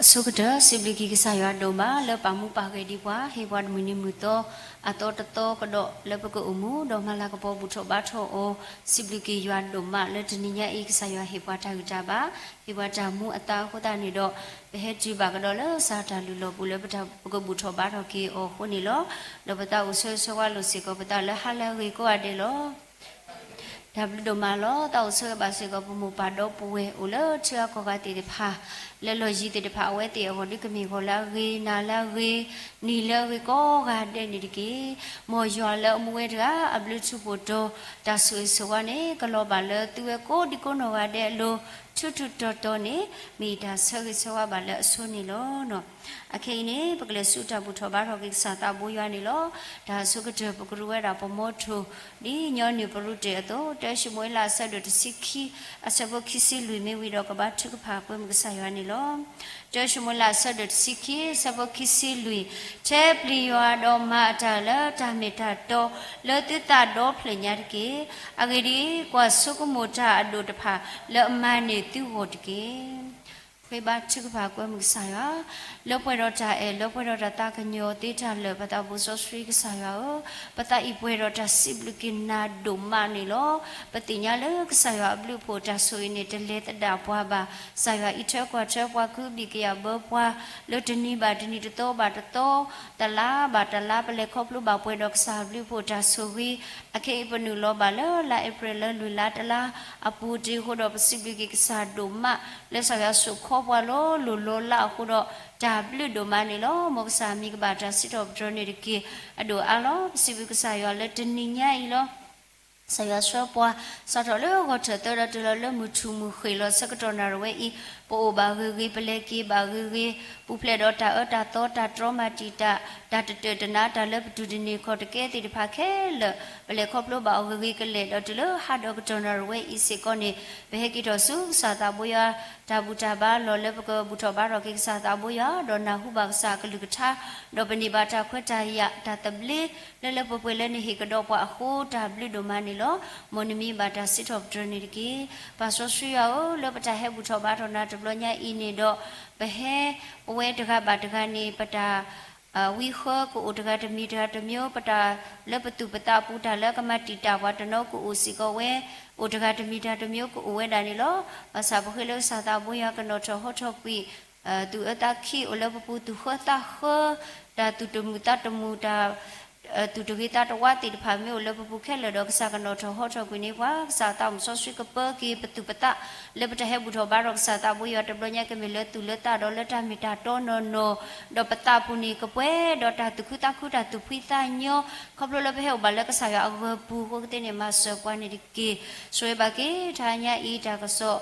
ဆိကတၢၢ် စံးဘျုးက့ၤကစၢ်ယွၤဒိၣ်မး လၢပာ်မူပာ်ဂဲၤဒံးပှၤ ဟ့ၣ်ပှၤတမုၢ်နံၤမုၢ်သီ အသီတသီကဒီး လၢပကအိၣ်မူ ဒီးမၤလၤကပီၤဘူၣ်ထီၣ်ဘါထီၣ်အီၤ, စံးဘျုးက့ၤယွၤဒိၣ်မး လၢတနံၤညါအံၤ ကစၢ်ယွၤဟ့ၣ်ပှၤတၢ်ဂံၢ်တၢ်ဘါ, ဟ့ၣ်ပှၤတၢ်မူအသါအဃိသတးန့ၣ်ဒီး ပဟဲတုၤဘၣ်ကဒီးလၢကစၢ်တၢ်လုၢ်လီၢ်ပူၤလၢပကဘူၣ်ထီၣ်ဘါထီၣ်က့ၤအီၤအဃိန့ၣ်လီၤ. ဒီးပသးအိၣ်ဆၢဂ့ၤဆၢဝါလိာ်စ့ၢ်ကီးပသးလၢဟါလၢအဂ့ၤကိးဂၤဒဲးလီၤ. တၢ်ဘျုးဒိၣ်မးလီၤ. သးအိၣ်ဆၢဂ့ၤဘၣ်စ့ၢ်ကီး ပမိၢ်ပၢ်ဒီပုၢ်ဝဲၢ်အိၣ်လၢထံဂၤကီၢ်ဂၤသ့ၣ်တဖၣ်, လၢလီၢ်ယံၤသ့ၣ်တဖၣ် အဝဲသ့ၣ်အဂီၢ် ဒုးကမ့ၢ်ဂီၤလၢအဂ့ၤ, နၤလၢအဂ့ၤ, နံၤလၢအဂ့ၤ ကိးဂၤဒဲးန့ၣ်တက့ၢ်. မ်ယွၤလၢအမူဝဲတဂၤ အဘျုးထူးဖှိၣ်တီၤ တၢ်ဆိၣ်ဂ့ၤဆိၣ်ဝါန့ၣ် ကလီၤဘၣ်လၢသုဝဲကိးဒံကိးနီၢ်ဂၤဒဲးအလိၤ ထူးထူးတီၤတီၤန့ၣ် မ့ၢ်တၢ်ဆၢဂ့ၤဆၢဝါဘၣ်လၢအဆိန့ၣ်လီၤ. အခဲအံၤန့ၣ် ပကလဲၤဆူတၢ်ဘူၣ်ထီၣ်ဘါထီၣ်က့ၤကစၢ်သးဘိယွၤန့ၣ်လီၤ. တၢ်ဆိကတၢၢ် ပကရူၢ်ဝဲဒၣ်ပမီထိၣ် ဒ်ညီနုၢ်ပရူၢ်တ့ၢ်အသိး တၢၡမူၤအ့လးအဆၢဒိၣ်တဆံခံ အဆၢဖိခံဆံလွံၢ် မ့ၢ်ဝံၤဒီးကဘါထုကဖၣ်ကွဲမုာ်ကစၢ်ယွၤန့ၣ်လီၤ. တၢၡမူၤအ့လးအဆၢဒိၣ်တဆံခံ အဆၢဖိခံဆံလွံၢ်, ထဲပျံၤယွၤဒီးမၤအတၢ်လၢတၢ်မ့ၢ်တၢ်တီ လၢသုသးဒီဖျၢၣ်ညါတက့ၢ်. အဂ့ၢ်ဒ်အံၤ, ကွၢ်ဆိကမိၣ်တၢ်အဒိၣ်တဖၣ် လၢအမၤန့ၢ်သုဂီၢ်တက့ၢ်. ဃ့ဘါထုကဖၣ်ကွဲမုာ်ကစၢ်ယွၤ, လၢပှဲၤဒီးတၢ်အဲၣ် လၢပှဲၤဒီးတၢ်သးကညီၤသ့တၢ်လၢာ် ပသးဘိစီဆှံကစၢ်ယွၤဧၢ, ပသးအံၤပှဲၤဒီးတၢ်စံးဘျုးက့ၤနၤဒိၣ်မးန့ၣ်လီၤ. ပသ့ၣ်ညါလၢကစၢ်ယွၤအဘျုးအဖှိၣ်တၢ်ဆိၣ်ဂ့ၤန့ၣ် တလဲၤသဒၣ်ပှၤဘၣ်. ကစၢ်ယွၤအံးထွဲကွၢ်ထွဲပှၤ ကူးဘံၣ်ကယၢ်ဘၢပှၤ လၢတနံၤဘၣ်တနံၤ တသီဘၣ်တသီ တလါဘၣ်တလါ ပလဲၤခီဖျိဘၣ်ပှဲၤဒီးကစၢ်အဘျုးအဖှိၣ်တၢ်ဆိၣ်ဂ့ၤ, အခဲအံၤပနုာ်လီၤဘၣ်လၢလါအ့ဖြ့ၣ် လၢလွံၢ်လါတလါအပူၤတ့ၢ်အဃိဒီး ပစံးဘျုးက့ၤကစၢ်ဒိၣ်မး လၢကစၢ်ယွၤဆိၣ်ခီပှၤလီၤလိၢ်လီၤလးအဃိဒီး တၢ်ဘျုးဒိၣ်မးန့ၣ်လီၤ. မ်ကစၢ်မံၤကဘၣ်တၢ်စံးထီၣ်ပတြၢၤန့ၣ်တက့ၢ်. အဒိၣ်အါလီၤ. ပစံးဘျုးကစၢ်ယွၤလၢတနံၤညါအံၤလီၤ. ကစၢ်ယွၤဆှၢပှၤ စးထီၣ်လၢဂီၤထၢၣ်သၢဒီးတုၤလီၤလၢမုၢ်ထူၣ်မုၢ်ဃ့ၢ်လီၤ ဆၢကတီၢ်နၣ်ရံၣ်ဝဲအံၤ ပအိၣ်ဘၣ်ဂ့ၤဂ့ၤ ပလဲၤက့ၤဘၣ်ဂ့ၤဂ့ၤ, ပူၤဖျဲးဒီးတၢ်အၢတၢ်သီ တၢ်တြီမၤတံာ်တာ် တၢ်တတၢၢ်တနါ တၢ်လၢပတူၢ်တန့ၢ်ခီၣ်တကဲသ့ၣ်တဖၣ်ခဲလၢာ် ပလဲၤခီဖျိဘၣ်အီၤဂ့ၤဂ့ၤကလဲာ် ဒီးတုၤလၢဟါဒီးကတီၢ်နၣ်ရံၣ်ဝဲအံၤစ့ၢ်ကီးန့ၣ် ပဟဲက့ၤထီၣ်ဆူကစၢ်သးဘိယွၤ တၢ်ဘူၣ်တၢ်ဘါလီၢ်လၢပကဘူၣ်ထီၣ်ဘါထီၣ်က့ၤကစၢ်သးဘိယွၤ ဒီးနၢ်ဟူဘၣ်ကစၢ်အကလုၢ်ကထါ ဒီးပန့ၢ်ဘၣ်တၢ်ခွဲးတၢ်ယာ် တၢ်သဘျ့ လၢလၢပှဲၤပှဲၤလၢနဟ့ၣ်ကဒီးပှၤအဃိ တၢ်ဘျုးဒိၣ်မးန့ၣ်လီၤ. မ်နမံၤဘၣ်တၢ်စံးထီၣ်ပတြၢၤန့ၣ်တက့ၢ်. ပၢ်စီဆှံယွၤဧၢ, လၢပတၢ်ဟဲဘူၣ်ထီၣ်ဘါထီၣ်နၤတဘျီညါအံၤန့ၣ်ဒီး ပဟဲပဝဲတဂၤဘၣ်တဂၤန့ၣ် ပတၢ် ဝံဃၢကအိၣ်တဂၤတမံၤတဂၤတမျိုး, ပတၢ်လၢပသူၣ်ပသးပူၤ တၢ်လၢကမၤတံာ်တာ်ပှၤတနီၤကအိၣ်စ့ၢ်ကီးဝဲ အိၣ်တဂၤတမံၤတဂၤတမျိုးကအိၣ်ဝဲဒၣ်န့ၣ်လီၤ. ဘၣ်ဆၣ်ပဃ့လၢကစၢ်သးဘိယွၤကနီၣ်ထီၣ်ဟီထီၣ်ကွံာ် သူၣ်အၢသးခံအိၣ်လၢပပူၤ သူၣ်ဃၢသးဃၢ တၢ်သူၣ်တမုာ်သးတမုာ် တၢ် သူၣ်တဂ့ၤသးတဝါသ့ၣ်တဖၣ်မ့ၢ်အိၣ်လၢပပူၤခဲလၢာ်ဒီး ကစၢ်ကနီၣ်ထီၣ်ဟီထီၣ်ကွံာ်န့ၢ်ပှၤ, ကစၢ်သးစီဆှံကပၢက့ၤပသူၣ်ပသး လၢပတၢ်ဟဲဘူၣ်ထီၣ်ဘါထီၣ်ကစၢ်သးဘိယွၤတဘျီညါ ကမ့ၢ်လၢသူၣ်လၢသးဒီးလၢတၢ်မ့ၢ်တၢ်တီနီၢ်နီၢ်, ဒီးပသးပူၤန့ၣ်ကပှဲၤဒီးတၢ်သူၣ်ခုသးခု တၢ်သူၣ်ဖှံသးညီ, ခီဖျိလၢပဟဲအိၣ်ဘၣ်လၢကစၢ်ယွၤအဂီၤပူၤအဃိကသ့န့ၣ် မၤစၢၤပှၤန့ၣ်တက့ၢ်. ဆိၣ်ဂ့ၤဘၣ်က့ၤ တဟါညါအံၤ တၢ်ကစီၣ်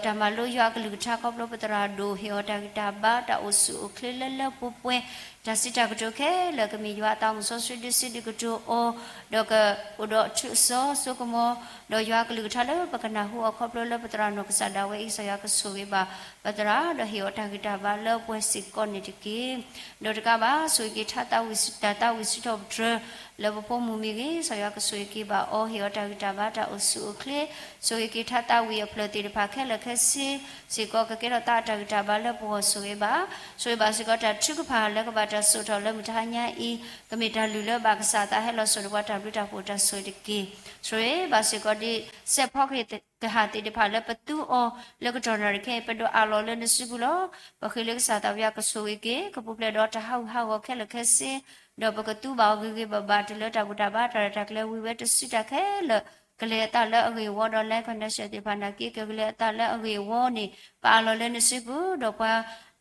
တၢ်မၤလိယွၤအကလုၢ်ကထါ ခီဖျိပသရၣ်ဒိၣ်ဟ့ၣ်အီၤတၢ်ဂံၢ်တၢ်ဘါ တၢ်အိၣ်ဆူၣ်အိၣ်ချ့လၢလၢပှဲၤပှဲၤ, တၢ်စံးတၢ်ကတိၤခဲလၢာ်ကမ့ၢ်ယွၤအသးမုၣ်စီဆှံဒုးဆံးဒုးကတိၤအီၤ, ဒီးကအိၣ်ဒီးထူးစီၤစိကမီၤ, ဒီးယွၤအကလုၢ်ကထါလၢပကနၢ်ဟူအီၤခီဖျိလၢပသရၣ်နီၢ်ကစၢ်ဒၣ်ဝဲအံၤ ကစၢ်ယွၤကဆိၣ်ဂ့ၤဘၣ်ပသရၣ် ဒီးဟ့ၣ်အီၤတၢ်ဂံၢ်တၢ်ဘါလၢပှဲၤစ့ၢ်ကီးန့ၣ်တက့ၢ်. ဒီးတကးဘၣ် ဆိၣ်ဂ့ၤက့ၤထါသးဝံၣ် တၢ်သးဝံၣ်စံးထီၣ်ပတြၢၤ လၢပဖိမုၣ်မ့ၢ်ဂ့ၤ ကစၢ်ယွၤကဆိၣ်ဂ့ၤက့ၤဘၣ်အီၤ ဟ့ၣ်အီၤတၢ်ဂံၢ်တၢ်ဘါ တၢ်အိၣ်ဆူၣ်အိၣ်ချ့, ဆိၣ်ဂ့ၤက့ၤထါသးဝံၣ်အဖျၢၣ်သ့ၣ်တဖၣ်ခဲလၢာ်ခဲဆ့စ့ၢ်ကီး ကကဲထီၣ်သးအတၢ်ဂံၢ်တၢ်ဘါလၢပဂီၢ်ဆိၣ်ဂ့ၤဘၣ်, ဆိၣ်ဂ့ၤဘၣ်စ့ၢ်ကီးတၢ်ထုကဖၣ်လၢကဘၣ်တၢ်စိာ်ထီၣ်လၢမုၢ်တဟါညါအံၤ ကမ့ၢ်တၢ်လုၢ်လၢဘၣ်ကစၢ်အသးဟဲလီၤစိာ်န့ၢ်ပှၤတၢ်ဘျုးတၢ်ဖှိၣ်တၢ်ဆိၣ်ဂ့ၤတက့ၢ်. ဆိၣ်ဂ့ၤဘၣ်စ့ၢ်ကီးဒ် စဲးဖီကဟၣ်သ့ၣ်တဖၣ်လၢပသူအီၤလၢကတီၢ်နၣ်ရံၣ်ခဲအံၤ ပဒိးအးလီၤလၢနစုပူၤလီၤ. ပဃ့လၢကစၢ်သးဘိယွၤကဆိၣ်ဂ့ၤက့ၤ ကပူၤဖျဲးဒီးတၢ်ဟးဂူာ်ဟးဂီၤခဲလၢာ်ခဲဆ့, ဒီးပကသူဘၣ်အီၤဂ့ၤဂ့ၤဘၣ်ဘၣ် တုၤလၢတၢ်ဘူၣ်တၢ်ဘါတၢ်ရဲၣ်တၢ်ကျဲၤဝံၤဝဲတစုတၢ်ခဲလၢာ် ကလဲၤအသးလၢအဂ့ၢ်အဝီဒီး life connection သ့ၣ်တဖၣ်နာ်က့ ကလဲၤအသးလၢအဂ့ၢ်အဝီန့ၣ် ပအးလီၤလၢနစုပူၤ ဒီးပှၤ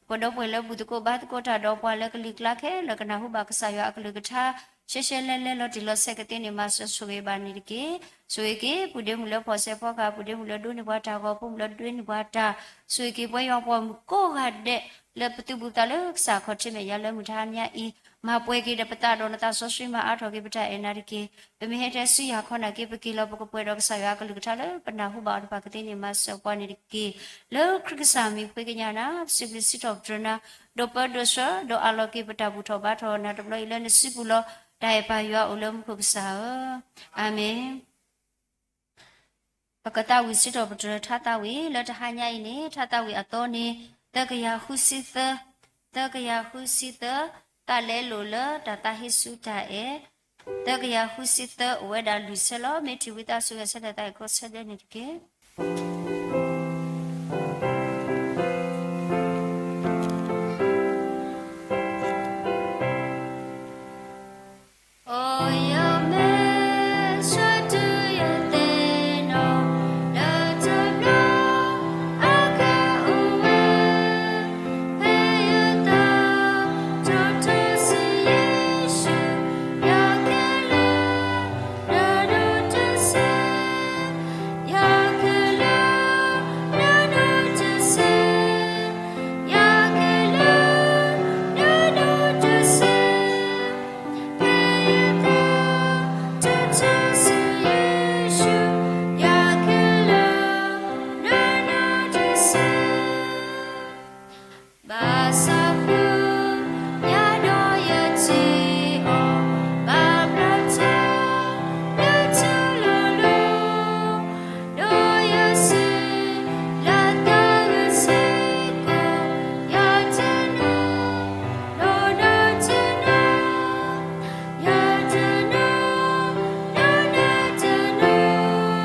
ပဒီပုၢ်ဝဲၢ်လၢဘူၣ်သကိးဘါသကိးတၢ်ဒီးပှၤလၢကလံၤကျါခဲလၢာ် ကနၢ်ဟူဘၣ်ကစၢ်ယွၤအကလုၢ်ကထါ ရှဲရှဲလဲလဲလီၤတံၢ်လီၤဆဲးကသ့န့ၣ် မၤစၢၤဆိၣ်ဂ့ၤဘၣ်န့ၣ်တက့ၢ်. ဆိၣ်ဂ့ၤက့ၤ ပုၢ်ဒ့မုၣ်လၢဖီၣ်စဲးဖီကဟၣ် ပုၢ်ဒ့မုၣ်လၢဒိးန့ၢ်ပှၤတၢ်ဂီၤ ဖိမုၣ်လၢဒိးန့ၢ်ပှၤတၢ်, ဆိၣ်ဂ့ၤက့ၤပဝဲယွၤပှၤမုၣ်ကိးဂၤဒဲး လၢပသုးဘူးသးလၢကစၢ်ခီၣ်ထံးမဲာ်ညါလၢမုၢ်တဟါညါအံၤ, မၤပှဲၤက့ၤဒီးပသးဒီးနသးစီဆှံမၤအါထီၣ်က့ၤပတၢ်အဲၣ်နၤတက့ၢ်. ပမ့ၢ်ဟဲထဲဆူယၤခီနာ်က့ ပက့ၤလီၤပကပှဲၤဒီးကစၢ်ယွၤအကလုၢ်ကထါလၢ ပနၢ်ဟူဘၣ်အီၤတဖၣ်ကသ့န့ၣ် မၤစၢၤပှၤန့ၣ်တက့ၢ်. လၢခရံာ်ကစၢ်မံၤဖှ့ကညးနၤ ပစံးဘျုးစံးထီၣ်ပတြၢၤနၤ ဒိးပၢဒိးဆှၢ ဒီးအးလီၤက့ၤပတၢ်ဘူၣ်ထီၣ်ဘါထီၣ်နၤတဘျီအံၤလၢနစုပူၤလီၤ. တၢ်အဲၣ်ပၢ်ယွၤအိၣ်လၢမူခိၣ်ကစၢ်ဧၢ, အၤမ့ၣ်. ပကသးဝံၣ်စံးထီၣ်ပတြၢၤထါသးဝံၣ် လၢတဟါညါအံၤန့ၣ် ထါသးဝံၣ်အသီန့ၣ် သၢကယၤဃုဆံသၢ, သၢကယၤဃုဆံသၢ, တၢ်လဲလိာ်လၢတၢ်သးဟ့ဆူတၢ်အဲၣ်, သၢကယၤဃုဆံသၢ အိၣ်ဝဲဒၣ်လွံၢ်ဆၢလီၤ. မ့ၢ်ထံၣ်ဝံသးစူၤဂဲၤဆၢထၢၣ်သးအံၤ ကိးဆၢဒဲးန့ၣ်တက့ၢ်. အိၣ်ယမဲာ်ဆှးတုၤယသ့ၣ်နီၣ်, လၢတၢ်ဘျုးအကအိၣ်ဝဲ, ဖဲယသးထီၣ်ထီၣ်ဆူယ့ၣ်ၡူး, ယကလဲၤ နဒိးတဆ့, ယကလဲၤ နဒိးတဆ့, ယကလဲၤ နဒိးတဆ့, ဖဲယသးထီၣ်ထီၣ်ဆူယ့ၣ်ၡူး, ယကလဲၤ နဒိးတဆ့. ဘၣ်ဆၣ်ဃုာ်ညါဒီးယထံၣ်အီၤ, ဘၣ်ဘျါထီၣ်လၢထူလီၤလိၤ, ဒီးယစံးလၢသးဂ့ၤစ့ၢ်ကီး, ယတနီၤ နီၤဒီးတနီၤ, ယတနီၤ နီၤဒီးတနီၤ,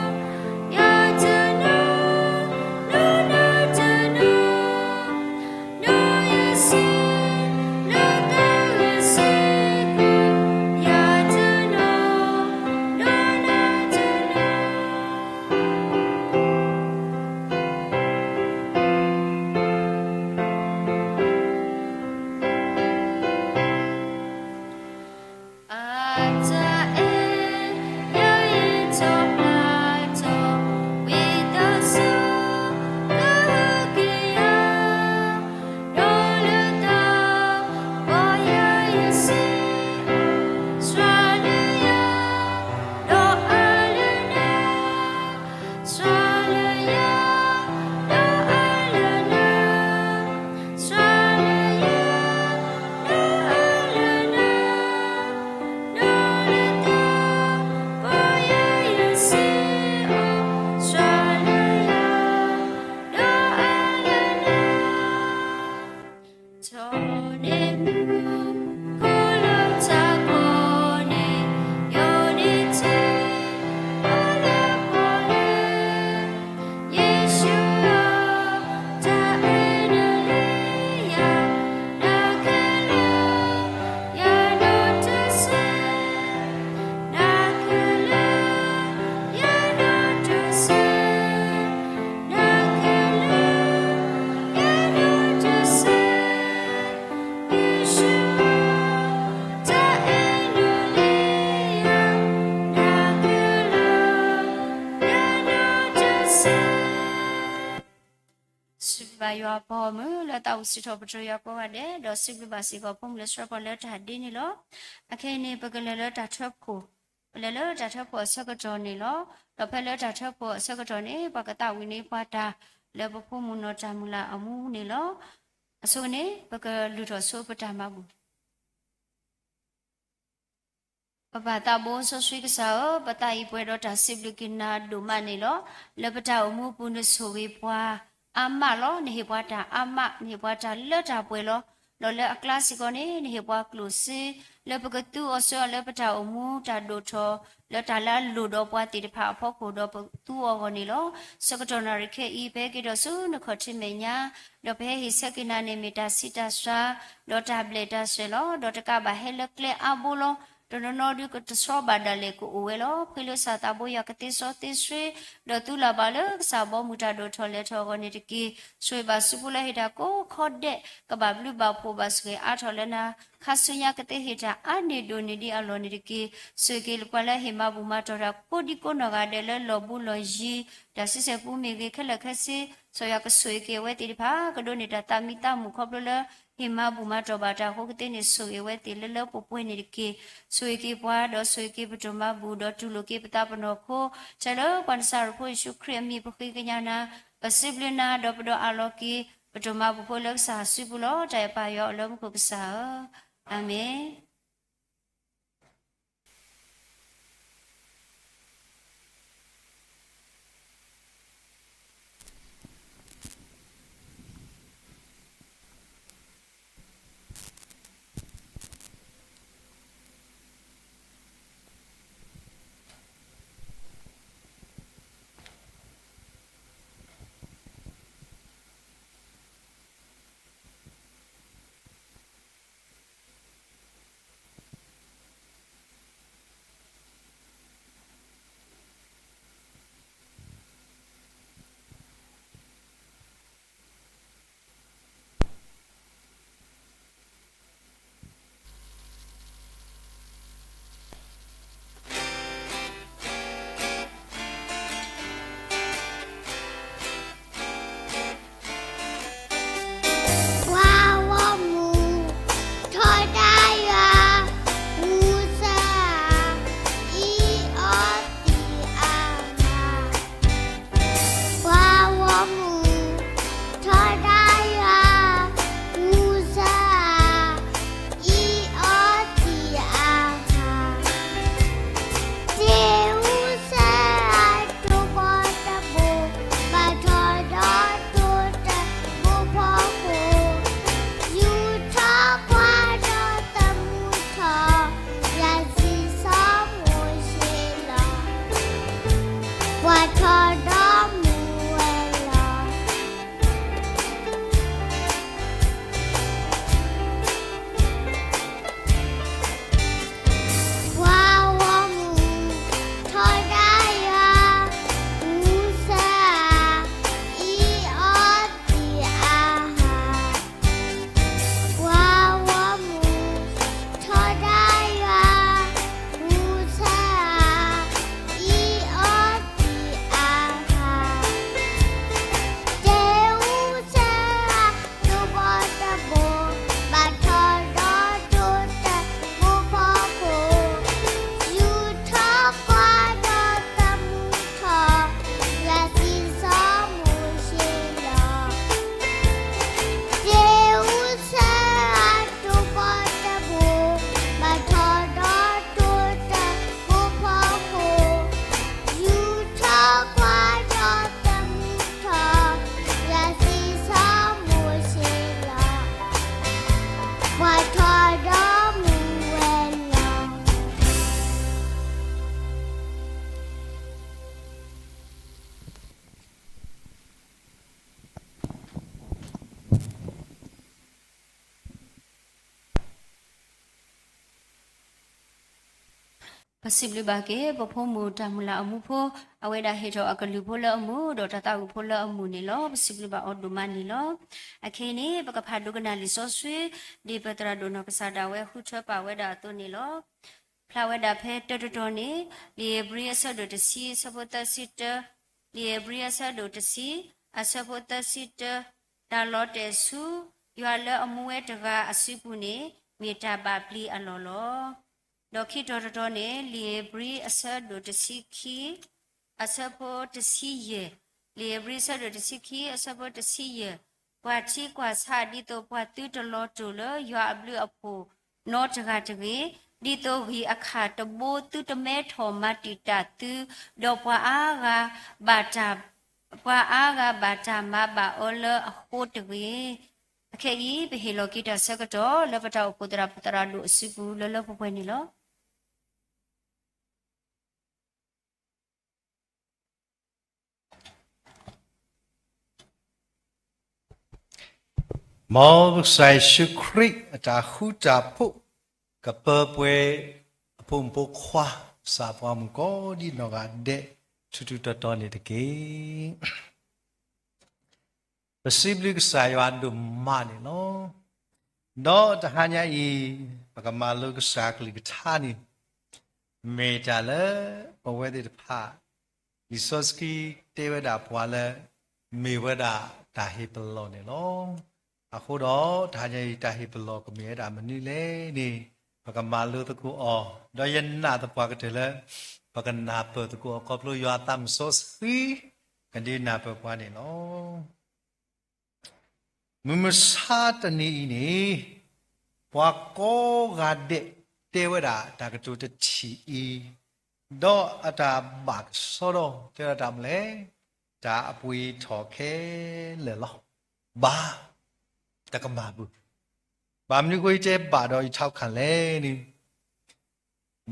ယတနီၤ နီၤဒီးတနီၤ, ဒီးယစံးလၢသးဂ့ၤစ့ၢ်ကီး, ယတနီၤ နီၤဒီးတနီၤ. အတၢ်အဲၣ် ယဲယထီၣ်ဖျါထီၣ် ဝံသးစူၤ ကဟ့ၣ်က့ၤယၤ, ဒီးလၢတၢ်ပီၢ်ယၤ ယစံးအီၤ, စှၤလၢယၤ ဒီးအါလၢနၤ, စှၤလၢယၤ ဒီးအါလၢနၤ, စှၤလၢယၤ ဒီးအါလၢနၤ, ဒီးလၢတၢ်ပီၢ်ယၤ ယစံးအီၤ, စှၤလၢယၤ ဒီးအါလၢနၤ. ထီၣ်န့ၢ်မူခိၣ်လၢတၢ်ကိးန့ၣ်, ယိးန့ၢ်ထံအီၤလၢပီၣ်လဲၣ်, ယ့ၣ်ၡူးဧၢ, တၢ်အဲၣ်နၤလၢယၤ, နကလဲၤ ယၤဒီးတဆ့, နကလဲၤ ယၤဒီးတဆ့, နကလဲၤ ယၤဒီးတဆ့, ယ့ၣ်ၡူးဧၢ, တၢ်အဲၣ်နၤလၢယၤ, နကလဲၤ ယၤဒီးတဆ့. စံးဘျုးဘၣ်ယွၤအဘီအမုၢ် လၢသးအိၣ်စံးထီၣ်ပတြၢၤယွၤကိးဂၤဒဲး, ဒီးစံးဘျုးဘၣ်စ့ၢ်ကီးဖိမုၣ်လၢဆှၢပှၤလၢတၢ်ဒ့န့ၣ်လီၤ. အခဲအံၤန့ၣ် ပကလဲၤလၢတၢ်ထၢဖှိၣ်, ပလဲၤလၢတၢ်ထၢဖှိၣ်အဆၢကတီၢ်န့ၣ်လီၤ. ဒီးဖဲလၢတၢ်ထၢဖှိၣ်အဆၢကတီၢ်န့ၣ် ပှၤကသးဝံၣ်န့ၢ်ပှၤတၢ် လၢပဖိမုၣ်နီၢ်တၢ်မုၢ်လၢ်အမူန့ၣ်လီၤ. အဆိကတၢၢ်န့ၣ် ပကလုၢ်ထီၣ်ဆိပတၢ်မၤဘူၣ် ပပၢ်သးဘိစီဆှံကစၢ်ဧၢ, ပသးအံၤပှဲၤဒီးတၢ်စံးဘျုးက့ၤနၤဒိၣ်မးန့ၣ်လီၤ. လၢပတၢ်အိၣ်မူပူၤနဆိၣ်ဂ့ၤပှၤအါမးလီၤ. နဟ့ၣ်ပှၤတၢ်အါမး, နဟ့ၣ်ပှၤတၢ်လၢတၢ်ပှဲၤလီၤ. ဒီးလၢအကျါစ့ၢ်ကီးန့ၣ် နဟ့ၣ်ပှၤကျိၣ်စ့ လၢပကသူအီၤဆူအလၢပတၢ်အိၣ်မူတၢ်ဒိၣ်ထီၣ် လၢတၢ်လၢအလိၣ်ဒီးပှၤသ့ၣ်တဖၣ်အဖီခိၣ်ဒီးပသူအီၤအဂီၢ်န့ၣ်လီၤ. ဆၢကတီၢ်နၣ်ရံၣ်ခဲအံၤ ပဟဲက့ၤဒီးဆူနခီၣ်ထံးမဲာ်ညါ ဒီးပဟဲဟ့ၣ်ဆၢက့ၤနၤန့ၣ်မ့ၢ်တၢ်ဆံးတၢ်စှၤ ဒီးတၢ်ဘျဲၣ်တၢ်စဲၤလီၤ. ဒီးတကးဘၣ်ဟဲလၢကျဲအါဘိလီၤ. တနီၤနီၤဒုးကတဆှီဘၣ်ဒၣ်လဲာ်ကအိၣ်ဝဲလီၤ. ဖှံလၢကစၢ်သးဘိယွၤကသ့စီသ့ဆှံ, ဒီးသူလၢ်ဘၣ်လၢကစၢ်ဘီမုၢ်တၢ်ဒိၣ်ထီၣ်လဲၤထီၣ်အဂီၢ်န့ၣ်တက့ၢ်. ဆိၣ်ဂ့ၤဘၣ်စုဖိလၢဟ့ၣ်တၢ်ကိးခီဒဲး ကဘၣ်ဘျုးဘၣ်ဖှိၣ်ဘၣ်ဆိၣ်ဂ့ၤအါထီၣ်လၢနၤ, ခါဆူညါကသ့ဟ့ၣ်တၢ်အါန့ၢ်ဒိၣ်န့ၢ်ဒံးအလီၢ်န့ၣ်တက့ၢ်. ဆိၣ်ဂ့ၤက့ၤပှၤလၢဟ့ၣ်မၤဘူၣ်မၤတီၢ်တၢ်ကိးဒံကိးနီၢ်ဂၤဒဲးလၢလီၢ်ဘူးလီၢ်ယံၤ တၢ်ဆံဆဲၣ်ပူမ့ၢ်ဂ့ၤ ခဲလၢာ်ခဲဆ့ ကစၢ်ယွၤကဆိၣ်ဂ့ၤက့ၤအဝဲသ့ၣ်တဖၣ် ကဒိးန့ၢ်တၢ်သးမံသးမုာ်ခီဖျိလၢ ဟ့ၣ်မၤဘူၣ်မၤတီၢ်ဘၣ်တၢ်အဃိကသ့န့ၣ် ဆိၣ်ဂ့ၤအဝဲသ့ၣ်လၢလၢပှဲၤပှဲၤန့ၣ်တက့ၢ်. ဆိၣ်ဂ့ၤက့ၤပှၤ ဒီးဆိၣ်ဂ့ၤက့ၤပတၢ်မၤဘူၣ် ဒီးတူၢ်လိာ်က့ၤပသးပနီၢ်ခိ ထဲလၢပှၤနစၤရ့းဖိယ့ၣ်ၡူးခရံာ်အမံၤ ပဃ့ကညးနၤ, ပစံးဘျုးနၤ ဒီးပဒိးအးလီၤက့ၤ ပတၢ်မၤဘူၣ်ဖိလၢကစၢ်ယွၤစုပူၤလီၤ. တၢ်အဲၣ်ပၢ်ယွၤအိၣ်လၢမူခိၣ်ကစၢ်ဧၢ, အၤမ့ၣ်. ပှၤထီၣ်ဒီးမူဝဲလီၤ. ပှၤဂီၢ်မုၢ်ထီဒါယွၤ, မူဆါဧါ, အံၤအီသံးအါဟါ. ပှၤဂီၢ်မုၢ်ထီဒါယွၤ, မူဆါဧါ, အံၤအီသံးအါဟါ. တဲအူဆါဧါ, တိၢ်ဘီတဘိ, ဘၣ်ထီၣ်ဒီးတိၢ်တၢ်ဖိဖီခိၣ်, ယူၤထီၣ်ကွၢ်ဒီးသမူထီၣ်, ယွၤစံးစီၤမိၤၡ့လီၤ. တဲအူဆါဧါ, တိၢ်ဘီတဘိ, ဘၣ်ထီၣ်ဒီးတိၢ်တၢ်ဖိဖီခိၣ်, ယူၤထီၣ်ကွၢ်ဒီးသမူထီၣ်, ယွၤစံးစီၤမိၤၡ့လီၤ. ပှၤထီၣ်ဒီးမူဝဲလီၤ. ပစံးဘျုးဘၣ်က့ၤ ပဖိမုၣ်တၢ်မုၢ်လၢ်အမူဖိ, အဝဲဒၣ်ဟ့ၣ်ထီၣ်အကလုၢ်ဖိလၢအမုာ် ဒီးတၢ်သးဝံၣ်ဖိလၢအမုာ်န့ၣ်လီၤ. ပစံးဘျုးဘၣ်အီၤဒိၣ်မးန့ၣ်လီၤ. အခဲအံၤန့ၣ် ပကဖးဒိကနၣ်လံာ်စီဆှံ ဒ်ပသရၣ်ဒိၣ်နီၢ်ကစၢ်ဒၣ်ဝဲဃုထၢပာ်ဝဲဒၣ်အသိးန့ၣ်လီၤ. ဖျါဝဲဒၣ်ဖဲတၢတတီၤန့ၣ် လံာ်ဧ့ၤဘြံၤအဆၢဒိၣ်တဆံ အဆၢဖိသၢဆံတၢ, လံာ်ဧ့ၤဘြံၤအဆၢဒိၣ်တဆံ အဆၢဖိသၢဆံတၢ, တၢ်လီၤတဲာ်ဆူ ယွၤလၢအမူဝဲတဂၤအစုပူၤန့ၣ် မ့ၢ်တၢ်ဘၣ်ပျံၤအလီၢ်လီၤ. ဒီးခံတီၤတတီၤန့ၣ် လံာ်ဧ့ၤဘြံၤအဆၢဒိၣ်တဆံခံ အဆၢဖိတဆံယဲၢ်, လံာ်ဧ့ၤဘြံၤအဆၢဒိၣ်တဆံခံ အဆၢဖိတဆံယဲၢ်, ကွၢ်ထံကွၢ်ဆး ဒ်သိးပှၤသုတလီၤတိာ်လၢယွၤအဘျုးအဖှိၣ်နီတဂၤတဂ့ၤ, ဒ်သိးဂံၢ်အခၣ်တဘိသုတမဲထီၣ်မၤတံာ်တာ်သု, ဒီးပှၤအါဂၤဘၣ်တၢ် ပှၤအါဂၤဘၣ်တၢ်မၤဘၣ်အီၤလၢအဃိတဂ့ၤ. အခဲအံၤ ပဟ့ၣ်လီၤက့ၤတၢ်ဆၢကတီၢ် လၢပတၢ်အိၣ်ဖှိၣ်သရၣ်ဒိၣ်အစုပူၤ လၢလၢပှဲၤပှဲၤန့ၣ်လီၤ. မ်ကစၢ်ယ့ၣ်ၡူးခရံာ်အတၢ်ဃူတၢ်ဖိး ကပၢၤပှဲၤအဖိမုၣ်ဖိခွါ ကစၢ်ပှၤမုၣ်ကိးဒံနီၢ်ဂၤဒဲး ထူထူတီတီန့ၣ်တက့ၢ်. ပစံးဘျုးကစၢ်ယွၤဒိၣ်မးန့ၣ်လီၤ. ဒီးတဟါညါအံၤ ပကမၤလိကစၢ်ကလုၢ်ကထါန့ၣ် မ့ၢ်တၢ်လၢပဝဲသ့ၣ်တဖၣ် လံာ်စီဆှံတဲဝဲဒၣ်ပှၤလၢ မ့ၢ်ဝဲဒၣ်တၢ်ဟ့ၣ်ပလီၢ်န့ၣ်လီၤ. အဃိဒီးတဟါညါအံၤ တၢ်ဟ့ၣ်ပလီၢ်ကမ့ၢ်ဝဲဒၣ်မနုၤလဲၣ်န့ၣ် ပကမၤလိသကိးအီၤ, ဒီးယနာ်သပှၢ်ကတၢၢ်လၢ ပကနၢ်ပၢၢ်သကိးအီၤ ခီဖျိယွၤအသးမုၢ်စီဆှံ ကဒုးနၢ်ပၢၢ်ပှၤန့ၣ်လီၤ. မုၢ်မဆါတနံၤအံၤန့ၣ် ပှၤကိးဂၤဒဲးတဲဝဲဒၣ်တၢ်ကတိၤတထံၣ်အံၤ, ဒီးအတၢ်ဘၣ်ကဆှီဒီး တဲဝဲဒၣ်တၢ်မနုၤလဲၣ်, တၢ်အပှ့ၤထီၣ်ခဲလၢာ်လီၤ. ဘၣ်, တကမၣ်ဘၣ်. ဘၣ်မနုၤအဃိယတဲဘၣ်ဒီးယထးခါလဲၣ်န့ၣ်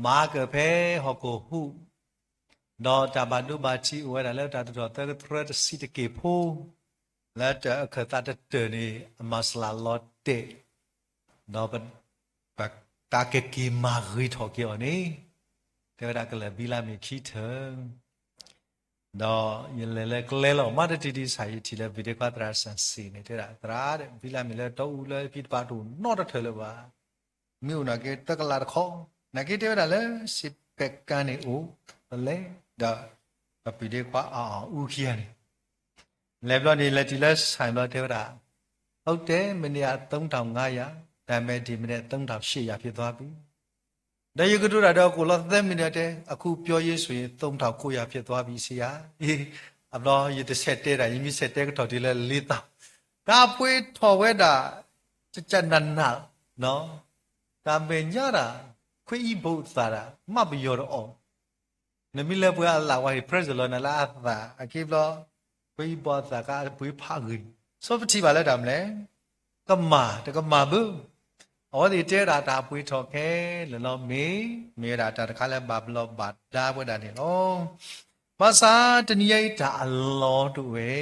မၤကဖဲဟီၣ်ခိၣ်ဟူး, ဒီးတၢ်ဘၣ်ဒိဘၣ်ထံးအိၣ်ဝဲဒၣ်လၢတၢ်တတီၢ်သၢကတြၢတဆံးတက့ၢ်ဖိ, လၢတၢ်အခၢၣ်သးတတၢၢ်န့ၣ် အမၤစှၤလီၤတဲာ်, ဒီး တၢ်ကက့ၤမၤဂ့ၤထီၣ်က့ၤအီၤန့ၣ် တဲဝဲဒၣ်ကလၢၢ်ဘံလါမ့ၤခံထၢၣ်, ဒီးယလဲၤလၢကျဲလီၤ မၤတထံၣ်ဒံးဆၣ် ယထံၣ်လၢ ဘံဒ့ခွါသရၣ်စၢ်စံးန့ၣ် တဲဝဲဒၣ် သရၣ် ဘံလါမ့ၤလၢတီအူလၢဖံတပၤတအိၣ်နီတထၢၣ်လၢၤဘၣ်, မ့ၢ်အိၣ်နာ်က့တကလးတခီ, နာ်က့တဲဝဲဒၣ်လၢ စ့ပယ်ကမ်းန့ၣ်အိၣ်, ပလဲၤဒီး ပဘံဒ့ခွါအအီၣ်အူခံဂၤန့ၣ် လဲၤဘျီန့ၣ် လဲၤတုၤလၢဆၣ်ဘျီတဲဝဲဒၣ်, ဟုတ်တယ် မနေ့က သုံးထောင်ငါးရာ, ဒါပေမဲ့ ဒီမနက် သုံးထောင်ရှစ်ရာဖြစ်သွားပြီ, ဒီးယကတိၤတၢ်ဒီးအကိာ်လီၤ သၢမံးနံးတဲ, အခုပြောရေးဆိုရင် သုံးထောင်ကိုးရာဖြစ်သွားပြီ ဆရာ, အဘျီယတဆဲးတဲတၢ် ယမ့ၢ်ဆဲးတဲကထီၣ်တုၤလၢ လေးသောင်း, တၢ်ပှ့ၤထီၣ်ဝဲဒၣ် ကကနၣ်နၣ်, တၢ်မဲာ်ညါတၢ် ခွ့အံၤဘိးသးတၢ် မ့ၢ်ပယီၤတအီၣ် နမ့ၢ်လဲၤပှ့ၤအလၣ်ဝဲ ဟ့ၣ် present လီၤနၤလၢအသး အခံဘျီ ပှ့ၤဘိးအသးကပှ့ၤဖးဂ့ၤ, ဆိပထံၣ်ဘၣ်လၢတၢ်မနုၤလဲၣ်, ကမၣ်တကမၣ်ဘၣ်, အဝဲသ့ၣ်တဲဝဲဒၣ်တၢ်ပှ့ၤထီၣ်ခဲလၢာ်လီၤ မ့ၢ် မ့ၢ်ဝဲဒၣ်တၢ်တခါလၢဘၣ်ဘျီးဘၣ်ဒါဝဲဒၣ်န့ၣ်လီၤ. ဘၣ်ဆၣ်တနံၤညါအံၤတၢ်အလီၢ်တအိၣ်ဝဲ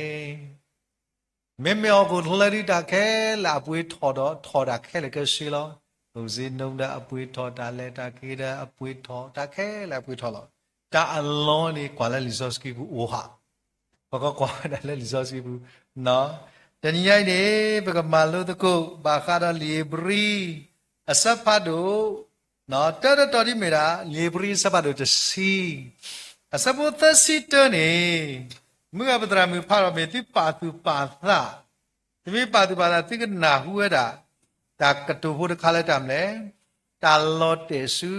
မ့မ့ၢ်ဟီၣ်ခိၣ်ချၢဒုးတၢ်ခဲလၢာ်အပှ့ၤထီၣ်ဒီးထီၣ်တၢ်ခဲလၢာ်ခဲဆ့လီၤ. ကိၣ်စ့နိဒီးအပှ့ၤထီၣ်, တၢ်လဲၤတၢ်က့ၤဒီးအပှ့ၤထီၣ်, တၢ်ခဲလၢာ်အပှ့ၤထီၣ်လီၤ. တၢ်အလီၢ်န့ၣ်ကွၢ်လၢလံာ်စီဆှံပူၤအိၣ်ဟး, ပကကွၢ်ဝဲဒၣ်လၢလံာ်စီဆှံပူၤ, တနံၤညါအံၤန့ၣ် ပကမၤလိသကိးဘၣ်ဃးဒီးလံာ်ဧ့ၤဘြံၤ အဆၢဖးဒိၣ် တၢတတီၤဒ်မ့ၢ်ဒၣ် လံာ်ဧ့ၤဘြံၤအဆၢဖးဒိၣ်တဆံ အဆၢဖိသၢဆံတၢန့ၣ်, မုၢ်ဂၤပသရၣ်မုၣ်ဖးဒီးမ့ၢ်သုပာ်သူၣ်ပာ်သး, သုမ့ၢ်ပာ်သူၣ်ပာ်သး သုကနၢ်ဟူဝဲဒၣ် တၢ်ကတိၤဖိတခါလၢတၢ်မနုၤလဲၣ်, တၢ်လီၤတဲာ်ဆူ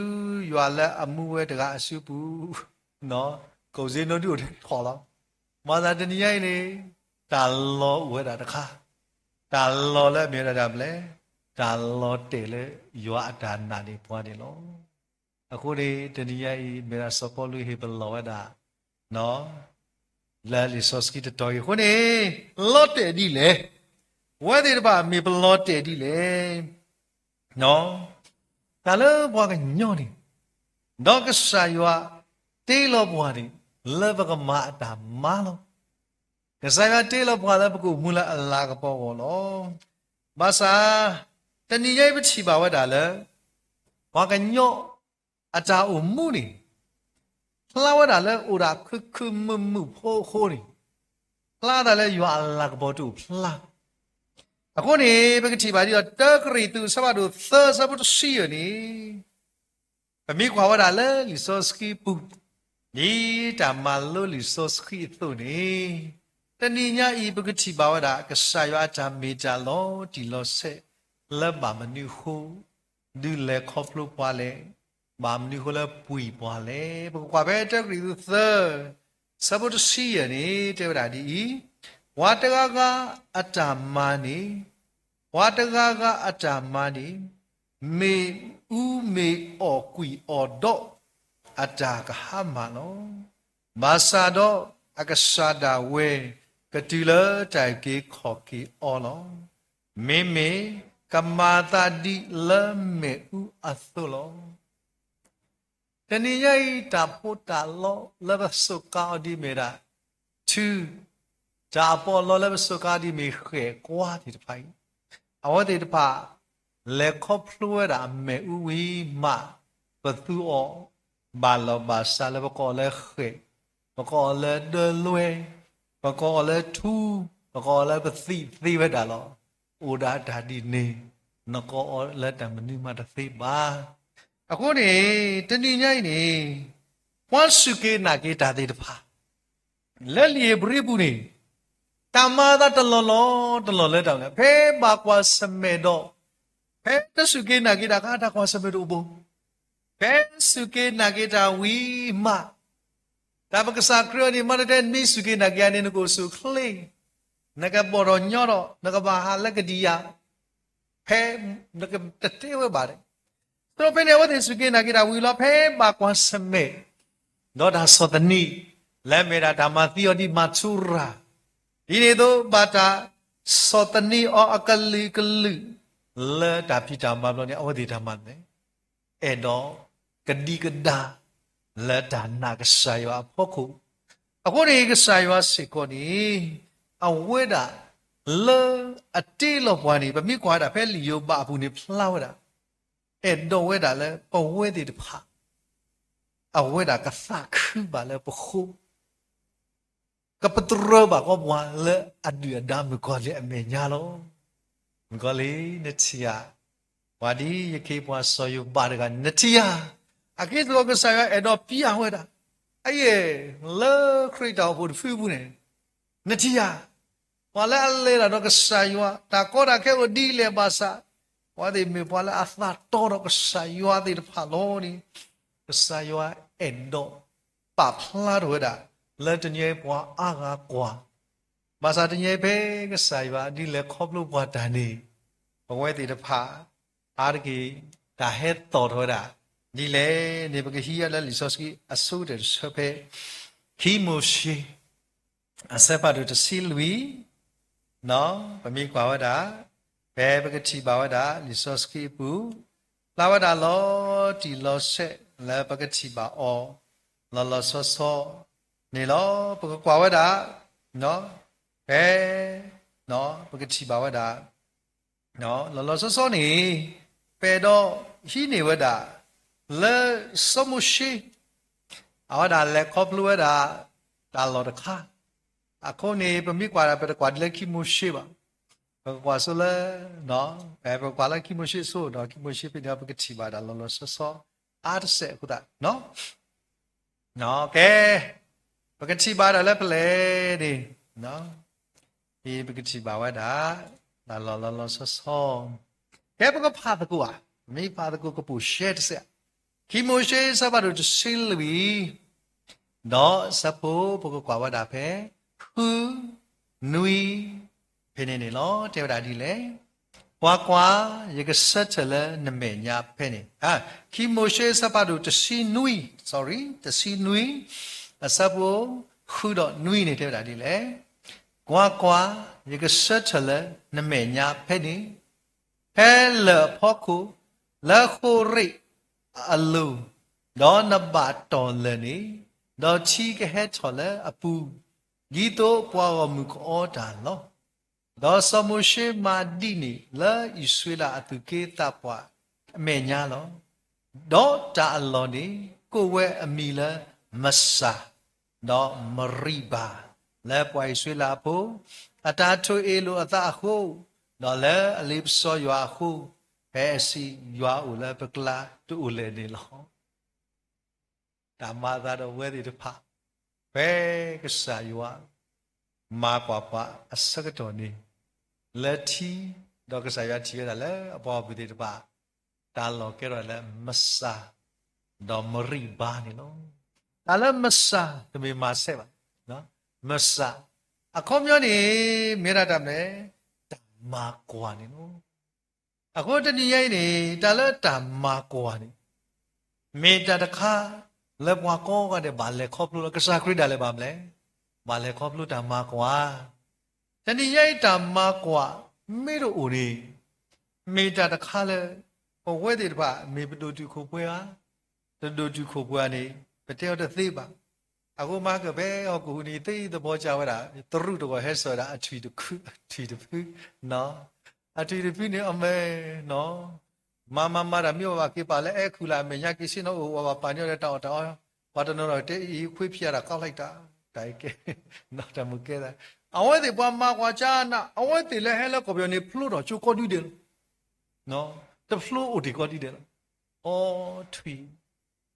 ယွၤလၢအမူဝဲတဂၤအစုပူၤ, ကိၣ်စ့နိဒုးအိၣ်ထဲထီၣ်လီၤ. မၤသးတနံၤညါအံၤန့ၣ် တၢ်လီၤအိၣ်ဝဲဒၣ်တခါ, တၢ်လီၤလၢအမ့ၢ်ဝဲဒၣ်တၢ်မနုၤလဲၣ်, တၢ်လီၤတဲာ်လၢယွၤအတၢ်နာ်န့ၢ်ပှၤန့ၣ်လီၤ. အဃိန့ၣ် တနံၤညါအံၤ မ့ၢ်ဒၣ်စီၤပီလူးဟ့ၣ်ပလီၢ်ဝဲဒၣ် လၢလံာ်စီဆှံတတီၤအံၤအဃိန့ၣ်, လီၤတဲာ်ဒ်လဲၣ်, အဝဲသ့ၣ်တဖၣ်မ့ၢ်ပလီၤတဲာ်ဒ်လဲၣ်. တၢ်လၢပှၤကညီန့ၣ်, ဒီးကစၢ်ယွၤတ့လီၤပှၤန့ၣ် လၢပကမၤအတၢ်မၤလီၤ. ကစၢ်ယွၤတ့လီၤပှၤလၢပကအိၣ်မူလၢအလၤကပီၤအဂီၢ်လီၤ. ဘၣ်ဆၣ် တနံၤညါအံၤပထံၣ်ဘၣ်ဝဲဒၣ်လၢ ပှၤကညီအတၢ်အိၣ်မူန့ၣ် ဖျါဝဲဒၣ်လၢအိၣ်ဒၣ်ခုခုမုာ်မုာ်ဖိအဃိန့ၣ်, ဖျါဒၣ်လၢယွၤအလၤကပီၤတအိၣ်ဖျါ. အဃိန့ၣ် ပကထံၣ်ဘၣ်ဒ်ဒီး တၢကရံၣ်သူး အဆၢဖးဒိၣ်သၢ အဆၢဖိတဆံယဲၢ်န့ၣ်, ပမ့ၢ်ကွၢ်ဝဲဒၣ်လၢလံာ်စီဆှံပူၤ, ဒ်တၢ်မၤလိလံာ်စီဆှံအသိးန့ၣ်, တနံၤညါအံၤ ပကထံၣ်ဘၣ်ဝဲဒၣ် ကစၢ်ယွၤအတၢ်မ့ၢ်တၢ်လီၤတံၢ်လီၤဆဲး လၢဘၣ်မနုၤအဃိ ဒုးလဲၤခီဖျိပှၤလဲၣ်, ဘၣ်မနုၤအဃိလၢပှံၢ်ပှၤလဲၣ်. ပကကွၢ်ဖဲတၢကရံၣ်သူးသၢ အဆၢဖိတဆံယဲၢ်န့ၣ် တဲဝဲဒၣ်ဒ်အံၤ, ပှၤတဂၤဂၤအတၢ်မၤန့ၣ်, ပှၤတဂၤဂၤအတၢ်မၤန့ၣ် မ့ၣ်အူမ့ၣ်အီၣ်ကွံာ်အီၤဒီး အတၢ်ကဟါမၢ်လီၤ. ဘၣ်ဆၣ်ဒီးအကစၢ်ဒၣ်ဝဲ ကတုၤလၢတၢ်အုၣ်က့ၤခီၣ်က့ၤအီၤလီၤ. မ့မ့ၢ်ကမၤသးဒ်လၢမ့ၣ်အူအသိးလီၤ. တနံၤညါအံၤ တၢ်ဖိတၢ်လီလၢပစူးကါအီၤဒ်မ့ၢ်ဒၣ် ထု, တၢ်အပီးအလီလၢပစူးကါအီၤဒ်မ့ၢ်ဃဲၣ်ကွါသ့ၣ်တဖၣ်အံၤ, အဝဲသ့ၣ်တဖၣ် လဲၤခီဖျိဝဲဒၣ်အမ့ၣ်အူဝံၤမး ပသူအီၤ ဘၣ်လီၤဘၣ်စးလၢပကိးအီၤလၢဃဲၣ်, ပကိးအီၤလၢဒၢလွဲ, ပကိးအီၤလၢထူ, ပကိးအီၤလၢပသံးသ့ဝဲဒၣ်လီၤ. အိၣ်ဒၣ်တၢ်ဒ်န့ၣ် နကိးအီၤလၢတၢ်မနုၤမးတသ့ဘၣ်. အဃိန့ၣ် တနံၤညါအံၤန့ၣ် ပှၤစူၢ်က့ၤနာ်က့ၤတၢ်သ့ၣ်တဖၣ် လၢလံာ်ဧ့ၤဘြံၤပူၤန့ၣ် တၢ်မၤအသးတလီၢ်လီၢ်တလီၢ်လၢတၢ်မနုၤလဲၣ်, ဖဲဘၣ်ကွၢ်ဆၢၣ်မဲာ်ဒီး ဖဲတစူၢ်က့ၤနာ်က့ၤတၢ်အခါ တၢ်ကွၢ်ဆၢၣ်မဲာ်တအိၣ်ဘၣ်. ဖဲစူၢ်က့ၤနာ်က့ၤတၢ်ဝံၤမး တၢ်ပကစၢ်ခရံာ်အီၤန့ၣ် မ့တမ့ၢ်စူၢ်က့ၤနာ်က့ၤအီၤန့ၣ် နကအိၣ်ဆူၣ်အိၣ်ချ့, နကဘီၣ်ထီၣ်ညီထီၣ်, နကဘၣ်ဟးလၢကဒံယၤ, ဖဲနကတတဲဝဲဘၣ်န့ၣ်. သိးဖဲန့ၣ် အဝဲသ့ၣ်စူၢ်က့ၤနာ်က့ၤတၢ်ဝံၤလီၤ, ဖဲဘၣ်ကွၢ်ဆၢၣ်မဲာ် ဒီးတၢ်ဆီၣ်သနံး လၢအမ့ၢ်ဒၣ်တၢ်မၤသံအီၤဒ်မၤထူရၤ, ဒ်န့ၣ်အသိး ဘၣ်တၢ်ဆီၣ်သနံးအီၤအကလုာ်ကလုာ် လၢတၢ်ဖံးတၢ်မၤဘျီန့ၣ် အဝဲသ့ၣ်တၢ်မၤန့ၣ် အဲၣ်ဒိးကဒံကဒါ လၢတၢ်နာ်ကစၢ်ယွၤအဖီခိၣ်. အဃိန့ၣ် ကစၢ်ယွၤစ့ၢ်ကီးန့ၣ် အဝဲဒၣ်လၢအတ့လီၤပှၤန့ၣ် ပမ့ၢ်ကွၢ်ဝဲဒၣ်ဖဲလံာ်ယိၤဘးအပူၤန့ၣ် ဖျါဝဲဒၣ် အဲၣ်ဒိးဝဲဒၣ်လၢပဝဲသ့ၣ်တဖၣ် အဝဲဒၣ်ကသးခုဘၣ်လၢပဃိ ကပတြၢၤဘၣ်ကီးပှၤလၢအဒုၣ်အဒါမုၣ်ကီၤလံၢ်အမဲာ်ညါလီၤ. မုၣ်ကီၤလံၢ် နထံၣ်ဧါ, ပှၤဒ်ယခ့ပှၤစီၤယိၤဘးတဂၤန့ၣ် နထံၣ်ဧါ, အက့ၢ်သကိးကစၢ်ယွၤအဲၣ်ဒိးပျၢ်ဝဲဒၣ် အယဲၢ် လၢခရံာ်တၢ်အိၣ်ဖှိၣ်တဖုပူၤန့ၣ် နထံၣ်ဧါ, ပှၤလၢအလဲၤတၢ်ဒီးကစၢ်ယွၤ တၢ်ကီတၢ်ခဲအိၣ်ဒ်လဲၣ်ဘၣ်ဆၣ် ပှၤသ့ၣ်မ့ၢ်ပှၤလၢအသးတီဒီးကစၢ်ယွၤသ့ၣ်တဖၣ်လီၤန့ၣ် ကစၢ်ယွၤအဲၣ်ဒိးပာ်ဖျါထီၣ်ဝဲဒၣ် လၢတနံၤအံၤပှၤအါဂၤကွၢ်, ဘၣ်ဆၣ်တနံၤအံၤဖဲကစၢ်ယွၤဒ်လဲၣ်ခီဖျိပှၤတၢ်န့ၣ် ပဝဲသ့ၣ်တဖၣ် အါတက့ၢ် တၢ်ဟဲသီၣ်ထီၣ်ဝဲဒၣ် ဒ်လဲၣ်န့ၣ် ပကဟံးအါလၢလံာ်စီဆှံအဆိကတၢၢ်တဆၢဖဲ ခံမိၤၡ့ အဆၢဖးဒိၣ်တဆံလွံၢ် ပမ့ၢ်ကွၢ်ဝဲဒၣ် ဖဲပကထံၣ်ဘၣ်ဝဲဒၣ် လံာ်စီဆှံအပူၤ ဖျါဝဲဒၣ်လီၤတံၢ်လီၤဆဲးလၢပကထံၣ်ဘၣ်အီၤ လီၤလီၤဆီဆီ န့ၣ်လီၤ. ပကကွၢ်ဝဲဒၣ် ဖဲ ပကထံၣ်ဘၣ်ဝဲဒၣ် လီၤလီၤဆီဆီန့ၣ် ပအဲၣ်ဒိးဟံးန့ၢ်ဝဲဒၣ် လၢစီၤမိၤၡ့ အဝဲဒၣ်လဲၤခီဖျိဝဲဒၣ် တၢ်လီၢ်တခါ, အဃိန့ၣ် ပမ့ၢ်ကွၢ်ဒၣ် ပတကွၢ်ဒ်လၢခံမိၤၡ့ဘၣ်, ပကကွၢ်ဆိလၢ ပကကွၢ်လၢခံမိၤၡ့ဆိဒီး ခံမိၤၡ့ဖဲန့ၣ် ပကထံၣ်ဘၣ်ဒၣ်လီၤလီၤဆီဆီ အါတစဲးအဃိသတး ကဲ, ပကထံၣ်ဘၣ်ဒၣ်လၢဖဲလဲၣ်န့ၣ်, ပကထံၣ်ဘၣ်ဝဲဒၣ် တၢ်လီၢ်လီၤလီၤဆီဆီ, ကဲပကဖးသကိးဧါ, ပမ့ၢ်ဖးသကိးကပိာ်ရှဲတစဲး, ခံမိၤၡ့အဆၢဖးဒိၣ်တဆံလွံၢ် ဒီးအဆၢဖိပကကွၢ်ဝဲဒၣ်ဖဲ ဃု, နွံ, ဖဲန့ၣ်န့ၣ်လီၤ. တဲဝဲဒၣ်ဒ်လဲၣ်, ကွၢ်ကွၢ်, ယကဆၢထၢၣ်လၢနမဲာ်ညါဖဲန့ၣ်, ခံမိၤၡ့အဆၢဖးဒိၣ်တဆံနွံ, sorry, တဆံနွံ, အဆၢဖိ ဃုဒီးနွံန့ၣ် တဲဝဲဒၣ်ဒ်လဲၣ်, ကွၢ်ကွၢ်, ယကဆၢထၢၣ်လၢနမဲာ်ညါဖဲန့ၣ်, ဖဲလၢၢ်အဖီခိၣ်, လၢဃိရ့ၣ်အလိၤ, ဒီးနဘၣ်တီၢ်လၢာ်န့ၣ်, ဒီးထံကဟဲထီၣ်လၢအပူၤ, ဒ်သိးပှၤဂီၢ်မုၢ်ကအီတၢ်လီၤ. ဒီးစီၤမိၤၡ့မၤဒ်န့ၣ်လၢအံၣ်စရ့လးအသူၣ်က့သးပှၢ်အမဲာ်ညါလီၤ. ဒီးတၢ်အလီၢ်န့ၣ် ကိးဝဲအမံၤလၢမစၢ် ဒီးမရံဘၤ, လၢပှၤအံၣ်စရ့လးဖိ အတၢ်ထိၣ်အ့ၣ်လိာ်အသးအဃိ, ဒီးလၢအလ့ပစီယွၤအဃိ, ဖဲအစံးယွၤအိၣ်လၢပကျါတအိၣ်လဲၣ်န့ၣ်လီၤ. တၢ်မၤအသးဒီးအဝဲသ့ၣ်တဖၣ်, ဖဲကစၢ်ယွၤ မၤကွၢ်ပှၤအဆၢကတီၢ်န့ၣ်, လၢထံ, ဒီးကစၢ်ယွၤထံၣ်ဝဲဒၣ်လၢအပှၤအီၣ်ဘုၣ်သ့ၣ်တဖၣ်, တၢ်လီၢ်ကဲထီၣ်လၢမစၢ်, ဒီးမရံဘၤန့ၣ်လီၤ. တၢ်လၢမစၢ် တမ့ၢ်မၤစဲးဘၣ်, မစၢ်, အခီပညီန့ၣ် မ့ၢ်ဒၣ်တၢ်မနုၤလဲၣ်, တၢ်မၤကွၢ်န့ၣ်လီၤ. အဃိတနံၤညါအံၤန့ၣ် တၢ်လၢတၢ်မၤကွၢ်န့ၣ် မ့ၢ်တၢ်တခါလၢပှၤကိးဂၤဒဲးဘၣ်လဲၤခီဖျိလီၤ. ကစၢ်ခရံာ်ဒၣ်လဲာ်ဘၣ်မနုၤလဲၣ်, ဘၣ်လဲၤခီဖျိတၢ်မၤကွၢ်. တနံၤညါအံၤတၢ်မၤကွၢ်မ့ၢ်တအိၣ်န့ၣ် မ့ၢ်တၢ်တခါလၢ ပဝဲသ့ၣ်တဖၣ် မ့ၢ်ပဒိၣ်တုာ်ခိၣ်ပှဲၤဧါ, တဒိၣ်တုာ်ခိၣ်ပှဲၤဧါန့ၣ် ပတဲအီၤတသ့ဘၣ်. အဃိမၤကၢၢ်ဖဲဟီၣ်ခိၣ်ဟူးန့ၣ် သ့သဘီကၢ်ဝဲဒၣ် သရူးတဂီၢ်ဟဲစၢၤဝဲဒၣ် အထွံၣ်တဖု, အထွံၣ်တဖုန့ၣ် အမ့ၢ် မၤမၤမၤတၢ် မ့ၢ်ဝဲဘၣ်က့ၤပာ်လၢအဲၣ်ခူၣ်လၢအမဲာ်ညါက့ၤဆ့ၣ်နီၤအိၣ် ဝဲဘၣ်ပာ်န့ၢ်အီၤဒီးတၢ်အီၣ်တၢ်အီ, ပှၤတနီၤနီၤတဲအံၤ ခွ့ဖျဲးတၢ်ကီလံတၢ်, တၢ်အံၤကဲ, တၢ်မုၢ်ကဲသး, အဝဲသ့ၣ်ပှၤမၤကွၢ်ကၢနၤ အဝဲသ့ၣ်လၢဟဲလၢကီၢ်ပယီၤန့ၣ် ဖျိထီၣ်ကၠိကိးဒူဒဲးလီၤ. တဖျိအိၣ်တ့ၢ်ကိးဒူဒဲးလီၤ. အီထွံၣ်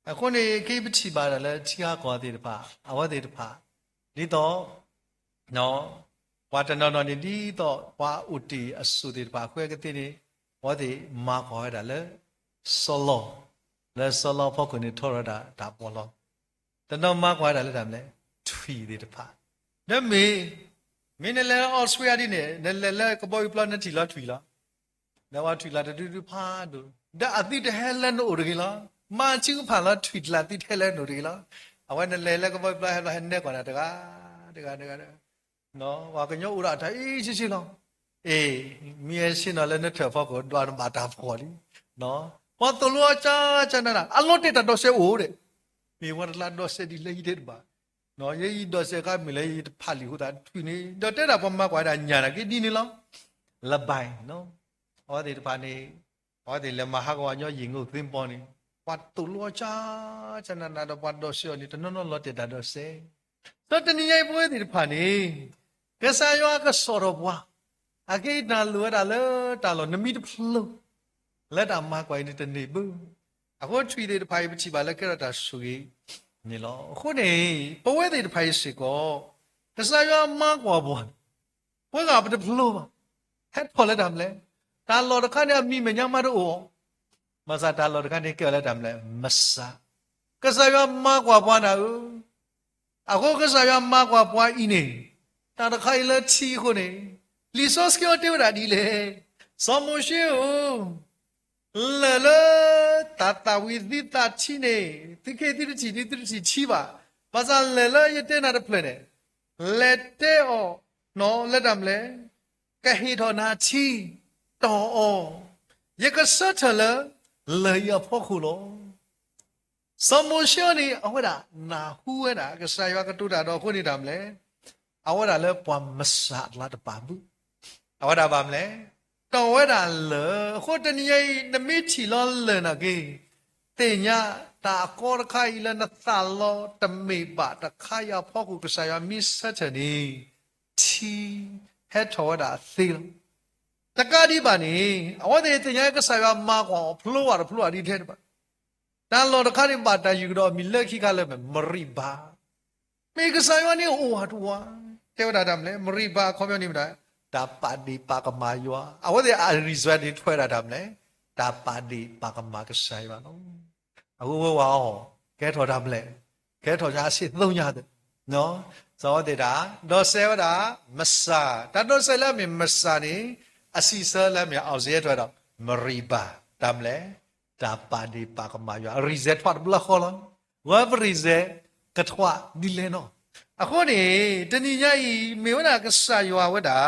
အဃိန့ၣ် ကဲပထံၣ်ဘၣ်ဒၣ်လၢထံဂၤကီၢ်ဂၤသ့ၣ်တဖၣ် အဝဲသ့ၣ်တဖၣ် ဒ်သိး ပှၤတနီၤနီၤန့ၣ် ဒ်သိးပှၤအိၣ်တ့ၢ်အစိၣ်သ့ၣ်တဖၣ် အဃိကသ့န့ၣ် အဝဲသ့ၣ်မၤကွၢ်ဝဲဒၣ်လၢ စီၤလီၤ, လၢစီၤလီၤအဖီခိၣ်န့ၣ် ထီထီၣ်ဝဲဒၣ်တၢ်ပီးလီၤ. တနီၤမၤကွၢ်ဝဲဒၣ်လၢတၢ်မနုၤလဲၣ် ထွံၣ်သ့ၣ်တဖၣ်, ဒီးမ့ၢ် မ့ၢ်နလဲၤလၢအီစထြ့လယါဒ်န့ၣ် နလဲၤလၢကဘီယူၤပျီ နထံၣ်လီၤထွံၣ်လီၤ. ဒီးပှၤထွံၣ်ကျါတဒုဒုဖးဒိၣ်, ဒီးအသုတဟဲလၢနအိၣ်တဂ့ၤလီၤ. မၤဆူဖးလီၤထွံၣ်ကျါ သုတဟဲလၢနအိၣ်တဂ့ၤလီၤ. အဝဲနလဲၤလၢကဘီယူၤပျီဟဲလီၤ ဟဲနဲၣ်ကွၢ်နၤတဂၤ တဂၤ တဂၤ တဂၤ ပှၤကညီအိၣ်ဒီးတၢ်အံၤဆ့ဆ့လီၤ. အ့ၣ်, မ့ၢ်ဟဲဆ့ၣ်နီၤလၢနထၢၣ်ဖီခိၣ် ဒွးနဘၣ်တၢ်ဖှီၣ်လံ. ပှၤသိၣ်လိအီၤကၢကၢနၤနၤ အလီၤတဲာ်တၢ်ဒိးစဲးအိၣ်ဒီး, မ့ၢ်ပှၤတကျါဒိးစဲးဒ်လဲၣ်ယတဲတဘၣ်. ယဲယဒိးစဲးအခါမ့ၢ်လၢယတဖးလံာ်အဃိသတး ထွံၣ်န့ၣ် ဒီးတဲဒၣ်ပှၤမၤကွၢ်ဒၣ်ညၣ်န့ၣ်က့ၤဒ်န့ၣ်လီၤ. လၢဘၣ်, အဝဲသ့ၣ်တဖၣ်န့ၣ် အဝဲသ့ၣ်လဲၤမၤဟးဂီၤညီယံာ်ငိၢ်သ့ၣ်ပီန့ၣ် ပှၤသိၣ်လိအီၤကၢကၢနၤနၤဒီးပှၤဒိးစဲးအီၤန့ၣ် တနီၤနီၤလီၤတဲာ်တၢ်ဒိးစဲး. ဒီးတနံၤညါအံၤပဝဲသ့ၣ်တဖၣ်န့ၣ် ကစၢ်ယွၤကစိာ်ထီၣ်ပှၤ, အက့တၢ်လိၣ်ဝဲဒၣ်လၢတၢ်လီၢ်နမ့ၢ်တဖျိ လၢတၢ်မၤကွၢ်အံၤန့ၣ်တန့ၢ်ဘၣ်. အဃိထွံၣ်သ့ၣ်တဖၣ်အံၤ ပထံၣ်ဘၣ်လၢကဲထီၣ်တၢ်ဆိၣ်ဂ့ၤန့ၣ်လီၤ. အဃိန့ၣ် ပဝဲသ့ၣ်တဖၣ်အံၤစ့ၢ်ကီး ကစၢ်ယွၤမၤကွၢ်ပှၤန့ၣ် ပှၤဂၤပတဖျိဘၣ်, ဟဲထီၣ်လၢတၢ်မနုၤလဲၣ်, တၢ်လီၢ်တခါန့ၣ် အမံၤမဲာ်ညါမးတအိၣ်, ဘၣ်ဆၣ်တၢ်လီၢ်တခါန့ၣ် ကဲထီၣ်လၢတၢ်မနုၤလဲၣ်, မစၢ်, ကစၢ်ယွၤမၤကွၢ်ပှၤနၤဧၢ, အဃိကစၢ်ယွၤမၤကွၢ်ပှၤအံၤန့ၣ် တၢ်တခါအံၤလၢထံအဃိန့ၣ် လံာ်စီဆှံတဲဝဲဒၣ်ဒ်လဲၣ်, စီၤမိၤၡ့ဧၢ, လၢၢ်လၢတၢ်သၣ်ဝံၤသုသးထံန့ၣ် သုက့ၤသုတထံၣ်ဒ်သုတထံၣ်ထံဘၣ်, ဘၣ်ဆၣ်လၢၢ်လၢယတဲနၤတဖျၢၣ်န့ၣ် လဲၤတဲအီၤနီၤလၢတၢ်မနုၤလဲၣ်, ကဟ့ၣ်ထီၣ်နၤထံ, တီၢ်အီၤ, ယကဆၢထၢၣ်လၢလၢၢ်အံၤအဖီခိၣ်လီၤ. စီၤမိၤၡ့အံၤန့ၣ် အဝဲဒၣ်နၢ်ဟူဝဲဒၣ် ကစၢ်ယွၤကတိၤတၢ်ဒီးအဃိန့ၣ်တၢ်မနုၤလဲၣ်, အဝဲဒၣ်လၢပှၤမစၢ်အကျါတပာ်ဘုၣ်, အဝဲဒၣ်ဘၣ်မနုၤလဲၣ်, တီၢ်ဝဲဒၣ်လၢၢ်, အဃိတနံၤညါအံၤ နမ့ၢ်ထံၣ်လီၤလၢၢ်နာ်က့ သ့ၣ်ညါတၢ်အကီတခါအံၤလၢနသးလီတမ့ၢ်ဘၣ်တခါအံၤအဖီခိၣ် ကစၢ်ယွၤမ့ၢ်ဆၢထၢၣ်န့ၣ် ထံဟဲထီၣ်ဝဲဒၣ်သ့လီၤ. တကးဒံးဘၣ်န့ၣ် အဝဲသ့ၣ်သ့ၣ်ညါကစၢ်ယွၤမၤကွၢ်အီၤဖျိဝဲတဖျိဝဲဒ်ထဲတဘၣ် တၢ်လီၢ်တခါန့ၣ်ဘၣ်တၢ်ယုၢ်ကဒီးအမံၤလၢခံခါလၢမ့ၢ် မရံဘၤ, မ့ၢ်ကစၢ်ယွၤန့ၣ်အိၣ်ဝးတဝး, တဲဝဲဒၣ်တၢ်မနုၤလဲၣ်, မရံဘၤအခီပညီန့ၣ်မ့ၢ်ဒၣ် တၢ်ပာ်ဒ့ၣ်ပာ်ကမၣ်ယွၤ, အဝဲသ့ၣ်အရံၣ်စွဲန့ၣ်ထွဲဒၣ်တၢ်မနုၤလဲၣ်, တၢ်ပာ်ဒ့ၣ်ပာ်ကမၣ်ကစၢ်ယွၤလီၤ. အဃိဝဲဝဲအီၤ ကဲထီၣ်တၢ်မနုၤလဲၣ်, ကဲထီၣ်ညါအဆံးသ့ၣ်ညါသ့ၣ် စီၤအဝဲသ့ၣ်တၢ် ဒိးစဲးဝဲဒၣ် မစၢ်, တၢ်ဒိးစဲးလၢအမ့ၢ်မစၢ်န့ၣ် အစံးဆၢလၢအမ့ၢ် အီစ့ထွဲဒီး မရံဘၤ, တၢ်မနုၤလဲၣ်, တၢ်ပာ်ဒ့ၣ်ပာ်ကမၣ်ယွၤ အရံၣ်စဲးထွဲတဘျီဃီလီၤ. ဝဲပရံၣ်စဲးကထွဲဒ်လဲၣ်နီၤ. အဃိန့ၣ် တနံၤညါအံၤ မ့ၢ်ဝဲဒၣ်ကစၢ်ယွၤဝဲဒၣ်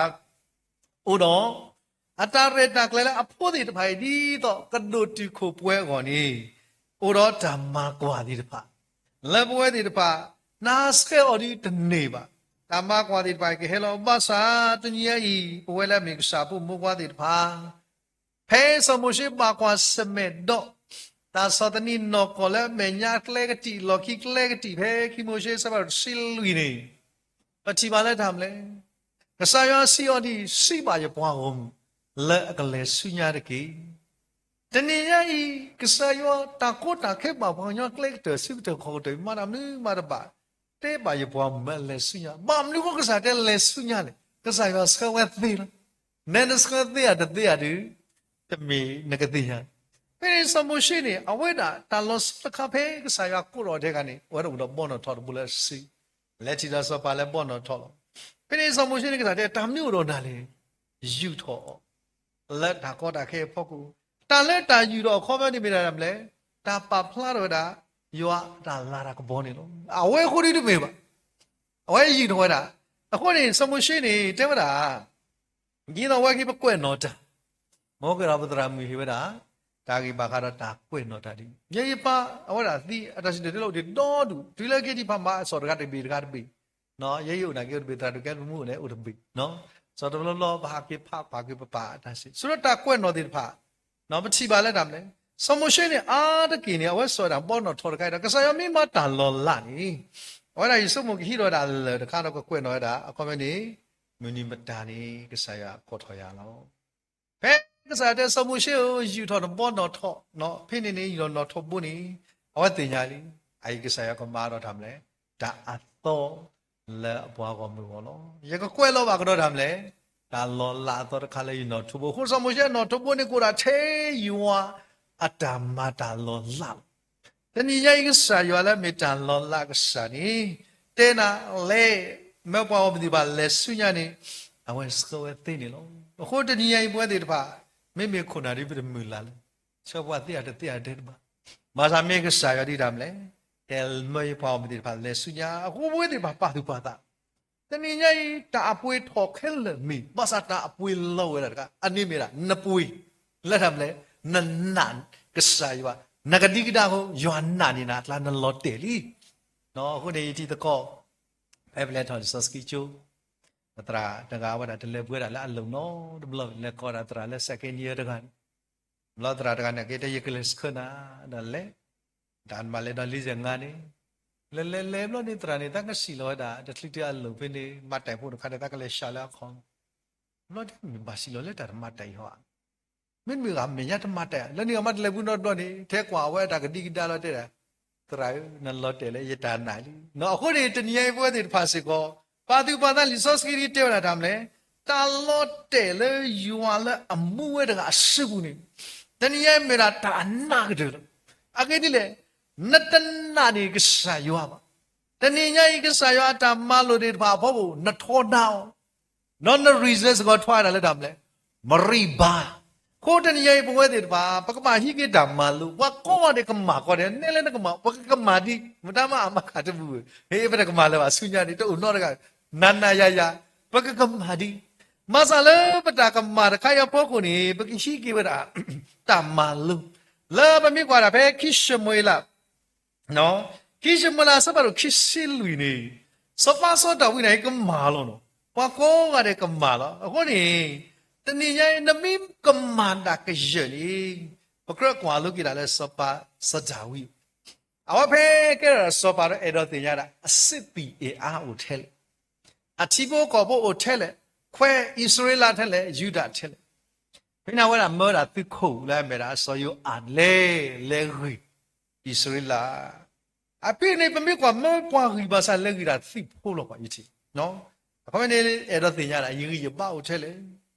အိၣ်ဒီး အတၢ်ရဲၣ်တၢ်ကျဲၤလၢအဖိသ့ၣ်တဖၣ်အံၤ ဒ်သိးကဒိၣ်တုာ်ခိၣ်ပှဲၤအဂီၢ်န့ၣ် အိၣ်ဒီးတၢ်မၤကွၢ်သ့ၣ်တဖၣ် လၢပဝဲသ့ၣ်တဖၣ် နဆှၢအီၤဒ်တန့ၢ်ဘၣ်. တၢ်မၤကွၢ်သ့ၣ်တဖၣ်ကဟဲလီၤ. ဘၣ်ဆၣ်တနံၤညါအံၤ ပဝဲလၢအမ့ၢ်ကစၢ်ဖိမုၣ်ဖိခွါသ့ၣ်တဖၣ် ဖဲစီၤမိၤၡ့ဘၣ်ကွၢ်ဆၢၣ်မဲာ်ဒီး တၢ်ဆီၣ်သနံးနီၢ်ကီၢ်လၢအမဲာ်ညါကျဲကတံာ် လီၢ်ခံကျဲကတံာ် ဖဲခံမိၤၡ့ အဆၢဖးဒိၣ်တဆံလွံၢ်န့ၣ် ပထံၣ်ဘၣ်လၢတၢ်မနုၤလဲၣ်, ကစၢ်ယွၤစံးအီၤဒ်အံၤ, စံးဘၣ်ယပှၤဂီၢ်မုၢ် လၢအကလဲၤဆူညါတက့ၢ်. တနံၤညါအံၤ ကစၢ်ယွၤတၢ်ကီတၢ်ခဲဘၣ်ပှၤကညီကျဲကတၢၢ် ဆၢကတၢၢ်ခီၣ်ကတၢၢ် မၤတၢ်မနုၤမၤတဘၣ်, တဲဘၣ်ယပှၤမၢလဲၤဆူညါ, ဘၣ်မနုၤဃိကစၢ်တဲလဲၤဆူညါလဲၣ်. ကစၢ်ယွၤဆှၢဝဲသ့လီၤ. နဲနဆှၢသ့ဧါတသ့ဧါဒီး တမ့ၢ်နကသ့ၣ်ညါ. ဖဲန့ၣ်စီၤမိၤၡ့န့ၣ် အဝဲဒၣ်တၢ်လီၤဆီတခါဖဲကစၢ်ယွၤကိးထီၣ်အီၤထဲတဂၤန့ၣ် အဝဲဒၣ်အိၣ်ဒီးဘီနီၣ်ထီၣ်တဘိလၢအစု လဲၤထံၣ်ဒီးစီၤပၤလၢဘီနီၣ်ထီၣ်လီၤ. ဖဲန့ၣ်စီၤမိၤၡ့န့ၣ် ကစၢ်တဲ တၢ်မနုၤအိၣ်ဒီးနၤလဲၣ်, ယူာ်ထီၣ်အီၤ လၢတၢ်ကီတၢ်ခဲအဖီခိၣ်, တၢ်လၢတၢ်ယူာ်ထီၣ်အခီပညီန့ၣ်မ့ၢ်ဒၣ်တၢ်မနုၤလဲၣ်, တၢ်ပာ်ဖျါထီၣ်ဝဲဒၣ် ယွၤအတၢ်လၤတၢ်ကပီၤန့ၣ်လီၤ. အဝဲအဃိဒ်တမ့ၢ်ဘၣ်, အဝဲယူာ်ထီၣ်ဝဲဒၣ်. အဃိန့ၣ် စီၤမိၤၡ့န့ၣ် တဲဝဲဒၣ် ဒ်သိးအဝဲက့ၤပကွဲးနီၣ်တၢ်, မ်ကဒီးပသရၣ်မုၣ်ဟ့ၣ်ဝဲဒၣ် တၢ်ဂ့ၢ်ဘၣ်ဃးဒီးတၢ်ကွဲးနီၣ်တၢ်ဒ် ယဲယပၢ် အဝဲဒၣ်သံ အတၢ်စံၣ်တဲၤတဲလီၤအိၣ်ဒံးဒီဒူၣ်, တုၤလၢက့ၤဒံးဖးမၤအစီၣ်တဂၤတဘ့ၣ်တဂၤတဘ့ၣ်, ယဲယအိၣ်နာ်က့အိၣ်တဘ့ၣ် သရၣ်ဒိၣ်ကဲပမူအိၣ်န့ၣ်အိၣ်တဘ့ၣ်, စီၤတဘျီဘျီပဟးက့ၤဖးပာ်က့ၤပပာ်အတၢ်စံး ဆိဒီးတၢ်ကွဲးနီၣ်သ့ၣ်တဖၣ် ပထံၣ်ဘၣ်လၢတၢ်မနုၤလဲၣ်, စီၤမိၤၡ့န့ၣ် အါတက့ၢ်န့ၣ် အဝဲစိာ်ဝဲဒၣ်ဘီနီၣ်ထီၣ်တခါအံၤဒီး ကစၢ်ယွၤမ့ၢ်မၤတၢ်လီၤလးန့ၣ်, အဝဲဒၣ်ယဆိကမိၣ်ကဟံးထီၣ်ဝဲဒၣ်လၢၢ်တခါဒီးကကွဲးနီၣ်ဝဲဒၣ် အခီပညီန့ၣ် မုၢ်နံၤမတၤန့ၣ် ကစၢ်ယွၤကိးထီၣ်ယၤလီၤ. ဖဲကစၢ်ယွၤတဲစီၤမိၤၡ့ဧၢ ယူာ်ထီၣ်နဘီနီၣ်ထီၣ်, ဖဲန့ၣ်န့ၣ် ယူာ်ထီၣ်နီၣ်ထိးဘိန့ၣ် အဝဲသ့ၣ်ညါလံ, အအံၤကစၢ်ယွၤကမၤဒီးတၢ်မနုၤလဲၣ်, တၢ်အသီလၢအပှၤဂီၢ်မုၢ်အဂီၢ်လီၤ. ယကကွဲးလီၤဘၣ်ကဒီးတၢ်မနုၤလဲၣ်, တၢ်လီၤလးအသီတခါလၢယနီၣ်ထိးဘိ, အဃိစီၤမိၤၡ့အနီၣ်ထိးဘိန့ၣ် ကအိၣ်ဒၣ်ထဲယွၤအတၢ်မၤတၢ်လီၤလးလီၤ. တနံၤညါအံၤကစၢ်ယွၤလၢအမ့ၢ်တၢ်လီၤလးကစၢ်န့ၣ် တဲနၤလဲၤ မၢပှၤဂီၢ်မုၢ်သ့ၣ်တဖၣ်လဲၤဆူညါန့ၣ် အဝဲဆှၢဝဲသ့န့ၣ်လီၤ. အဃိတနံၤညါအံၤပဝဲသ့ၣ်တဖၣ် မ့မ့ၢ်ခိၣ်နၢ်ဒ်ပတမုၢ်လၢ်လၢ ဆှၢပှၤသ့အတသ့အဒဲတဘၣ်, ဘၣ်ဆၣ်မ့ၢ်ကစၢ်ယွၤဒ်တၢ်မနုၤလဲၣ်, တဲမၢယပှၤဂီၢ်မုၢ်သ့ၣ်တဖၣ်လဲၤဆူညါ, အဃိပဝဲသ့ၣ်တဖၣ်ပာ်သူၣ်ပာ်သး တနံၤညါအံၤ တၢ်အပှ့ၤထီၣ်ခဲလၢာ်မ့ၢ် ဘၣ်ဆၣ်တၢ်အပှ့ၤလီၤဝဲဒၣ်တခါ အန့ၣ်မ့ၢ်ဒၣ် နပှ့ၤ လၢတၢ်မနုၤလဲၣ်, နနာ်ကစၢ်ယွၤ, နကဒံကဒါအဃိ ယွၤနာ်န့ၢ်နၤအကျါ နလီၤတဲာ်လံ. အဃိန့ၣ် ယတံၤသကိး ဖဲပလဲၤထီၣ်လံာ်စီဆှံကၠိ ပသရၣ်တဂၤဝဲဒၣ် တလဲၤပှ့ၤဒၣ်လၢအလိၤနီတဘျီ လဲၤကိးဒၣ်သရၣ်လၢ second year တဂၤန့ၣ်, ဘျီသရၣ်တဂၤန့ၣ် ကဲတဲ ယကလဲၤဆှၢနၤဒီးလဲၤ, တၢ်မၤလဲၤဒီးလံာ်စဲးငါန့ၣ်, လဲၤလဲၤလဲၤဘျီန့ၣ် သရၣ်န့ၣ် တၢ်ကစံၣ်လီၤဝဲဒၣ် တချုးတုၤအလိၤဖဲန့ၣ် မၤတၢ်ဖိတခါန့ၣ် တၢ်ကလဲၤစှၤလၢအခီ, ဘျီဒ်မ့ၢ်ဘၣ်စံၣ်လီၤလၢတၢ်တမၤတၢ်အံၤဟီဧါ, မ့တမ့ၢ်ဂ့ၤ မဲာ်ညါတမၤတၢ်, လၢန့ၣ်အမါတလဲၤပှ့ၤနီတဘျီန့ၣ် ထဲကွၢ်အဝဲအတၢ်ကဒံကဒါလီၤတဲဒၣ်, သရၣ်ဧၢ နလီၤတဲာ်လၢယတၢ်နာ်လံ. အဃိန့ၣ် တနံၤညါအံၤပဝဲသ့ၣ်တဖၣ်စ့ၢ်ကီး ပာ်သူၣ်ပာ်သးလံာ်စီဆှံတဲဝဲဒၣ်တၢ်မနုၤလဲၣ်, တၢ်လီၤတဲာ်လၢယွၤလၢအမူဝဲတဂၤအစုပူၤန့ၣ်, တနံၤညါအံၤမ့ၢ်ဒၣ်တၢ်အနးကတၢၢ်လီၤ. အဂ့ၢ်ဒ်လဲၣ်, နတနာ်န့ၢ်ကစၢ်ယွၤဘၣ်. တနံၤညါအံၤကစၢ်ယွၤအတၢ်မၤလိာ်သ့ၣ်တဖၣ်အဖီခိၣ် နထီဒါအီၤ ဒီးနရံၣ်စဲးစ့ၢ်ကီးထွဲဒၣ်လၢတၢ်မနုၤလဲၣ်, မရံဘၤ, အဃိတနံၤညါအံၤပဝဲသ့ၣ်တဖၣ် ပကဘၣ်ဟံးက့ၤတၢ်မၤလိ, ပှၤကိးဂၤဒဲးကမၣ်ကိးဂၤဒဲး, နဲလၢနကမၣ်, ပကကမၣ်ဒံး, မတၤမးအမၤခးတပူၤဧၢ, ဟ့ ပတကမၣ်လၢၤဘၣ် ဆူညါန့ၣ် တအိၣ်နီတဂၤ, နၤနၤယၤယၤ, ပကကမၣ်ဒံး, ဘၣ်ဆၣ်လၢပတၢ်ကမၣ်တခါအံၤအဖီခိၣ်န့ၣ် ပကဟံးက့ၤဝဲဒၣ် တၢ်မၤလိ, လၢပမ့ၢ်ကွၢ်ဒၣ်ဖဲခံၡမူၤအ့လး ခံၡမူၤအ့လးအဆၢဖးဒိၣ်ခံဆံလွံၢ်န့ၣ်, စီၤပၤစီၤဒၤဝံးန့ၣ်ကမၢ်လီၤနီၤ, ပှၤကိးဂၤဒဲးကမၢ်လီၤ. အဃိန့ၣ် တနံၤညါအံၤ နမ့ၢ်ကမၢ်တၢ်ကယၢၢ်န့ၣ်, ပကြၢးကွၢ်လိက့ၤဒၣ်လၢစီၤပၤစီၤဒၤဝံး, အဝဲဖဲကဲထီၣ်စီၤပၤဒီးအဲၣ်ဒိးသ့ၣ်ညါဒၣ် အစံးသံၣ်အ့ၣ်အါအိၣ်ထဲလဲၣ်, အထံဖိကီၢ်ဖိအိၣ်ထဲလဲၣ်, ခွဲးအံၣ်စရ့လးထဲလဲၣ်, ယူဒၤထဲလဲၣ်. ဖဲန့ၣ်အဝဲဒၣ်မၢဝဲဒၣ်သုးခိၣ်လၢအမ့ၢ်ဒၣ်စီၤယိၤအၣ် လဲၤလဲၤဂ့ၤအံၣ်စရ့လး. အဖဲန့ၣ် ပမ့ၢ်ကွၢ်မၢပှၤဂံၢ်ဘၣ်ဆၣ်လဲၤဂ့ၤဒၣ်သုးဖိလီၤပှၤအံၤထံး, အခီပညီန့ၣ် အဲၣ်ဒိးသ့ၣ်ညါဒၣ် ယဂံၢ်ယဘါအိၣ်ထဲလဲၣ်.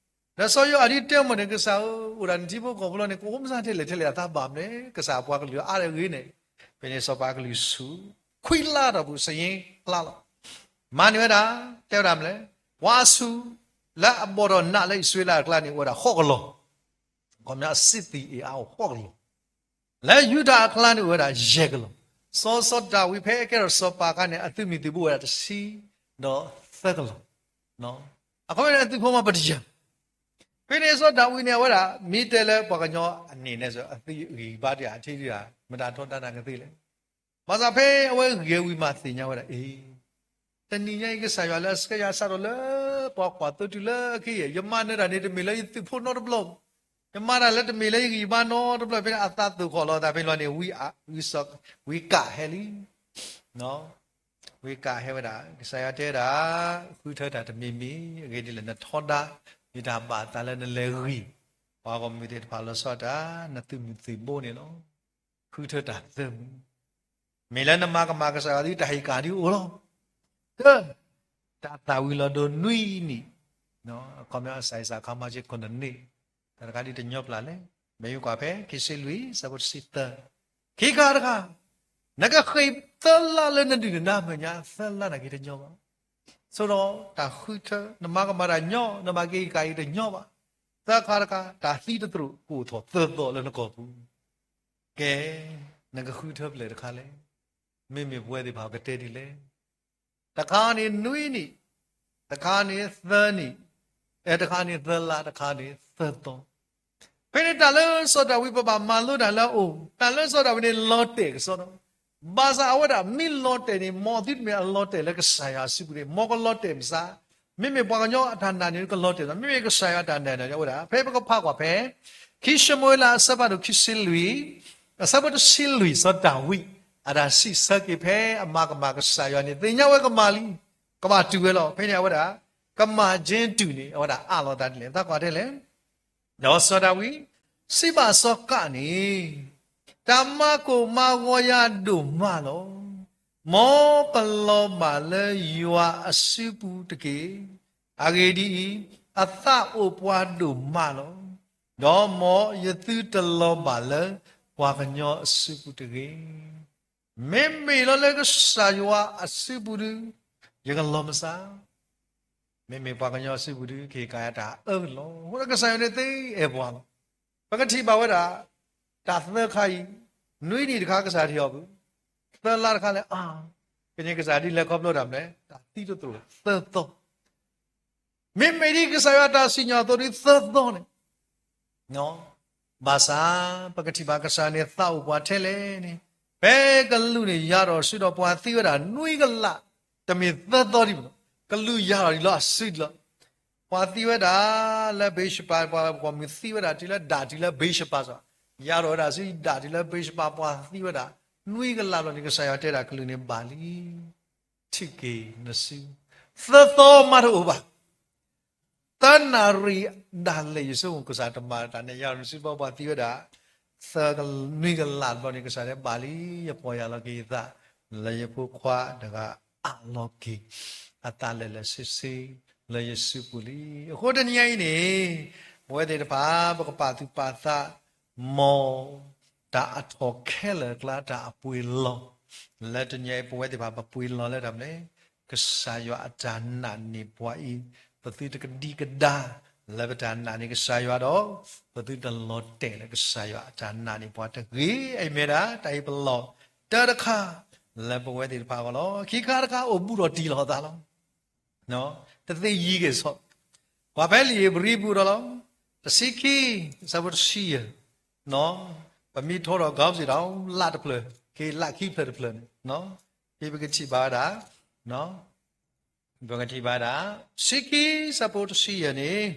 ဒီးစီၤယိၤအၣ်ဒုးတဲမၢ်န့ၣ် ကစၢ်ဧၢ, အိၣ်ဒၣ်နထံဖိကီၢ်ဖိလီၤန့ၣ် ကအိၣ်မုာ်စၢ်ထဲလဲၣ်ထဲလဲၣ် အသးဘၣ်မနုၤလဲၣ်, ကစၢ်ပှၤကလုာ်အါတဂ့ၤန့ၣ်. ဖဲန့ၣ်စီၤပၤကလုၢ်ဆူၣ်, ခွံလါတီၢ်ပူၤ စယ့ကျါလီၤ. မၤန့ၢ်ဝဲဒၣ်, တဲဝဲဒၣ်မနုၤလဲၣ်, ပှၤဆူၣ်လၢအဘီၣ်ထီၣ်နးလၢအံၣ်စရ့လးအကျါန့ၣ် အိၣ်ဝဲဒၣ်ဃိးကလီၤ, အခီပညီအစံးသံၣ်အ့ၣ်အါအိၣ်ဃိးကလီၤ. လၢယူဒၤအကျါန့ၣ်အိၣ်ဝဲဒၣ်ယဲၢ်ကလီၤ. စီၤစီၤဒၤဝံးဖဲအကဲထီၣ်စီၤပၤအခါန့ၣ် အသုးမုၢ်သံၣ်ဘိဝဲဒၣ်တဆံဒီးသၢကလီၤ. အခီပညီန့ၣ် အသုးဖိမ့ၢ်ပတယၢၢ်. ဖဲန့ၣ်စီၤဒၤဝံးန့ၣ် အဝဲဒၣ်မ့ၢ်တဲလၢပှၤကညီအန့ၣ်န့ၣ် အသုးဂံၢ်ဘါတဂၤ အထံတဂၤ မတၤထီဒါနၤကသ့လဲၣ်. ဘၣ်ဆၣ်ဖဲအဝဲဂဲၤဝံၤမးသ့ၣ်ညါဝဲဒၣ်အံၤ, တနံၤညါအံၤ ကစၢ်ယွၤလၢအဆှၢယၤစးထီၣ်လၢပှၤကွၢ်သိတုၤလၢခဲအံၤ, ယမၤနၢၤတၢ်န့ၣ် တမ့ၢ်လၢယသုးဖိနီတဘျီ, ယမၤတၢ်လၢတမ့ၢ်လၢယဂံၢ်ယဘါနီတဘျီ, ဖဲန့ၣ်အသးသိၣ်ဃီၣ်လီၤအသးဖဲန့ၣ်န့ၣ် ဝံကၣ်ဟဲလံ. ဝံကၣ်ဟဲဝဲဒၣ်, ကစၢ်ယွၤတဲဝဲဒၣ်, ဃုထၢတၢ်တမံၤမံၤ, အဂ့ၢ်ဒ်လဲၣ် နထီဒါယတၢ်ဘၣ်အသးလၢနလဲၤဂ့ၤ ပှၤဂီၢ်မုၢ်သ့ၣ်တဖၣ်လီၤဆီဒၣ်တၢ် နသုးမုၢ်သံၣ်ဘိန့ၣ်လီၤ. ဃုထၢတၢ်သၢမံၤ, မ့ၢ်လၢနမၤကမၣ်ကစၢ်ယွၤဒီး တၢ်ဟ့ၣ်ကၣ်ဒုးအိၣ်လီၤ. တၢ, တၢ်သၣ်ဝံၤလီၤဒိၣ်နွံနံၣ်, အခီပညီ စၤအံၣ်စၢ်ခါမါစ့ၢ်ခိၣ်နန့ၣ်, တၢ်တခါဒ်တညီပျၢ်လဲၣ်. မ့ၢ်ယကွၢ်ဖဲ ခံဆံလွံၢ် ဆၢဖိတဆံသၢ, ခံခါတခါ, နကဃ့ၢ်သၢလါလၢနဒုၣ်နဒါမဲာ်ညါ, သၢလါန့ၣ်က့ၤတညီဘၣ်. ဆိဒီးတၢ်ဃုထၢ, နမၤကမၣ်တၢ်ညီ, နမၤက့ၤကၣ်အံၤတညီဘၣ်. သၢခါတခါ, တၢ်သံတသရိာ်ကအိၣ်ထီၣ်သၢသီလၢနကီၢ်ပူၤ. ကဲ, နကဃုထၢဖဲလဲၣ်တခါလဲၣ်. မ့မ့ၢ်ပဝဲသ့ၣ်တဖၣ်ကတဲဒ်လဲၣ်. တခါန့ၣ်နွံနံၣ်, တခါန့ၣ်သၢနံၣ်, အဲ တခါန့ၣ်သၢလါ, တခါန့ၣ်သၢသီ. ဖဲန့ၣ်တၢ်လၢစီၤဒၤဝံး ပဘၣ်မၤလိတၢ်လၢအအိၣ်, တၢ်လၢစီၤဒၤဝံးန့ၣ်လီၤတဲာ်ကစီဒီ, ဘၣ်ဆၣ်အဝဲဒၣ်မ့ၢ်လီၤတဲာ်န့ၣ် မ်အသုတမ့ၢ်အလီၤတဲာ်လၢကစၢ်ယွၤအစုပူၤန့ၣ် မ်ကလီၤတဲာ်မစါ, မ့မ့ၢ်ပှၤကညီအတၢ်နာ်န့ၣ် ကလီၤတဲာ်လီၤ. မ့မ့ၢ်ကစၢ်ယွၤအတၢ်နာ်န့ၣ် အဝဲဒၣ် ဖဲပကဖးကွၢ်ဖဲ ခံၡမူၤအ့လးအဆၢဖးဒိၣ်ခံဆံလွံၢ်, အဆၢဖိတဆံလွံၢ် စီၤဒၤဝံး အတၢ်စံးဆၢက့ၤဖဲအမၤကမၣ်ကစၢ်ယွၤန့ၣ် သ့ၣ်ညါဝဲကမၣ်လံ, ကဘၣ်တုၤဝဲလီၤ. ဖဲန့ၣ်အဝဲဒၣ် ကမၣ်က့ၤတုၤန့ၣ် အဝဲဒၣ်အးလီၤအသးဒ်လဲၣ်, သးကွၢ်ထဲလဲၣ်. ဒီးစီၤဒၤဝံး စံးဘၣ်စီၤကးန့ၣ်, တၢ်မၤကိၢ်မၤဂီၤယၤဒိၣ်မးလီၤ. မ်ပလီၤဘၣ်လၢယွၤအစုပူၤတက့ၢ်. အဂ့ၢ်ဒ်အံၤ, အသးအိၣ်ပှၤဒိၣ်မးလီၤ. ဒီးမ်ယသုတလီၤဘၣ်လၢပှၤကညီအစုပူၤတဂ့ၤ. မ့မ့ၢ်လီၤလၢကစၢ်ယွၤအစုပူၤဒုး ယကလီၤမစါ, မ့မ့ၢ်ပှၤကညီအစုပူၤဒုး ကဟ့ၣ်ကၣ်ယၤတၢ်အၢလီၤ. အဃိဒီးကစၢ်ယွၤန့ၣ်သ့အဲၣ်ပှၤလီၤ. ပကထံၣ်ဘၣ်ဝဲဒၣ် တၢ်သၢခါအံၤ, နွံနံၣ်တခါကစၢ်ထံၣ်အီၤပူၤ, သၢလါတခါလၢအါ, ကန့ၣ်ကစၢ်ဒ်လဲၣ်ခီဖျိတၢ်မနုၤလဲၣ်, တၢ်သံတသရိာ်သၢသီ မ့မ့ၢ်ဒ်ကစၢ်ယွၤတၢ်စံၣ်ညီၣ်အသိးဒ်သၢသီန့ၣ်, ဘၣ်ဆၣ် ပကထံၣ်ဘၣ်ကစၢ်န့ၣ်သးအိၣ်ပှၤထဲလဲၣ်န့ၣ်, ဖဲကလူးန့ၣ်ယၤထီၣ်ဆူဒီးပှၤသံဝဲဒၣ်နွံကလး, တမ့ၢ်သၢသီဒံးဘၣ်, ကလူးယၤထီၣ်ဒံးလီၤအစုဒံးလီၤ. ပှၤသံဝဲဒၣ်လၢဘ့းၡဘၤ, ပှၤဂီၢ်မုၢ်သံဝဲဒၣ်တုၤလၢဒၣ်တုၤလၢဘ့းၡဘၤစီၤ, ယၤထီၣ်ဝဲဒၣ်ဆူဒၣ်တုၤလၢဘ့းၡဘၤ, ပှၤသံဝဲဒၣ် နွံကလးဘျီန့ၣ် ကစၢ်ယွၤတဲဒၣ်ကလူးန့ၣ်ဘၣ်လံ ထံၣ်က့ၤနစု, သၢသီမးတအိၣ်ဘၣ်, သၢနၣ်ရံၣ်ဒၣ်လဲာ်ယဆိကမိၣ်ကစၢ်တမၤတၢ်န့ၣ် ယၤထီၣ်ဆူဘီပှၤသံဝဲဒၣ် သၢနွံကလးဘျီန့ၣ် ကစၢ်တဲဘၣ်လံ, ယပီၢ်ယၢ်လီၤက့ၤယသး လၢယဖိခွါတဂၤအးလီၤက့ၤ အသးလဲၤလဲၤဆ့ဆ့ လၢယစုပူၤလံ. အဃိတနံၤအံၤန့ၣ် ပဝဲသ့ၣ်တဖၣ် ပကပာ်သူၣ်ပာ်သး မ်တၢ်အထီၣ်ခဲလၢာ်အကျါတၢ်အပှ့ၤလီၢ်, လၢတနံၤအံၤ ပဝဲသ့ၣ်တဖၣ် ပပှ့ၤလီၢ်လၢတၢ်မနုၤလဲၣ်, ကစၢ်ယွၤအတၢ်နာ်န့ၢ်ပှၤအံၤ, ပသုတကဒံကဒါ လၢပတၢ်နာ်န့ၢ်ကစၢ်ယွၤဒီး ပသုတလီၤတဲာ်လၢကစၢ်ယွၤအတၢ်နာ်န့ၢ်ပှၤတဂ့ၤ. အံၤမ့ၢ်ဒၣ် တၢ်ဟ့ၣ်ပလီၢ်တၢတခါ လၢပဝဲသ့ၣ်တဖၣ်အဂီၢ်လီၤ. ခံခါတခါ အိၣ်ဘူးဒီးတံၢ်လီၤအသးလီၤ. တသ့ယံၤက့ၤစီၤ, ကွၢ်ဖဲလံာ်ဧ့ၤဘြံၤပူၤဒီးလီၤ. တဆံခံ, အဆၢဖိတဆံယဲၢ်, ပမ့ၢ်ထိဒီး ကီၢ်ပစံးဒီး လၢတဖျၢၣ် က့ၤလၢခံဖျၢၣ်တဖျၢၣ်န့ၣ်, ဖဲပကထံၣ်ဘၣ်ဝဲဒၣ်, ပကထံၣ်ဘၣ်ဝဲဒၣ်, ဆံခံဆၢဖိတဆံယဲၢ်န့ၣ်,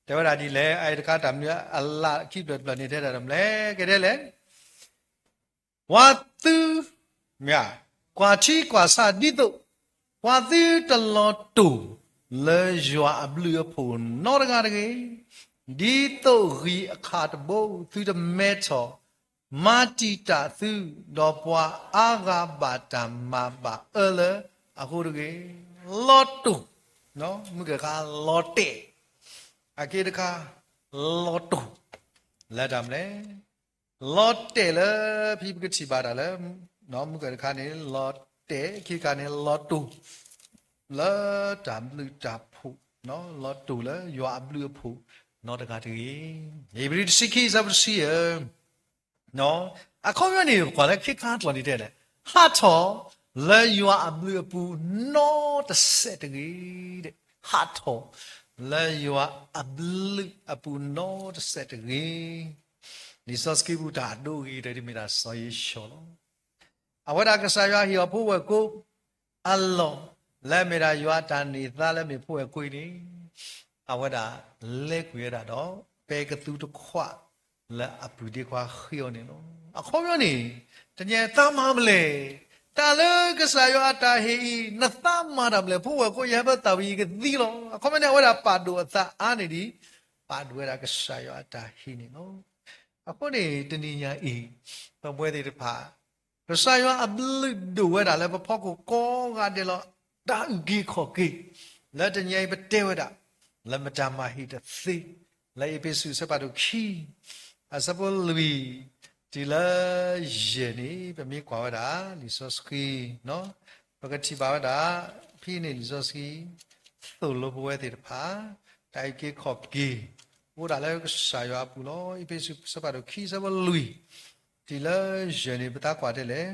တဲဝဲဒၣ်ဒ်လဲၣ်, အအံၤတခါတၢ်မနုၤအလၢခံဖျၢၣ်တဖျၢၣ်န့ၣ် တဲဒၣ်တမလဲၣ်, ကဲဒ်လဲၣ် ပှၤသု, မ့ၢ်, ကွၢ်ထံကွၢ်ဆးဒ်သိး, ပှၤသုတလီၤတိၢ်လၢယွၤအဘျုးအဖှိၣ်နီတဂၤတဂ့ၤ, ဒ်သိးဂံၢ်အခါတဘိ သုတမဲထီၣ်, မၤတံာ်တာ်သု, ဒီးပှၤအါဂၤဘၣ်တၢ်မၤဘၣ်အၢလၢအဃိတဂ့ၤ. လီၤတိၢ်, မုၢ်ကခါလီၤတဲာ်, အက့တခါ, လီၤတိၢ်, လၢတၢ်မနုၤလဲၣ် လီၤတဲာ်လၢ ဖဲပကထံၣ်ဘၣ်တၢ်လၢ မုၢ်ကတခါန့ၣ် လီၤတဲာ်, ခံခါန့ၣ် လီၤတိၢ် လၢတၢ်ဘျုးတၢ်ဖှိၣ်, လီၤတိၢ်လၢယွၤအဘျုးအဖှိၣ်နီတဂၤတဂ့ၤ. ဧ့ၤဘြံၤတဆံခံ ဆၢဖိတဆံယဲၢ်, အခီပညီန့ၣ် ပကွၢ်လၢခံခါတလီၢ်န့ၣ်တဲလဲၣ်, ဟးထီၣ်လၢယွၤအဘျုးအပူၤနီတစဲးတဂ့ၤ, ဟးထီၣ်လၢယွၤအဘျုးအပူၤနီတစဲးတဂ့ၤ. လံာ်စီဆှံပူၤတၢ်အဒိအဂ့ၤတမ့ၢ်တၢ်စီၤဧ့ၡီၤလီၤ. အဝဲဒၣ်ကစၢ်ယွၤဟ့ၣ်အီၤဖိဝဲၢ်ကိ အလီၢ်, လၢအမ့ၢ်ဒၣ်ယွၤအတၢ်န့ၢ်သါလၢအမ့ၢ်ဖိဝဲၢ်ကိအံၤန့ၣ်, အဝဲဒၣ်လဲၤကွံာ်ဝဲဒၣ်ဒီး ပဲကသူတခွးလၢအပုၢ်ဒ့ခွါဃ့အီၤန့ၣ်လီၤ. အခီပညီန့ၣ်, တနံၤအံၤသးမၤမနုၤလဲၣ်, တၢ်လၢကစၢ်ယွၤအတၢ်ဟ့ၣ်အံၤ နသးမၤတၢ်မနုၤလဲၣ်, ဖိဝဲၢ်ကိ ယဟဲဘၢသးဝံၤယကသံလီၤ. အခီပညီန့ၣ် အဝဲဒၣ်ပာ်ဒိၣ်အသးအါန့ၢ်ဒံး ပာ်ဒိၣ်ဝဲဒၣ်ကစၢ်ယွၤအတၢ်ဟ့ၣ်န့ၣ်လီၤ. အဃိန့ၣ် တနံၤညါအံၤ, ပဝဲသ့ၣ်တဖၣ် ကစၢ်ယွၤအဘျုးဒိၣ်ဝဲဒၣ်လၢပဖီခိၣ်ကိးဂၤဒဲးလီၤ. တၢ်အုၣ်က့ၤခီၣ်က့ၤ, လၢတနံၤအံၤပတဲဝဲဒၣ်, လၢမတၤမၤဟ့ၣ်တသ့, လၢအ့းဖ့းစူးအဆၢဖးဒိၣ်ခံ, အဆၢဖိလွံၢ်, တုၤလၢယဲၢ်န့ၣ် ပမ့ၢ်ကွၢ်ဝဲဒၣ် လံာ်စီဆှံ, ပကထံၣ်ဘၣ်ဝဲဒၣ်, ဖဲန့ၣ်လံာ်စီဆှံ, သိၣ်လိပဝဲသ့ၣ်တဖၣ်, တၢ်အုၣ်က့ၤခီၣ်က့ၤ, အိၣ်ဒၣ်လၢကစၢ်ယွၤအပူၤလီၤ. အ့းဖ့းစူးအဆၢဖးဒိၣ်ခံ အဆၢဖိလွံၢ်, တုၤလၢယဲၢ်န့ၣ် ပသးကွၢ်တဲလဲၣ်,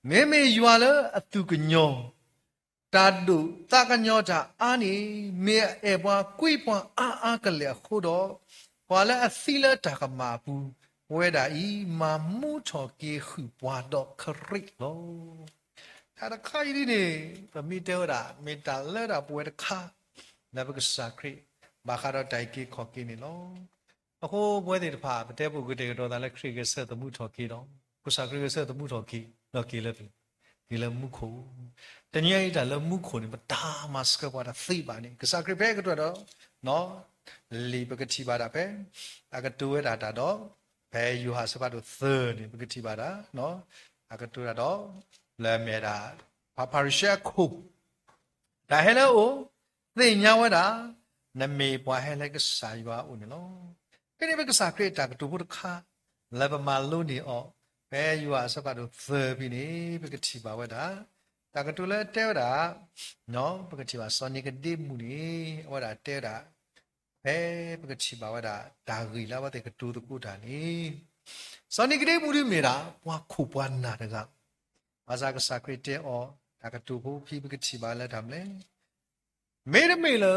မ့မ့ၢ်ယွၤလၢအသူၣ်ကညီၤ, တၢ်ဒိၣ်သးကညီၤတၢ်အါန့ၣ်, မ့ၢ်အအဲၣ်ပှၤကွံပှၤအါအါကလဲာ်အဃိဒီး, ပှၤလၢအသံလၢတၢ်ကမၣ်အပူၤ, ပဝဲဒၣ်အံၤ မၤမူထီၣ်က့ၤဃုာ်ပှၤဒီးခရံာ်လီၤ. တၢ်တခါအံၤဒ်န့ၣ်, ပမ့ၢ်တဲဝဲဒၣ် မ့ၢ်တၢ်လၢဒၣ်ပဝဲတခါ, လၢပကစၢ်ခရံာ်, ဘၣ်ဃးဒီးတၢ်အုၣ်က့ၤခီၣ်က့ၤန့ၣ်လီၤ. အဃိပဝဲသ့ၣ်တဖၣ် ပတဲပူၤကတဲာ်ကတီၤသးလၢခရံာ်ဂဲၤဆၢသးသမူထီၣ်က့ၤဒီး, ကစၢ်ခရံာ်ဂဲၤဆၢသးသမူထီၣ်က့ၤ, ဒီးက့ၤလၢပ, က့ၤလၢမူခိၣ်, တနံၤအံၤတၢ်လၢမူခိၣ်န့ၣ် ပတၢ်မၤဆှၢပှၤတသ့ဘၣ်န့ၣ် ကစၢ်ခရံာ်ဖဲကတိၤဒီး, လံာ်ပကထံၣ်ဘၣ်ဒၣ်ဖဲ, အကတိၤဝဲဒၣ်တၢ်ဒီး, ဖဲယိၤဟၣ်အဆၢဖးဒိၣ်သၢန့ၣ် ပကထံၣ်ဘၣ်ဒၣ်, အကတိၤတၢ်ဒီး, လၢအမ့ၢ်ဒၣ်, ပှၤဖၤရံၤၡဲအခိၣ် တၢ်ဟဲလၢအအိၣ်, သ့ၣ်ညါဝဲဒၣ်, နမ့ၢ်ပှၤဟဲလၢကစၢ်ယွၤအအိၣ်န့ၣ်လီၤ. ဖဲန့ၣ်ပကစၢ်ခရံာ်အတၢ်ကတိၤဖိတခါ, လၢပမၤလိန့ၢ်အီၤ, ဖဲယိၤဟၣ်အဆၢဖးဒိၣ်သၢဖဲန့ၣ် ပကထံၣ်ဘၣ်ဝဲဒၣ်, တၢ်ကတိၤလၢတဲဝဲဒၣ်, ပကထံၣ်ဘၣ်စီၤနံၤကဒ့မူးန့ၣ် အဝဲဒၣ်တဲဝဲဒၣ်, ဖဲပကထံၣ်ဘၣ်ဝဲဒၣ် တၢ်ဂ့ၢ်လၢအဝဲသ့ၣ်ကတိၤသကိးတၢ်န့ၣ်, စီၤနံၤကဒ့မူးဒ်မ့ၢ်ဒၣ် ပှၤခိၣ်ပှၤနၢ်တဂၤ, ဘၣ်ဆၣ်ကစၢ်ခရံာ်တဲအီၤ, တၢ်ကတိၤဖိဖဲပကထံၣ်ဘၣ်လၢတၢ်မနုၤလဲၣ် မ့တမ့ၢ်လၢ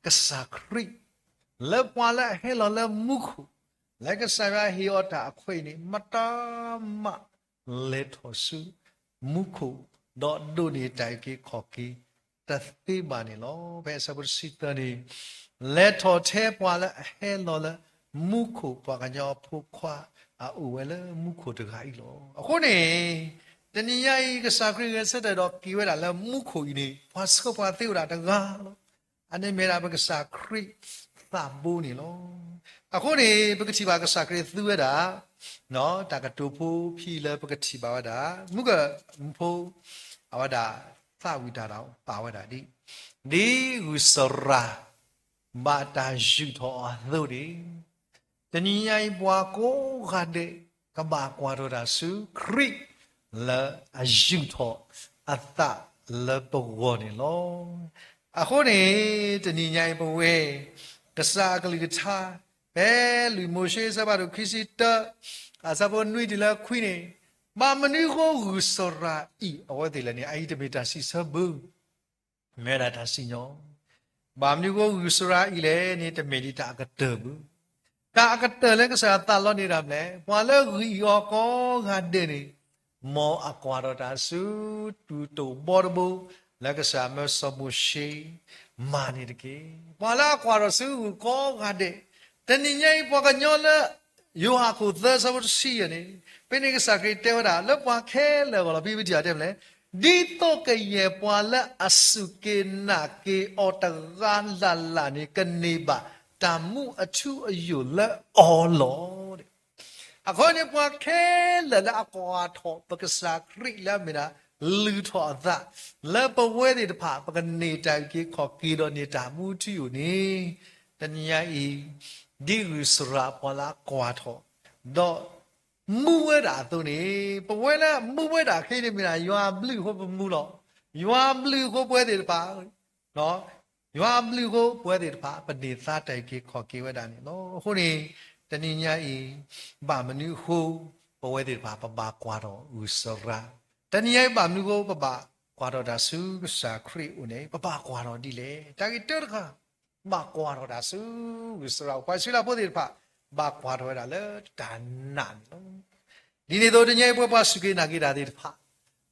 ကစၢ်ခရံာ် လၢပှၤလၢအဟဲလီၤလၢမူခိၣ်, လၢကစၢ်ယွၤဟ့ၣ်အီၤတၢ်အခွဲးအံၤန့ၣ် မတၤမး လဲၤထီၣ်ဆူမူခိၣ်, ဒီးဒိးန့ၢ်တၢ်အုၣ်က့ၤခီၣ်က့ၤ တသ့ဘၣ်န့ၣ်လီၤ. ဖဲအဆၢဖိတဆံသၢန့ၣ်, လဲၤထီၣ်ထဲပှၤလၢအဟဲလီၤလၢမူခိၣ် ပှၤကညီအဖိခွါ အအိၣ်ဝဲလၢမူခိၣ်တဂၤအံၤလီၤ. အဃိန့ၣ် တနံၤညါအံၤ ကစၢ်ခရံာ်ဂဲၤဆၢထၢၣ်ဒီးက့ၤဝဲဒၣ်လၢမူခိၣ်အံၤန့ၣ် ပှၤဆှၢပှၤသ့ဝဲဒၣ်တဂၤလီၤ. အန့ၣ်မ့ၢ်ဒၣ်ပကစၢ်ခရံာ်သးဘိန့ၣ်လီၤ. အဃိန့ၣ် ပကထံၣ်ဘၣ်ကစၢ်ခရံာ်သူဝဲဒၣ် တၢ်ကတိၤဖိဖဲလၢပကထံၣ်ဘၣ်ဝဲဒၣ် မူကမူဖိ အဝဲဒၣ်သးဝံၣ်တၢ်ဒီးပာ်ဝဲဒၣ်ဒ် ဒ်ဂုၢ်စရၤ ဘၣ်တၢ်ယူာ်ထီၣ်အီၤအသိးန့ၣ် တနံၤညါအံၤပှၤကိးဂၤဒဲး ကဘၣ်ကွၢ်ထီၣ်တၢ်ဆူခရံာ် လၢအယူာ်ထီၣ်အသးလၢပဂီၢ်န့ၣ်လီၤ. အဃိန့ၣ် တနံၤညါအံၤပဝဲ ကစၢ်အကလုၢ်ကထါ ဖဲလွံၢ်မိၤၡ့အဆၢဖးဒိၣ်ခံဆံတၢ အဆၢဖိနွံတုၤလၢခွံန့ၣ်, ဘၣ်မနုၤဃိဂုၢ်စရၤအံၤ အဝဲသ့ၣ်လဲၣ်န့ၣ် အအံၤတမ့ၢ်တၢ်စံးဆၢဘၣ် မ့ၢ်ဝဲဒၣ်တၢ်စံၣ်ညီၣ်, ဘၣ်မနုၤဃိဂုၢ်စရၤအံၤလဲၣ်န့ၣ် တမ့ၢ်ဒံးတၢ်အကတၢၢ်ဘၣ်. တၢ်အကတၢၢ်လၢကစၢ်ယွၤသးလီန့ၢ်ဒၣ်မနုၤလဲၣ်, ပှၤလၢဂံၢ်အီၤကိးဂၤဒဲးန့ၣ် မ်အကွၢ်ထီၣ်တၢ်ဆူ တူၢ်တိၢ်ဘီတဘိ လၢကစၢ်မၢစီၤမိၤၡ့ မၤန့ၣ်တက့ၢ်. ပှၤလၢအကွၢ်ထီၣ်ဆူဂုၢ်ကိးဂၤဒဲး, တနံၤညါအံၤ ပှၤကညီလၢ ယိၤဟၣ်ခိၣ်သၢဆၢဖိတဆံယဲၢ်န့ၣ်, ဖဲန့ၣ်ကစၢ်ခရံာ်တဲဝဲဒၣ် လၢပှၤခဲလၢာ်အဂီၢ်လီၤ. ဖဲပထံၣ်အီၤတဲမလဲၣ်, ဒ်သိးကယဲၢ်ပှၤလၢအစူၢ်က့ၤနာ်က့ၤအီၤတဂၤလၢ်လၢ်န့ၣ် ကန့ၢ်ဘၣ်တၢ်မူအထူအယိာ်လၢအီၤလီၤ. အဃိန့ၣ် ပှၤခဲလၢာ်လၢအကွၢ်ထီၣ်ပကစၢ်ခရံာ်လၢအမ့ၢ်ဒၣ်လုၢ်ထီၣ်အသး, လၢပဝဲသ့ၣ်တဖၣ် ပကန့ၢ်တၢ်အုၣ်က့ၤခီၣ်က့ၤဒီးန့ၢ်တၢ်မူထူယိာ်န့ၣ်, တနံၤညါအံၤ ဒ်ဂုၢ်စရၣ်ပှၤလၢအကွၢ်ထီၣ် ဒီးမူဝဲဒၣ်အသိးန့ၣ်, ပဝဲလၢမူဝဲဒၣ်ခဲအံၤန့ၣ်မ့ၢ်ဒၣ် ယွၤအဘျုးအဃိပမူလီၤ. ယွၤအဘျုးအဃိပဝဲသ့ၣ်တဖၣ် ယွၤအဘျုးအဃိပဝဲသ့ၣ်တဖၣ် ပန့ၢ်သါတၢ်အုၣ်က့ၤခီၣ်က့ၤဝဲဒၣ်န့ၣ်လီၤ. အဃိန့ၣ် တနံၤညါအံၤ ဘၣ်မနုၤအဃိ ပဝဲသ့ၣ်တဖၣ် ပဘၣ်ကွၢ်ထီၣ်ဂုၢ်စရၣ်, တနံၤညါအံၤ ဘၣ်မနုၤအဃိ ပဘၣ်ကွၢ်ထီၣ်တၢ်ဆူကစၢ်ခရံာ်အအိၣ်န့ၣ် ပဘၣ်ကွၢ်ထီၣ်ဒ်လဲၣ်. တၢ်ဂ့ၢ်တၢတခါ ဘၣ်ကွၢ်ထီၣ်တၢ်ဆူဂုၢ်စရၣ်အအိၣ်. ပှၤအံၣ်စရ့လးဖိသ့ၣ်တဖၣ် ဘၣ်ကွၢ်ထီၣ်ဝဲဒၣ်လၢတၢ်နာ်န့ၣ်လီၤ. ဒ်န့ၣ်အသိး တနံၤညါအံၤ ပဝဲပှၤစူၢ်က့ၤနာ်က့ၤတၢ်သ့ၣ်တဖၣ်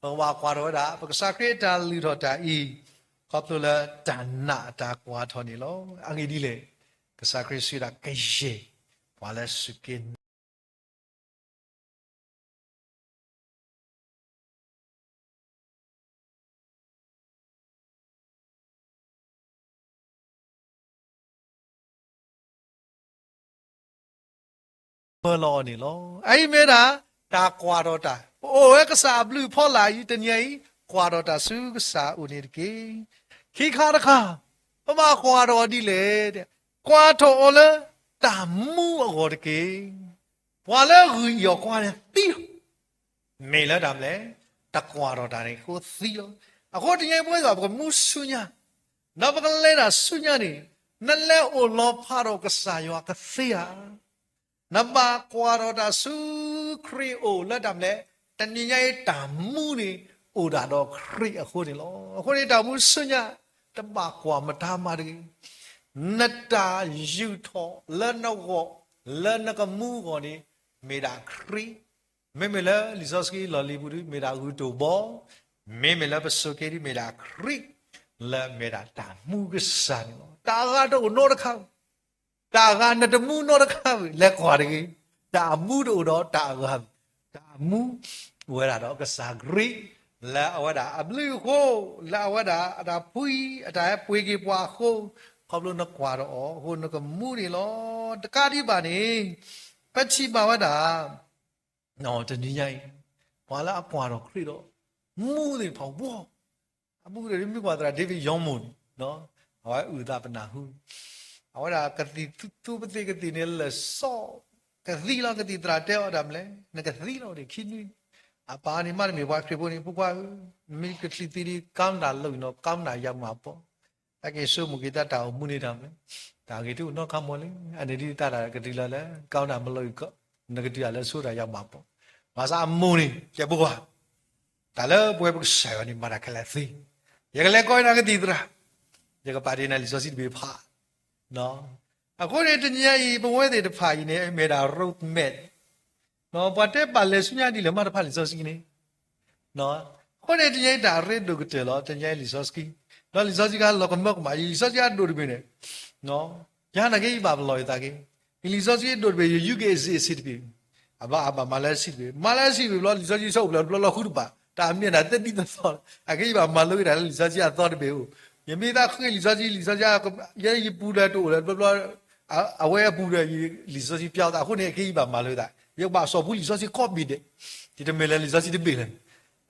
ပကဘၣ်ကွၢ်ထီၣ်ဝဲဒၣ် ပကစၢ်ခရံာ်အတၢ်လုၢ်ထီၣ်တၢ်အံၤ ခီဖျိလၢတၢ်နာ်အတၢ်ကွၢ်ထီၣ်န့ၣ်လီၤ. အဂ့ၢ်ဒ်လဲၣ်, ကစၢ်ခရံာ်စံးဝဲဒၣ် ကယဲၢ်ပှၤလၢစူၢ်က့ၤနာ် မၢလီၤအီၤန့ၣ်လီၤ. အအံၤမ့ၢ်ဒၣ် တၢ်ကွၢ်ထီၣ်တၢ်, ပအိၣ်ဝဲကစၢ်အဘျုးအဖီလာ်အံၤ တနံၤအံၤ ကွၢ်ထီၣ်တၢ်ဆူကစၢ်အအိၣ်န့ၣ်တက့ၢ်. ခံခါတခါ ပဘၣ်ကွၢ်ထီၣ်အီၤဒ်လဲၣ်, ကွၢ်ထီၣ်အီၤလၢတၢ်မူအဂီၢ်တက့ၢ်. ပှၤလၢဂုၢ်အီၣ်ကွၢ်န့ၣ်သံလီၤ. မ့ၢ်လၢတၢ်မနုၤလဲၣ်, တကွၢ်ထီၣ်တၢ်န့ၣ်အဃိသံလီၤ. အဃိတနံၤအံၤပဝဲသ့ၣ်တဖၣ် ပကမူဆူညါ, ဒီးပကလဲၤတၢ်ဆူညါန့ၣ်, နလဲၤအိၣ်လီၤဖးဒီးကစၢ်ယွၤကသ့ဧါ. နဘၣ်ကွၢ်ထီၣ်တၢ်ဆူခရံာ်အအိၣ်လၢတၢ်မနုၤလဲၣ်, တနံၤညါအံၤတၢ်မူန့ၣ် အိၣ်ဒၣ်ဒီးခရံာ်အဃိန့ၣ်လီၤ. အဃိန့ၣ်တၢ်မူဆူညါ တဘၣ်ကွၢ်မတၤမးတဂ့ၤ. နတၢ်ယူာ်ထီၣ်လၢနဂီၢ် လၢနကမူအဂီၢ်န့ၣ် မ့ၢ်ဒၣ်ခရံာ်. မ့မ့ၢ်လၢလံာ်စီဆှံလီၢ်လံၤပူၤဒီး မ့ၢ်ဒၣ်ဂုၢ်တိၢ်ဘီ, မ့မ့ၢ်လၢပစူၢ်က့ၤဒီး မ့ၢ်ဒၣ်ခရံာ် လၢအမ့ၢ်ဒၣ်တၢ်မူကစၢ်န့ၣ်လီၤ. တၢ်အဂၤတအိၣ်နီတခါဧိၤ, တၢ်အဂၤနတမူနီတခါဧိၤ လဲၤကွၢ်တဂ့ၤ. တၢ်အမူတအိၣ်ဒီးတၢ်အဂၤ, တၢ်အမူ အိၣ်ဝဲဒၣ်ဒီးကစၢ်ခရံာ် လၢအဝဲဒၣ်အဘျုးအဃိ, လၢအဝဲဒၣ်အတၢ်ဖှံအတၢ်ဟဲပှ့ၤက့ၤပှၤအဃိ, ခီဖျိနကွၢ်ထီၣ်အီၤအဃိ နကမူန့ၣ်လီၤ. တကးဒံးဘၣ်န့ၣ် ပထံၣ်ဘၣ်ဝဲဒၣ် တနံၤညါအံၤ ပှၤလၢအကွၢ်ထီၣ်ခရံာ်ဒီး မူသ့ၣ်တဖၣ်ဝီ, အပူၤကွံာ်ဒီးမ့ၢ်ကွၢ်သရၣ် David Youngmoon န့ၣ် အဝဲအုၣ်သးပနၢ်ဟူ, အဝဲဒၣ်ကသံၣ်သူသူပသ့ၣ်ကသံၣ်န့ၣ် လၢာ်စီ ကသံလီၤ ကသံၣ်သရၣ်တဲအီၤတၢ်မနုၤလဲၣ်, နကသံလီၤန့ၣ်ခံနွံ, အပၢ်န့ၣ်မ့တမ့ၢ်ပှၤခရံာ်ဖိန့ၣ် ဖိခွါဧၢ, နမ့ၢ်ကချံသံဒီး ကမနၤလီၤနီၤ ကမနၤယၤမးပီၤ တၢ်က့ၤဆိကမိၣ်က့ၤတၢ်တၢ်အိၣ်မူန့ၣ်တၢ်မနုၤလဲၣ်, တၢ်ဂ့ၤတအိၣ်နီတခါမီၤလံ, အန့ၣ်ဒ်တၢ်တၢ်ကတုၤလၢ်လၢ ကမနၤမ့ၢ်လီၤအံၤ နကတုၤလၢ်လၢဆိတၢ်ယၤမးပီၤ, ဘၣ်ဆၣ်အမိၢ်န့ၣ် တဲဖိခွါ တၢ်လၢပဝဲပကစၢ်ယွၤန့ၣ် မၤတၢ်ခဲလၢာ်သ့, ယကလဲၤကိးနၤကသံၣ်သရၣ်, ယကပာ်တ့ၢ်နၤလံာ်စီဆှံတဘ့ၣ်ဖး အဃိန့ၣ် တနံၤညါအံၤ ပဝဲသ့ၣ်တဖၣ်အံၤန့ၣ် မ့ၢ်ဒၣ် road map, ပှၤတဲပာ်လဲၤဆူညါဒ်လဲၣ်မးတဖၣ်လံာ်စီဆှံန့ၣ်, အဃိန့ၣ် တနံၤညါအံၤတၢ်အရ့ဒိၣ်ကတၢၢ်လီၤ တနံၤညါအံၤလံာ်စီဆှံ, ဒီးလံာ်စီဆှံကလီၤကမၢကမၣ် ယလံာ်စီဆှံအဒိၣ်တဘ့ၣ်န့ၣ် ယဟါနၤက့ယဘၣ်ပလီၢ်ယသးက့ၤ, ယလံာ်စီဆှံအဒိၣ်တဘ့ၣ် ယယူက့ၤအစ့အစ့တဘ့ၣ်, အဘၣ်အဘၣ်မၤလၢအဆံးတဘ့ၣ် မၤလၢအဆံးတဘ့ၣ်ဘျီ လံာ်စီဆှံဆိၣ်အိၣ်ဖျဲၣ်တဘျီလီၤဃုတဘၣ်, တၢ်အမ့ၢ်ဒၣ်သဒံသသီ, အက့ယဘၣ်မၤလိက့ၤတၢ်လၢလံာ်စီဆှံအသီတဘ့ၣ်အိၣ်, ယမ့ၢ်သးဃ့လံာ်စီဆှံ လံာ်စီဆှံ ယဲယပူၤဒီးတအိၣ်လၢဘျီဘျီ အဝဲအပူၤဒီး လံာ်စီဆှံပျီသး အဃိန့ၣ် အက့ယဘၣ်မၤလိသး, ယကဘၣ်စိာ်ဖှူလံာ်စီဆှံကိးဘ့ၣ်ဒဲး, ယတမ့ၢ်လၢလံာ်စီဆှံတဘ့ၣ်လၢၤန့ၣ်,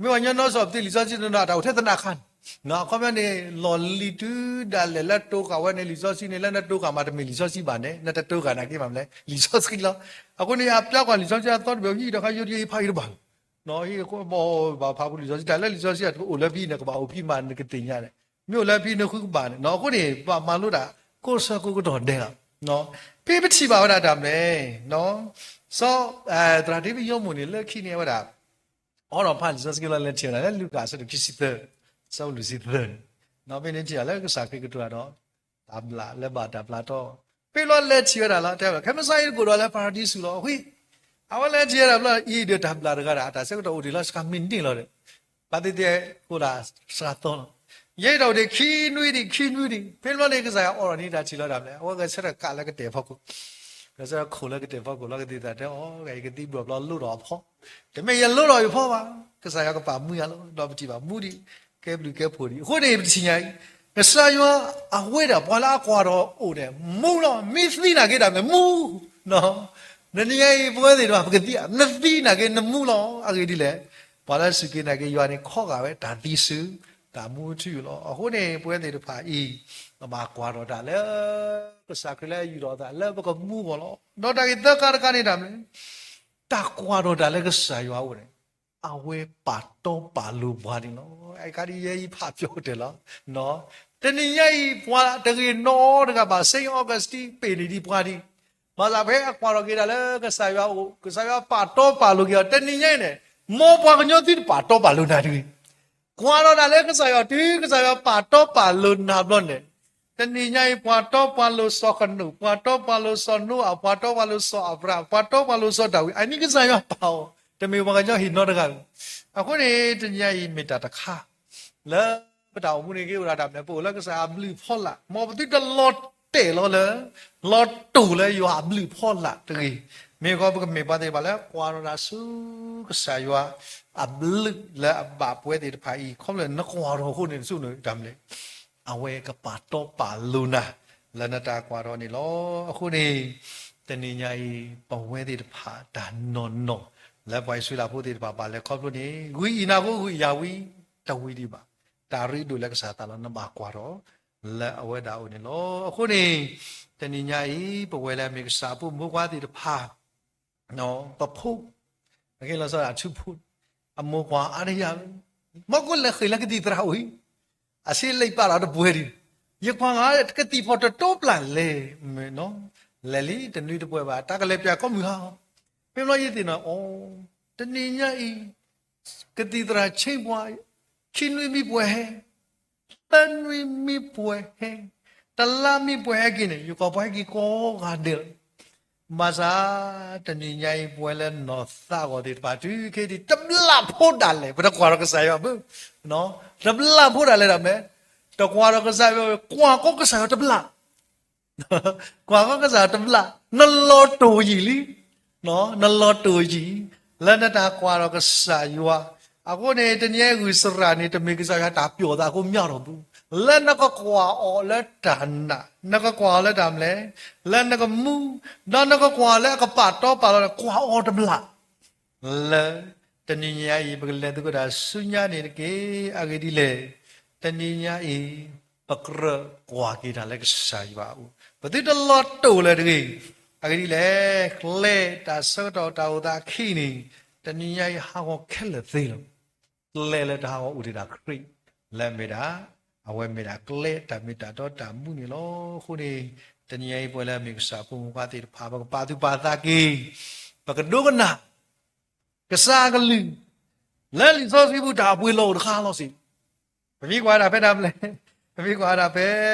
မ့ၢ်ပှၤကညီနီၢ်စီၣ်ပသ့လံာ်စီဆှံတနီၤ တၢ်အိၣ်ထဲသနးခါန့ၣ်, အခီပညီန့ၣ် လီၢ်လံၤတုၤဒၣ်လဲာ်လၢတိၤဃာ်ဝဲန့ၣ် လံာ်စီဆှံန့ၣ် လၢနတိၤဃာ်မးတမ့ၢ်လံာ်စီဆှံဘၣ်န့ၣ် နတတိၤဃာ်နာ်က့မးမလဲၣ် လံာ်စီဆှံလီၤ, အဃိန့ၣ် အပျီကွၢ်လံာ်စီဆှံအသီတဘ့ၣ် ဟံၣ်ဒီးခါယိတယိဖးယိတဘၣ်လီၤ ဟံၣ်ဘၣ်ဖးဖှူလံာ်စီဆှံ တၢ်လၢလံာ်စီဆှံအအိၣ်လၢဖဲန့ၣ် ကဘၣ်အိၣ်ဖဲမးနကသ့ၣ်ညါန့ၣ်, မ့ၢ်အိၣ်လၢဖဲန့ၣ်ဃုကဘၣ်န့ၣ်, အဃိန့ၣ် ပဘၣ်မၤလိတၢ်ကိးဆၢကိးကတီၢ်ဒဲးလီၤ, ဖဲပထံၣ်ဘၣ်ဝဲဒၣ်တၢ်မနုၤလဲၣ်, စီၤ သရၣ်ဒ့ဝံးယီမူးန့ၣ် လၢခံန့ၣ်ဝဲဒၣ် အိးထီၣ်ဖးလံာ်စီဆှံလီၤ လဲၤထံၣ်ဝဲဒၣ်လၢလူၤကၣ်အဆၢဒိၣ်ခံဆံသၢ, အဆၢဖိလွံၢ်ဆံသၢန့ၣ်, ဖဲန့ၣ်ထံၣ်အီၤလၢကစၢ်ခရံာ်ကတိၤတၢ်ဒီး တၢ်ဘျၣ်လၢဘၣ်တၢ်ပျၢ်ထီၣ်, ဖဲလီၤလဲၤထံၣ်ဝဲဒၣ်လီၤ တဲဝဲ ခဲမုၢ်ဆါအံၤတကိးဒီးလၢပၤရဒံစူၤလီၤ အဃိ အဝဲလဲၤထံၣ်ဝဲဒၣ်ဘျီအံၤဒီးတၢ်ဘျၣ်တဂၤဒီး အတၢ်ဆၢကတီၢ်အိၣ်ဒံးလီၤ စှၤမံးနံးလီၤဒီး ဘၣ်သ့ၣ်သ့ၣ်ဃိဒၣ်စှၤသီလီၤ. ယဲအံၤတၢ်အိၣ်ဒံးခံနွံဒံး ခံနွံဒံး ဖဲန့ၣ်ဘျီန့ၣ် ကစၢ်ယွၤအိးထီၣ်န့ၢ်တၢ်ထံၣ်လီၤဒၣ်မလဲၣ်. အဝဲဂဲၤဆၢထၢၣ်ကးလၢကတဲာ်ဖီခိၣ်, ဂဲၤဆၢထၢၣ်ခိၣ်လၢကတဲာ်ဖီခိၣ်လီၤ. ကသံၣ်သရၣ်တဲအီၤ ယကသံဘျီၣ်ဘျီလိၣ်ထီၣ်အဖီ, တမ့ၢ်ယလိၣ်ထီၣ်ယဖီဘၣ်, ကစၢ်ယွၤကပာ်မူယၤလီၤ. ဒီးပထံၣ်ဘၣ်မူဒံး, ကဲဘျုးကဲဖှိၣ်ဒံး. အဃိန့ၣ် ပတထံၣ်ညါအံၤ ကစၢ်ယွၤအဝဲဒၣ်ပှၤလၢအကွၢ်ထီၣ်အိၣ်န့ၣ် မူလီၤ. မ့ၢ်သံနာ်က့တၢ်မ့ၢ်မူ တနံၤညါအံၤ ပဝဲသ့ၣ်တဖၣ် ပကသံဧါ, နသံနာ်က့နမူလီၤ. အဂ့ၢ်ဒ်လဲၣ်, ပှၤလၢစူၢ်က့ၤနာ်က့ၤယွၤန့ၣ် ခီဂာ်ဝဲတၢ်သံစု တၢ်မူထူလီၤ. အဃိန့ၣ် ပဝဲသ့ၣ်တဖၣ်အံၤ ပဘၣ်ကွၢ်ထီၣ်တၢ်လၢ ကစၢ်ခရံာ်လၢအယူၢ်ထီၣ်အသးလၢပကမူအဂီၢ်လီၤ. ဒီးတၢ်ဂ့ၢ်သၢခါတခါန့ၣ်တၢ်မနုၤလဲၣ်, တၢ်ကွၢ်ထီၣ်တၢ်လၢကစၢ်ယွၤအအိၣ်န့ၣ် အဝဲပာ်တီပာ်လိၤပှၤန့ၣ်လီၤ. အကါဒ်ယဲအံၤဖးပျီတဲလီၤ. တနံၤညါအံၤ ပှၤတဂ့ၤနီတဂၤဘၣ် Saint Augustine ပ့ၤန့ၢ်ဒံးပှၤဒံး, ဘၣ်ဆၣ်ဖဲအကွၢ်ထီၣ်က့ၤတၢ်လၢကစၢ်ယွၤအအိၣ် ကစၢ်ယွၤပာ်တီပာ်လိၤက့ၤအီၤ တနံၤညါအံၤန့ၣ် မ်ပှၤကညီသုတပာ်တီပာ်လိၤနၤတဂ့ၤ. ကွၢ်ထီၣ်တၢ်လၢကစၢ်ယွၤ တုၤကစၢ်ယွၤပာ်တီပာ်လိၤနၤဘျီန့ၣ်, တနံၤညါအံၤ ပှၤတီပှၤလိၤစီၤဃနိၣ်, ပှၤတီပှၤလိၤစီၤနိအၤ, ပှၤတီပှၤလိၤစီၤအၤဘြၤဟၣ်, ပှၤတီပှၤလိၤစီၤဒၤဝံး, အမ့ၢ်ကစၢ်ယွၤပာ်အီၤ, တမ့ၢ်ပှၤကညီဟ့ၣ်နီတဂၤဘၣ်. အဃိန့ၣ် တနံၤညါအံၤမ့ၢ်တၢ်တခါ လၢပတၢ်အိၣ်မူန့ၣ်က့ၤအိၣ်ဒၣ်တၢ်မနုၤလဲၣ်, ပအိၣ်လၢကစၢ်အဘျုးဖီလာ်, မ်ပသုတလီၤတဲာ်လီၤလၢ လီၤတိာ်လၢယွၤအဘျုးဖီလာ်တဂ့ၤ. မ့ၢ်ဃီပကမ့ၢ်ပှၤသ့ၣ်တဖၣ်လၢကွၢ်ထီၣ်တၢ်ဆူကစၢ်ယွၤအဘျုးလၢအဘၣ်ပဝဲသ့ၣ်တဖၣ်အံၤ ခီဖျိလၢနကွၢ်ထီၣ်အဃိန့ၣ် တစူၢ်န့ၣ်တၢ်မနုၤလဲၣ်, အဝဲကပာ်တီပာ်လိၤနၤ လၢနတၢ်ကွၢ်ထီၣ်န့ၣ်လီၤ. အဃိန့ၣ် တနံၤညါအံၤ ပဝဲသ့ၣ်တဖၣ်တၢ်နီၢ်နီၢ် လၢပှၤအံၣ်စရ့လးဖိသ့ၣ်တဖၣ်ဘၣ်လဲၤခီဖျိန့ၣ် ဂုၢ်အံၤနၤဖိဂုၢ်အံၤယၤဝံၤ တဝံၤဒံးဘၣ်. တၢ်ရ့ဒိၣ်လၢကစၢ်သးလီၤ နဘၣ်ကွၢ်ထီၣ် လၢအဝဲဒၣ်အအိၣ်န့ၣ်လီၤ. အဃိန့ၣ် တနံၤညါအံၤ ပဝဲလၢအမ့ၢ်ကစၢ်အဖိမုၣ်ဖိခွါသ့ၣ်တဖၣ် ပဖိ အကဲလီၤဆီဒၣ်ထူဖိ အမိၢ်ကွၢ်အါတယၢ်, မ့ၢ်ကလဲၤဃ့ၢ်လၢကသံၣ်သရၣ်အိၣ်အံၤ, အဆ့လံာ်ပာ်လီၤတပှဲၤဒံး, ယကွၢ်ဂၤကသံၣ်ဖီၣ်တတိပျၢ်လဲၣ်, လဲၤလံတနွံတပှဲၤဘၣ် တၢ်ကလဲၤပၠးကီမုၢ်ဟါ, ဖဲဘျီယသ့ၣ်နီၣ်အီၤ, တနံၤညါအံၤ ကသံၣ်သရၣ်ဆ့ပှၤ ခံနွံမံပှဲၤဟဲ သၢနွံမံပှဲၤဟဲ, တလါမံပှဲၤဟဲက့ၤန့ၣ် ယကွၢ်ပှၤဟဲက့ၤကိးဂၤဒဲးလီၤ. ဘၣ်ဆၣ် တနံၤညါအံၤ ပဝဲလၢနီၢ်သးဂီၤသ့ၣ်တဖၣ် တုၤခဲအံၤ တဘျၣ်ဖိဒၣ်လဲာ် ပတကွၢ်ထီၣ်ကစၢ်ယွၤဘၣ်, တဘျၣ်ဖိဒၣ်လဲာ်ဒၣ်မ့ၢ်, တကွၢ်ထီၣ်ကစၢ်ယွၤ, ကွၢ်ကီကစၢ်ယွၤတဘျၣ် ကွၢ်ကီကစၢ်တဘျၣ်, နလီၤတိၢ်ယံာ်လံ, နလီၤတိၢ်ယံာ်, လၢနတၢ်ကွၢ်ထီၣ်ကစၢ်ယွၤ, အဃိန့ၣ် တနံၤအံၤဂုၢ်စရၣ်န့ၣ် တမ့ၢ်ကစၢ်ယွၤတၢ်ပျီၢ်သးအဃိမ့ၢ်အီၤတဘူး, လၢနကကွၢ်အီၤလၢတၢ်နာ်, နကကွၢ်အီၤလၢတၢ်မနုၤလဲၣ်, လၢနကမူ, ဒီးနကကွၢ်အီၤလၢအကပာ်တီပာ်လိၤန့ၣ် ကွၢ်အီၤတဘျၣ် လၢတနံၤညါအံၤ ပကလဲၤသကိးတၢ်ဆူညါန့ၣ်တက့ၢ်. အဂ့ၢ်ဒ်လဲၣ်, တနံၤညါအံၤ ပကြၢးကွၢ်က့ၤတၢ်လၢကစၢ်ယွၤအအိၣ်, ပသုတလီၤတိၢ်လၢၤတဂ့ၤ. အဂ့ၢ်ဒ်လဲၣ်, ကျဲတၢ်ဆၢကတီၢ်တၢ်အိၣ်သးအခံန့ၣ် တနံၤညါအံၤဟးဂီၤခဲလၢာ်သ့လီၤ. ကျဲလၢတဟးဂီၤအိၣ်ဒံးဒၣ်ခရံာ်, လၢအမ့ၢ်ဒၣ်, အဝဲမ့ၢ်ဒၣ်ကျဲတၢ်မ့ၢ်တၢ်တီတၢ်မူန့ၣ်လီၤ. အဃိန့ၣ် တနံၤညါအံၤပဝဲလၢအမ့ၢ်ကစၢ်ဖိမုၣ်ဖိခွါသ့ၣ်တဖၣ် ပကပာ်သူၣ်ပာ်သးက့ၤ, ပကဒိကနၣ် ကစၢ်အကလုၢ်, လၢလံာ်စီဆှံပူၤတၢ်အပှ့ၤလီၤအိၣ်တခါလီၤစ့ၢ်, ပမ့ၢ်ကွၢ်ဒၣ်ဖဲတၢ်မနုၤလဲၣ်, ပမ့ၢ်ကွၢ်ဒၣ်ဖဲ,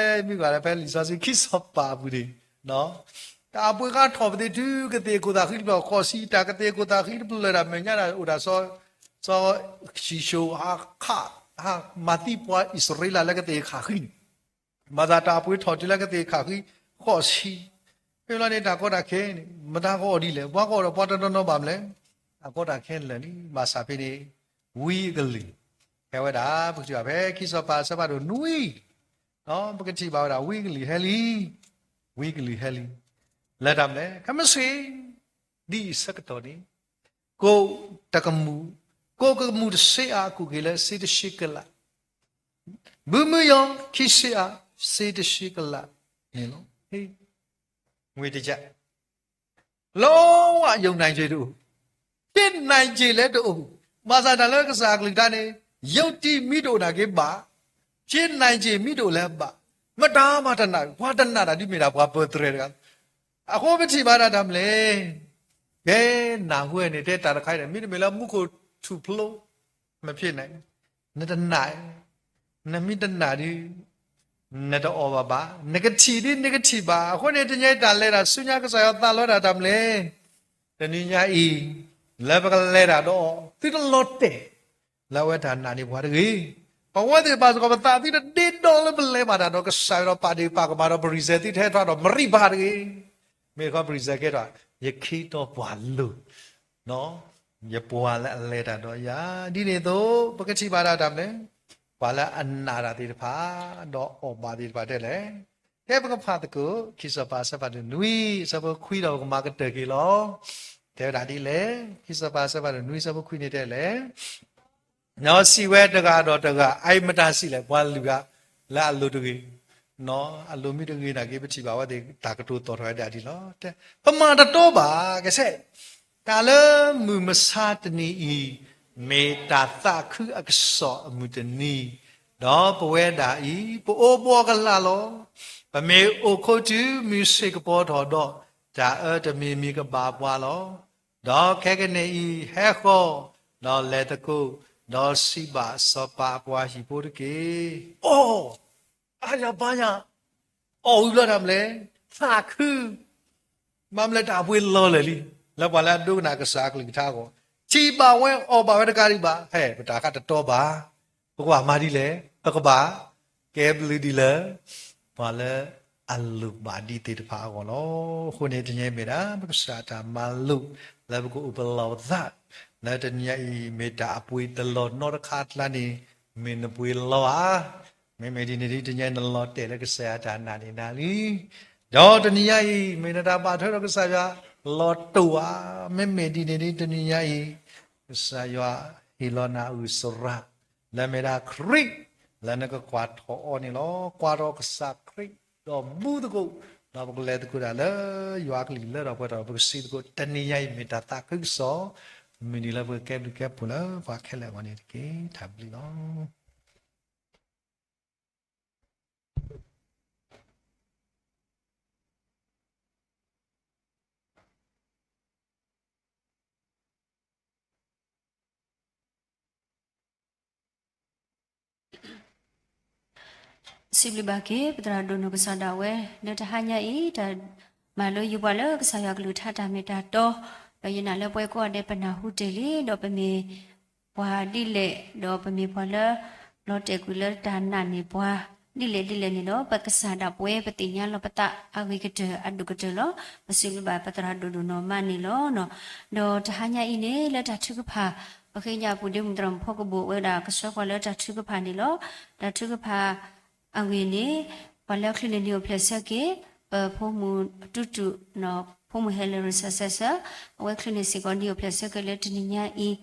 မ့ၢ်ကွၢ်ဒၣ်ဖဲလံာ်စီဆှံခံစီၤပၤအပူၤန့ၣ်, တၢ်အပှ့ၤဃါထီၣ်ပသ့ၣ်တုၤကသ့ၣ်ခိၣ်သၣ်ဃံတဖျၢၣ်ဃိးဆံ, တၢ်ကသ့ၣ်ခိၣ်သၣ်ဃံတဖျၢၣ်ဒၣ်မဲာ်ညါဒၣ်အိၣ်ဒၣ်စီၤ, စီၤၡံၣ်စိၣ်ဟးခး, ဟးမၤသံပှၤအံၣ်စရ့လးလၢကသ့ၣ်ခးဃံန့ၣ် ဘၣ်ဆၣ်တၢ်အပှ့ၤထီၣ်တုၤလၢကသ့ၣ်ခးဃံဃိးဆံ, ဖဲဘျီန့ၣ် တၢ်ကီတၢ်ခဲန့ၣ် မတၤကအိၣ်ဒ်လဲၣ်, ပှၤကအိၣ်ဒီးပှၤတနီၤနီၤဘၣ်မနုၤလဲၣ်, တၢ်ကီတၢ်ခဲလၢာ်လံ, ဘၣ်ဆၣ်ဖဲန့ၣ် ဝံအကလုၢ် ဟဲဝဲဒၣ်, ပကထံၣ်ဘၣ်ဖဲခံစီၤပၤအဆၢဖးဒိၣ်နွံ, ပကထံၣ်ဘၣ်ဝဲဒၣ် ဝံအကလုၢ်ဟဲလံ, ဝံအကလုၢ်ဟဲလံ, လၢတၢ်မနုၤလဲၣ်, ခဲမုၢ်ဆ့ၣ်, ဒ်အံၤဆၢကတီၢ်န့ၣ် ကိးတကမူၣ်, ကိးကမူၣ်တဆ့အါအကူၣ်က့ၤလၢစ့တဆံကလး, ဘုမုယီၤခံဆ့အါစ့တဆံကလးန့ၣ်လီၤ. ငွေတကျပ်, လုံးဝယုံနိုင်ခြေတအိၣ်, ဖြစ်နိုင်ခြေလည်းတအိၣ်, ဘၣ်ဆၣ်တၢ်လၢကစၢ်အကလုၢ်ကထါန့ၣ်, ယုံကြည်မ့ၢ်တအိၣ်နာ်က့ဘၣ်, ဖြစ်နိုင်ခြေမ့ၢ်တအိၣ်လၢၤဘၣ်, မတၤမၤတနာ်, ပှၤတနာ်တၢ်ဒ်မ့ၢ်ဒၣ်ပှၤပၢၤတြဲၤတဂၤ အဃိပထံၣ်ဘၣ်ဒၣ်တၢ်မနုၤလဲၣ်, ကဲနၢ်ဟူဝဲန့ၣ် တဲတၢ်တခါအံၤန့ၣ် မ့တမ့ၢ်လၢမူခိၣ်ထူၣ်ဖျိ, မဖြစ်နိုင်, နတနာ်, နမ့ၢ်တနာ်ဒီး, နတအီၣ်ဘၣ်ဘၣ်, နကထံၣ်ဒီးနကထံၣ်ဘၣ်. အဃိန့ၣ် တနံၤအံၤတၢ်လဲၤတၢ်ဆူညါ ကစၢ်ယွၤသးလီတၢ်တၢ်မနုၤလဲၣ် တနံၤညါအံၤ လၢပကလဲၤတၢ်ဒီးအီၤ သုတလီၤတဲာ် လၢအဝဲတၢ်နာ်န့ၢ်ပှၤတဂ့ၤ. ပဝဲသ့ၣ်တဖၣ်စ့ၢ်ကီး ပသးသုတဒ့ဒီလၢပလဲၤဘၣ်တၢ်ဒီးကစၢ်ယွၤဒီး ပာ်ဒ့ၣ်ပာ်ကမၣ်ဒီး ပ result သုတဟဲထွဲဒီး မရံဘၣ်တဂ့ၤ. မ့ၢ်တခီ ပ result ကဲထီၣ် ယခ့ဒီးပှၤလိၤ ယပှၤလၢအလဲၤတၢ်ဒီးယၤ ဒ်န့ၣ်အသိး ပကထံၣ်ဘၣ်ဒၣ်တၢ်မနုၤလဲၣ်, ပှၤလၢအနာ်တၢ်သ့ၣ်တဖၣ် ဒီးအီၣ်ဘၣ်သ့ၣ်တဖၣ်တဲလဲၣ်. ကဲပကဖးသကိး ခံစီၤပၤအဆၢဖးဒိၣ်နွံ အဆၢဖိခွံဒီးပကမၤကတၢၢ်က့ၤလီၤ. တဲဝဲဒၣ်ဒ်လဲၣ်, ခံစီၤပၤအဆၢဖးဒိၣ်နွံ အဆၢဖိခွံန့ၣ်တဲလဲၣ် ဒီးစံးဝဲတဂၤဒီးတဂၤ, အအံၤမတၤစံးလဲၣ်, ပှၤလုၢ်ဂၤလၢအလိၤတဂ့ၤ, အလိၤမ့ၢ်တဂ့ၤနာ်က့ ပထံၣ်ဘၣ်ဝဲသ့ၣ် တၢ်ကတိၤသီၣ်ထီၣ်ဝဲဒၣ်ဒ်လီၤ. ပမၤတတီဘၣ်, ကစဲး, တၢ်လၢမုၢ်မဆါတနံၤအံၤ မ့ၢ်တၢ်သးခုအကစီၣ်အမုၢ်တနံၤ, ဒီးပဝဲဒၣ်အံၤ ပအိၣ်ဘှီကလာ်လီၤ. ပမ့ၢ်အိၣ်ခိးတုၤမုၢ်ဆ့ၣ်ကပီၤထီၣ်ဒီး တၢ်အၢတမံၤမံၤကဘၣ်ပှၤလီၤ. ဒီးခဲကနံၣ်အံၤဟဲဃီၤ, ဒီးလဲၤသကိး, ဒီးစံးဘၣ်စီၤပၤအပှၤဟံၣ်ဖိတက့ၢ်. အိ, အါယၤဘါယၤ, အီၣ်ဝံၤဘျီတၢ်မနုၤလဲၣ်, သးခု, ဘၣ်မနုၤလဲၣ် တၢ်အပှ့ၤလီၤလၢာ်လံ, လၢပှၤလၢအဒိကနၣ်ကစၢ်အကလုၢ်ကထါအဂီၢ်, ထံၣ်ဘၣ်ဝဲအီၣ်ဘၣ်ဝဲတကးဒံးဘၣ်, ဟဲ ပတၢ်ဃးတတီဘၣ်, ပကဘၣ်မၤဒ်လဲၣ်, ပကဘၣ်ကဲဘျုးဒ်လၢ ပှၤလၢအလိၣ်ဘၣ်ဒံးသ့ၣ်တဖၣ်အဂီၢ်လီၤ. အဃိန့ၣ် တနံၤအံၤမ့ၢ်ဒၣ် ပကစၢ်တၢ်မၤလိာ် လၢပကအိၣ်ပလီၢ်ပသး, လၢတနံၤအံၤ မ့ၢ်တၢ်အပှ့ၤတလီၢ်နီတခါတလါန့ၣ် မ့ၢ်နပှ့ၤလီၢ်ဧါ. မ့မ့ၢ်ဒ်န့ၣ်ဒ် တနံၤအံၤ နလီၤတဲာ်လၢကစၢ်ယွၤတၢ်နာ်န့ၢ်နၤလံ. ဒီးတနံၤညါအံၤ မ့ၢ်နတၢ်ဘၣ်ထွဲဒီးကစၢ်ယွၤလီၤတိာ်ဧါ. မ့မ့ၢ်ဒ်န့ၣ်ဒ် တနံၤညါအံၤ ကစၢ်ယွၤဟ့ၣ်လီၤနၤအုၣ်စရၣ် လၢမ့ၢ်ဒၣ်ခရံာ် လၢနကကွၢ်ထီၣ်အီၤန့ၣ်လီၤ. ကွၢ်ထီၣ်ကစၢ်ခရံာ် ဒီးမူသကိး, ဒီးပကလဲၤသကိးတၢ်လၢယွၤအကလုၢ်လၢထီၣ်ပှဲၤထီၣ် ပကစံးသကိး တနံၤညါအံၤမ့ၢ်တၢ်သးခုကစီၣ် မုၢ်နံၤလၢပကကဲဘျုးကဲဖှိၣ်လၢပှၤခဲလၢာ်အဂီၢ်န့ၣ်တက့ၢ်. တၢ်ဘျုးလီၤ. စံးဘျုးဘၣ်က့ၤ ပသရၣ်ဒိၣ်နီၢ်ကစၢ်ဒၣ်ဝဲ လၢတဟါညါအံၤ တၢ်မၤလိယုာ်ပှၤလၢကစၢ်ယွၤကလုၢ်ကထါတၢ်မ့ၢ်တၢ်တီ, ဒီးယနာ်လၢပဝဲကိးဂၤဒဲးပနၢ်ဟူတ့ၢ်လံ, ဒီးပမ့ၢ်ပှၤဒ်လဲၣ်, ဒီးပမ့ၢ်ပှၤလၢ လီၤတဲာ်ကွံာ်လၢတၢ်နာ်န့ၢ်ပှၤ ဒ်လဲၣ်ဒ်လဲၣ်န့ၣ်ဒီး ပကစၢ်ဒၣ်ပဝဲပသ့ၣ်ညါလီၤပသးအဂ့ၤကတၢၢ်အဒိၣ်ကတၢၢ်လီၤ. ပစံးဘျုးဘၣ်ပသရၣ်ဒိၣ်ဒိၣ်နီၢ်မးန့ၣ်လီၤ. ဒီးတဟါညါအံၤန့ၣ် လၢတၢ်ထုကဖၣ် ပဃ့ကညးပူၤဒ့မုၢ်သရၣ်မုၣ်ဖီကဘိၣ် အဝဲဒၣ်ကဆှၢပှၤလၢတၢ်ထုကဖၣ်န့ၣ်လီၤ. တၢ်ထုကဖၣ်အဂ့ၢ်န့ၣ် ပှၤလၢချုးန့ၣ်နံၤအိၣ်ဖျဲၣ်ဆၢက့ၤ ပဖိမုၣ်တူတူ ဖိမုၣ်ဟဲလၢရစၢၢ်စၢၢ်ဆၢ, အဝဲချုးန့ၣ်စ့ၢ်ကီးနံၤအိၣ်ဖျဲၣ်ဆၢက့ၤလၢတနံၤညါအံၤ ဒီး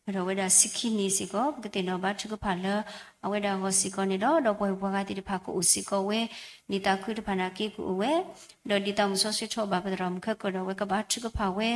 အဝဲဒၣ်ဆံခံနံၣ်စ့ၢ်ကီး ပကသ့ၣ်နီၣ်ဘါထုကဖၣ်လၢအဝဲဒၣ်အဂီၢ်စ့ၢ်ကီးန့ၣ်လီၤ. ဒီးပှၤဂုၤပှၤဂၤသ့ၣ်တဖၣ်ကအိၣ်စ့ၢ်ကီးဝဲ နံၣ်သးခုတဖၣ်နာ်က့ကအိၣ်ဝဲ, ဒီးဒ်သးမုၢ်စီဆှံထီၣ်ဘၣ်ပသရၣ်မုၣ်ခဲကၢၣ်ဒီး အဝဲကဘါထုကဖၣ်ဝဲ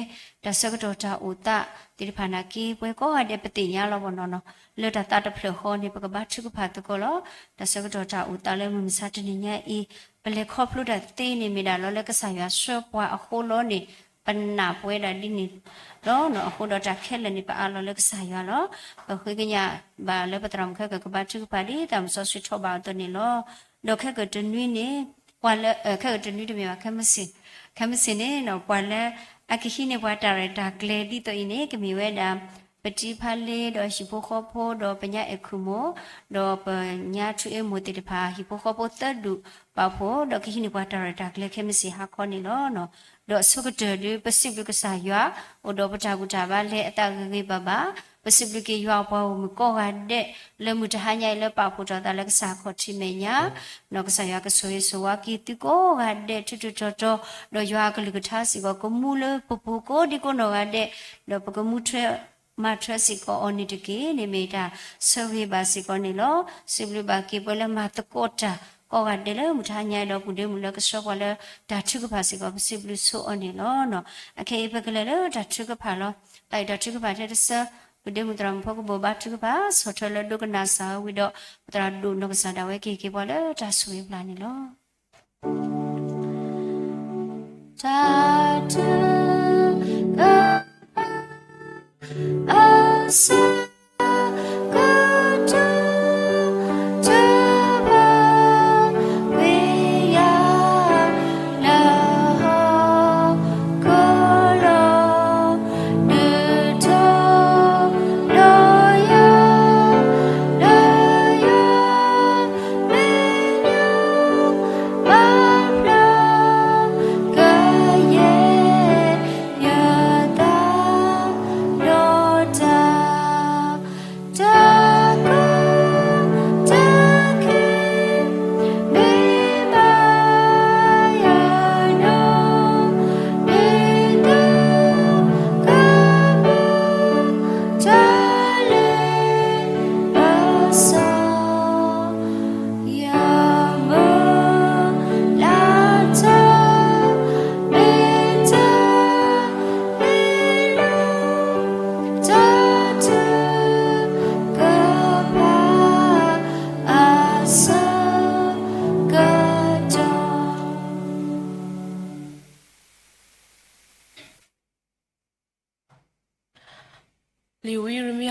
တၢ်ဆၢကတီၢ်တၢ်အိၣ်သးသ့ၣ်တဖၣ်နာ်က့ ပဝဲကိးဂၤဒဲးပသ့ၣ်ညါလီၤပနီၢ်နီၢ် လၢတၢ်သးတဖျၢၣ်ဃီန့ၣ် ပကဘါထုကဖၣ်သကိးလီၤ. တၢ်ဆၢကတီၢ်တၢ်အိၣ်သးလၢမုၢ်မဆါတနံၤညါအံၤ ပလဲၤခီဖျိတၢ်သ့န့ၣ်မ့ၢ်ဒၣ်လီၤလၢကစၢ်ယွၤဆှၢပှၤအဃိလီၤန့ၣ် ပနာ်ပဝဲဒၣ်ဒ်န့ၣ်လီၤ. အဃိဒီးတၢ်ခဲလၢာ်န့ၣ် ပအးလီၤလၢကစၢ်ယွၤလီၤ. ပဃ့ကညးဘၣ်လၢပသရၣ်မုၣ်ခဲကၢၣ်ကဘါထုကဖၣ်ဒ်သးမုၢ်စီဆှံထီၣ်ဘၣ်အသိးန့ၣ်လီၤ. ဒီးခဲကၢၣ်တနွံန့ၣ် ပှၤလၢ ခဲကၢၣ်တနွံတမ့ၢ်ဘၣ် ခဲမုၢ်ဆ့ၣ်, ခဲမုၢ်ဆ့ၣ်န့ၣ် ပှၤလၢအကဟံးန့ၢ်ပှၤတၢ်ရဲၣ်တၢ်ကျဲၤဒ်သိးအံၤန့ၣ် ကမ့ၢ်ဝဲဒၣ် ပတံၤဖါလ့ဒီးဟံၣ်ဖိဃီဖိ ဒီးပညါအဲၣ်ခုၣ်မိၢ် ဒီးပညါထူအဲၣ်မိၢ်သ့ၣ်တဖၣ် ဟံၣ်ဖိဃီဖိသၢဒူၣ်ပာ်ဖှိၣ် ဒီးကဟံးန့ၢ်ပှၤတၢ်ရဲၣ်တၢ်ကျဲၤခဲမုၢ်ဆ့ၣ်ဟါခီန့ၣ်လီၤ. ဒီးအဆိကတၢၢ်ဒုး ပစံးဘျုးကစၢ်ယွၤ အိၣ်ဒီးပတၢ်ဘူၣ်တၢ်ဘါလဲၤအသးဂ့ၤဂ့ၤဘၣ်ဘၣ်, ပစံးဘျုးက့ၤယွၤအပှၤဂီၢ်မုၢ်ကိးဂၤဒဲး လၢမုၢ်တဟါညါအံၤလၢပာ်ဖှိၣ်ထီၣ်သးလၢကစၢ်ခီၣ်ထံးမဲာ်ညါ ဒီးကစၢ်ယွၤကဆိၣ်ဂ့ၤဆိၣ်ဝါက့ၤသုကိးဂၤဒဲး ထူးထူးတီၤတီၤ, ဒီးယွၤအကလုၢ်ကထါစ့ၢ်ကီး ကမူလၢပပူၤကိးဒံကိးနီၢ်ဂၤဒဲး, ဒီးပကမူထွဲမၤထွဲစ့ၢ်ကီးအီၤန့ၣ်တက့ၢ်. န့ၣ်မ့ၢ်တၢ် ဆၢဂ့ၤဘၣ်စ့ၢ်ကီးန့ၣ်လီၤ. စံးဘျုးဘၣ်က့ၤပှၤလၢမၤသကိးတၢ်ကိးဂၤဒဲးလၢမုၢ်တဟါညါအံၤဒီး ပူၤဒ့မုၢ်လၢကဆှၢပှၤလၢတၢ်ထုကဖၣ်စ့ၢ်ကီး ပစံးဘျုးဆိအီၤန့ၣ်လီၤ. အခဲအံၤပကလဲၤလၢတၢ်ထုကဖၣ်လီၤ. တၢ်အံၤတၢ်ထုကဖၣ်ထဲတဆၢ ပူၤဒ့မုၢ်သရၣ်မုၣ်ဖီကဘိၣ်ဘါထုကဖၣ် ဆီၣ်ထွဲလၢဒိကနၣ်စၢ်ဝံၤဒီး ပသရၣ်ဒိၣ်နီၢ်ကစၢ်ဒၣ်ဝဲကဟ့ၣ်က့ၤပှၤလၢတၢ်ဆိၣ်ဂ့ၤပျၢ်န့ၣ်လီၤ.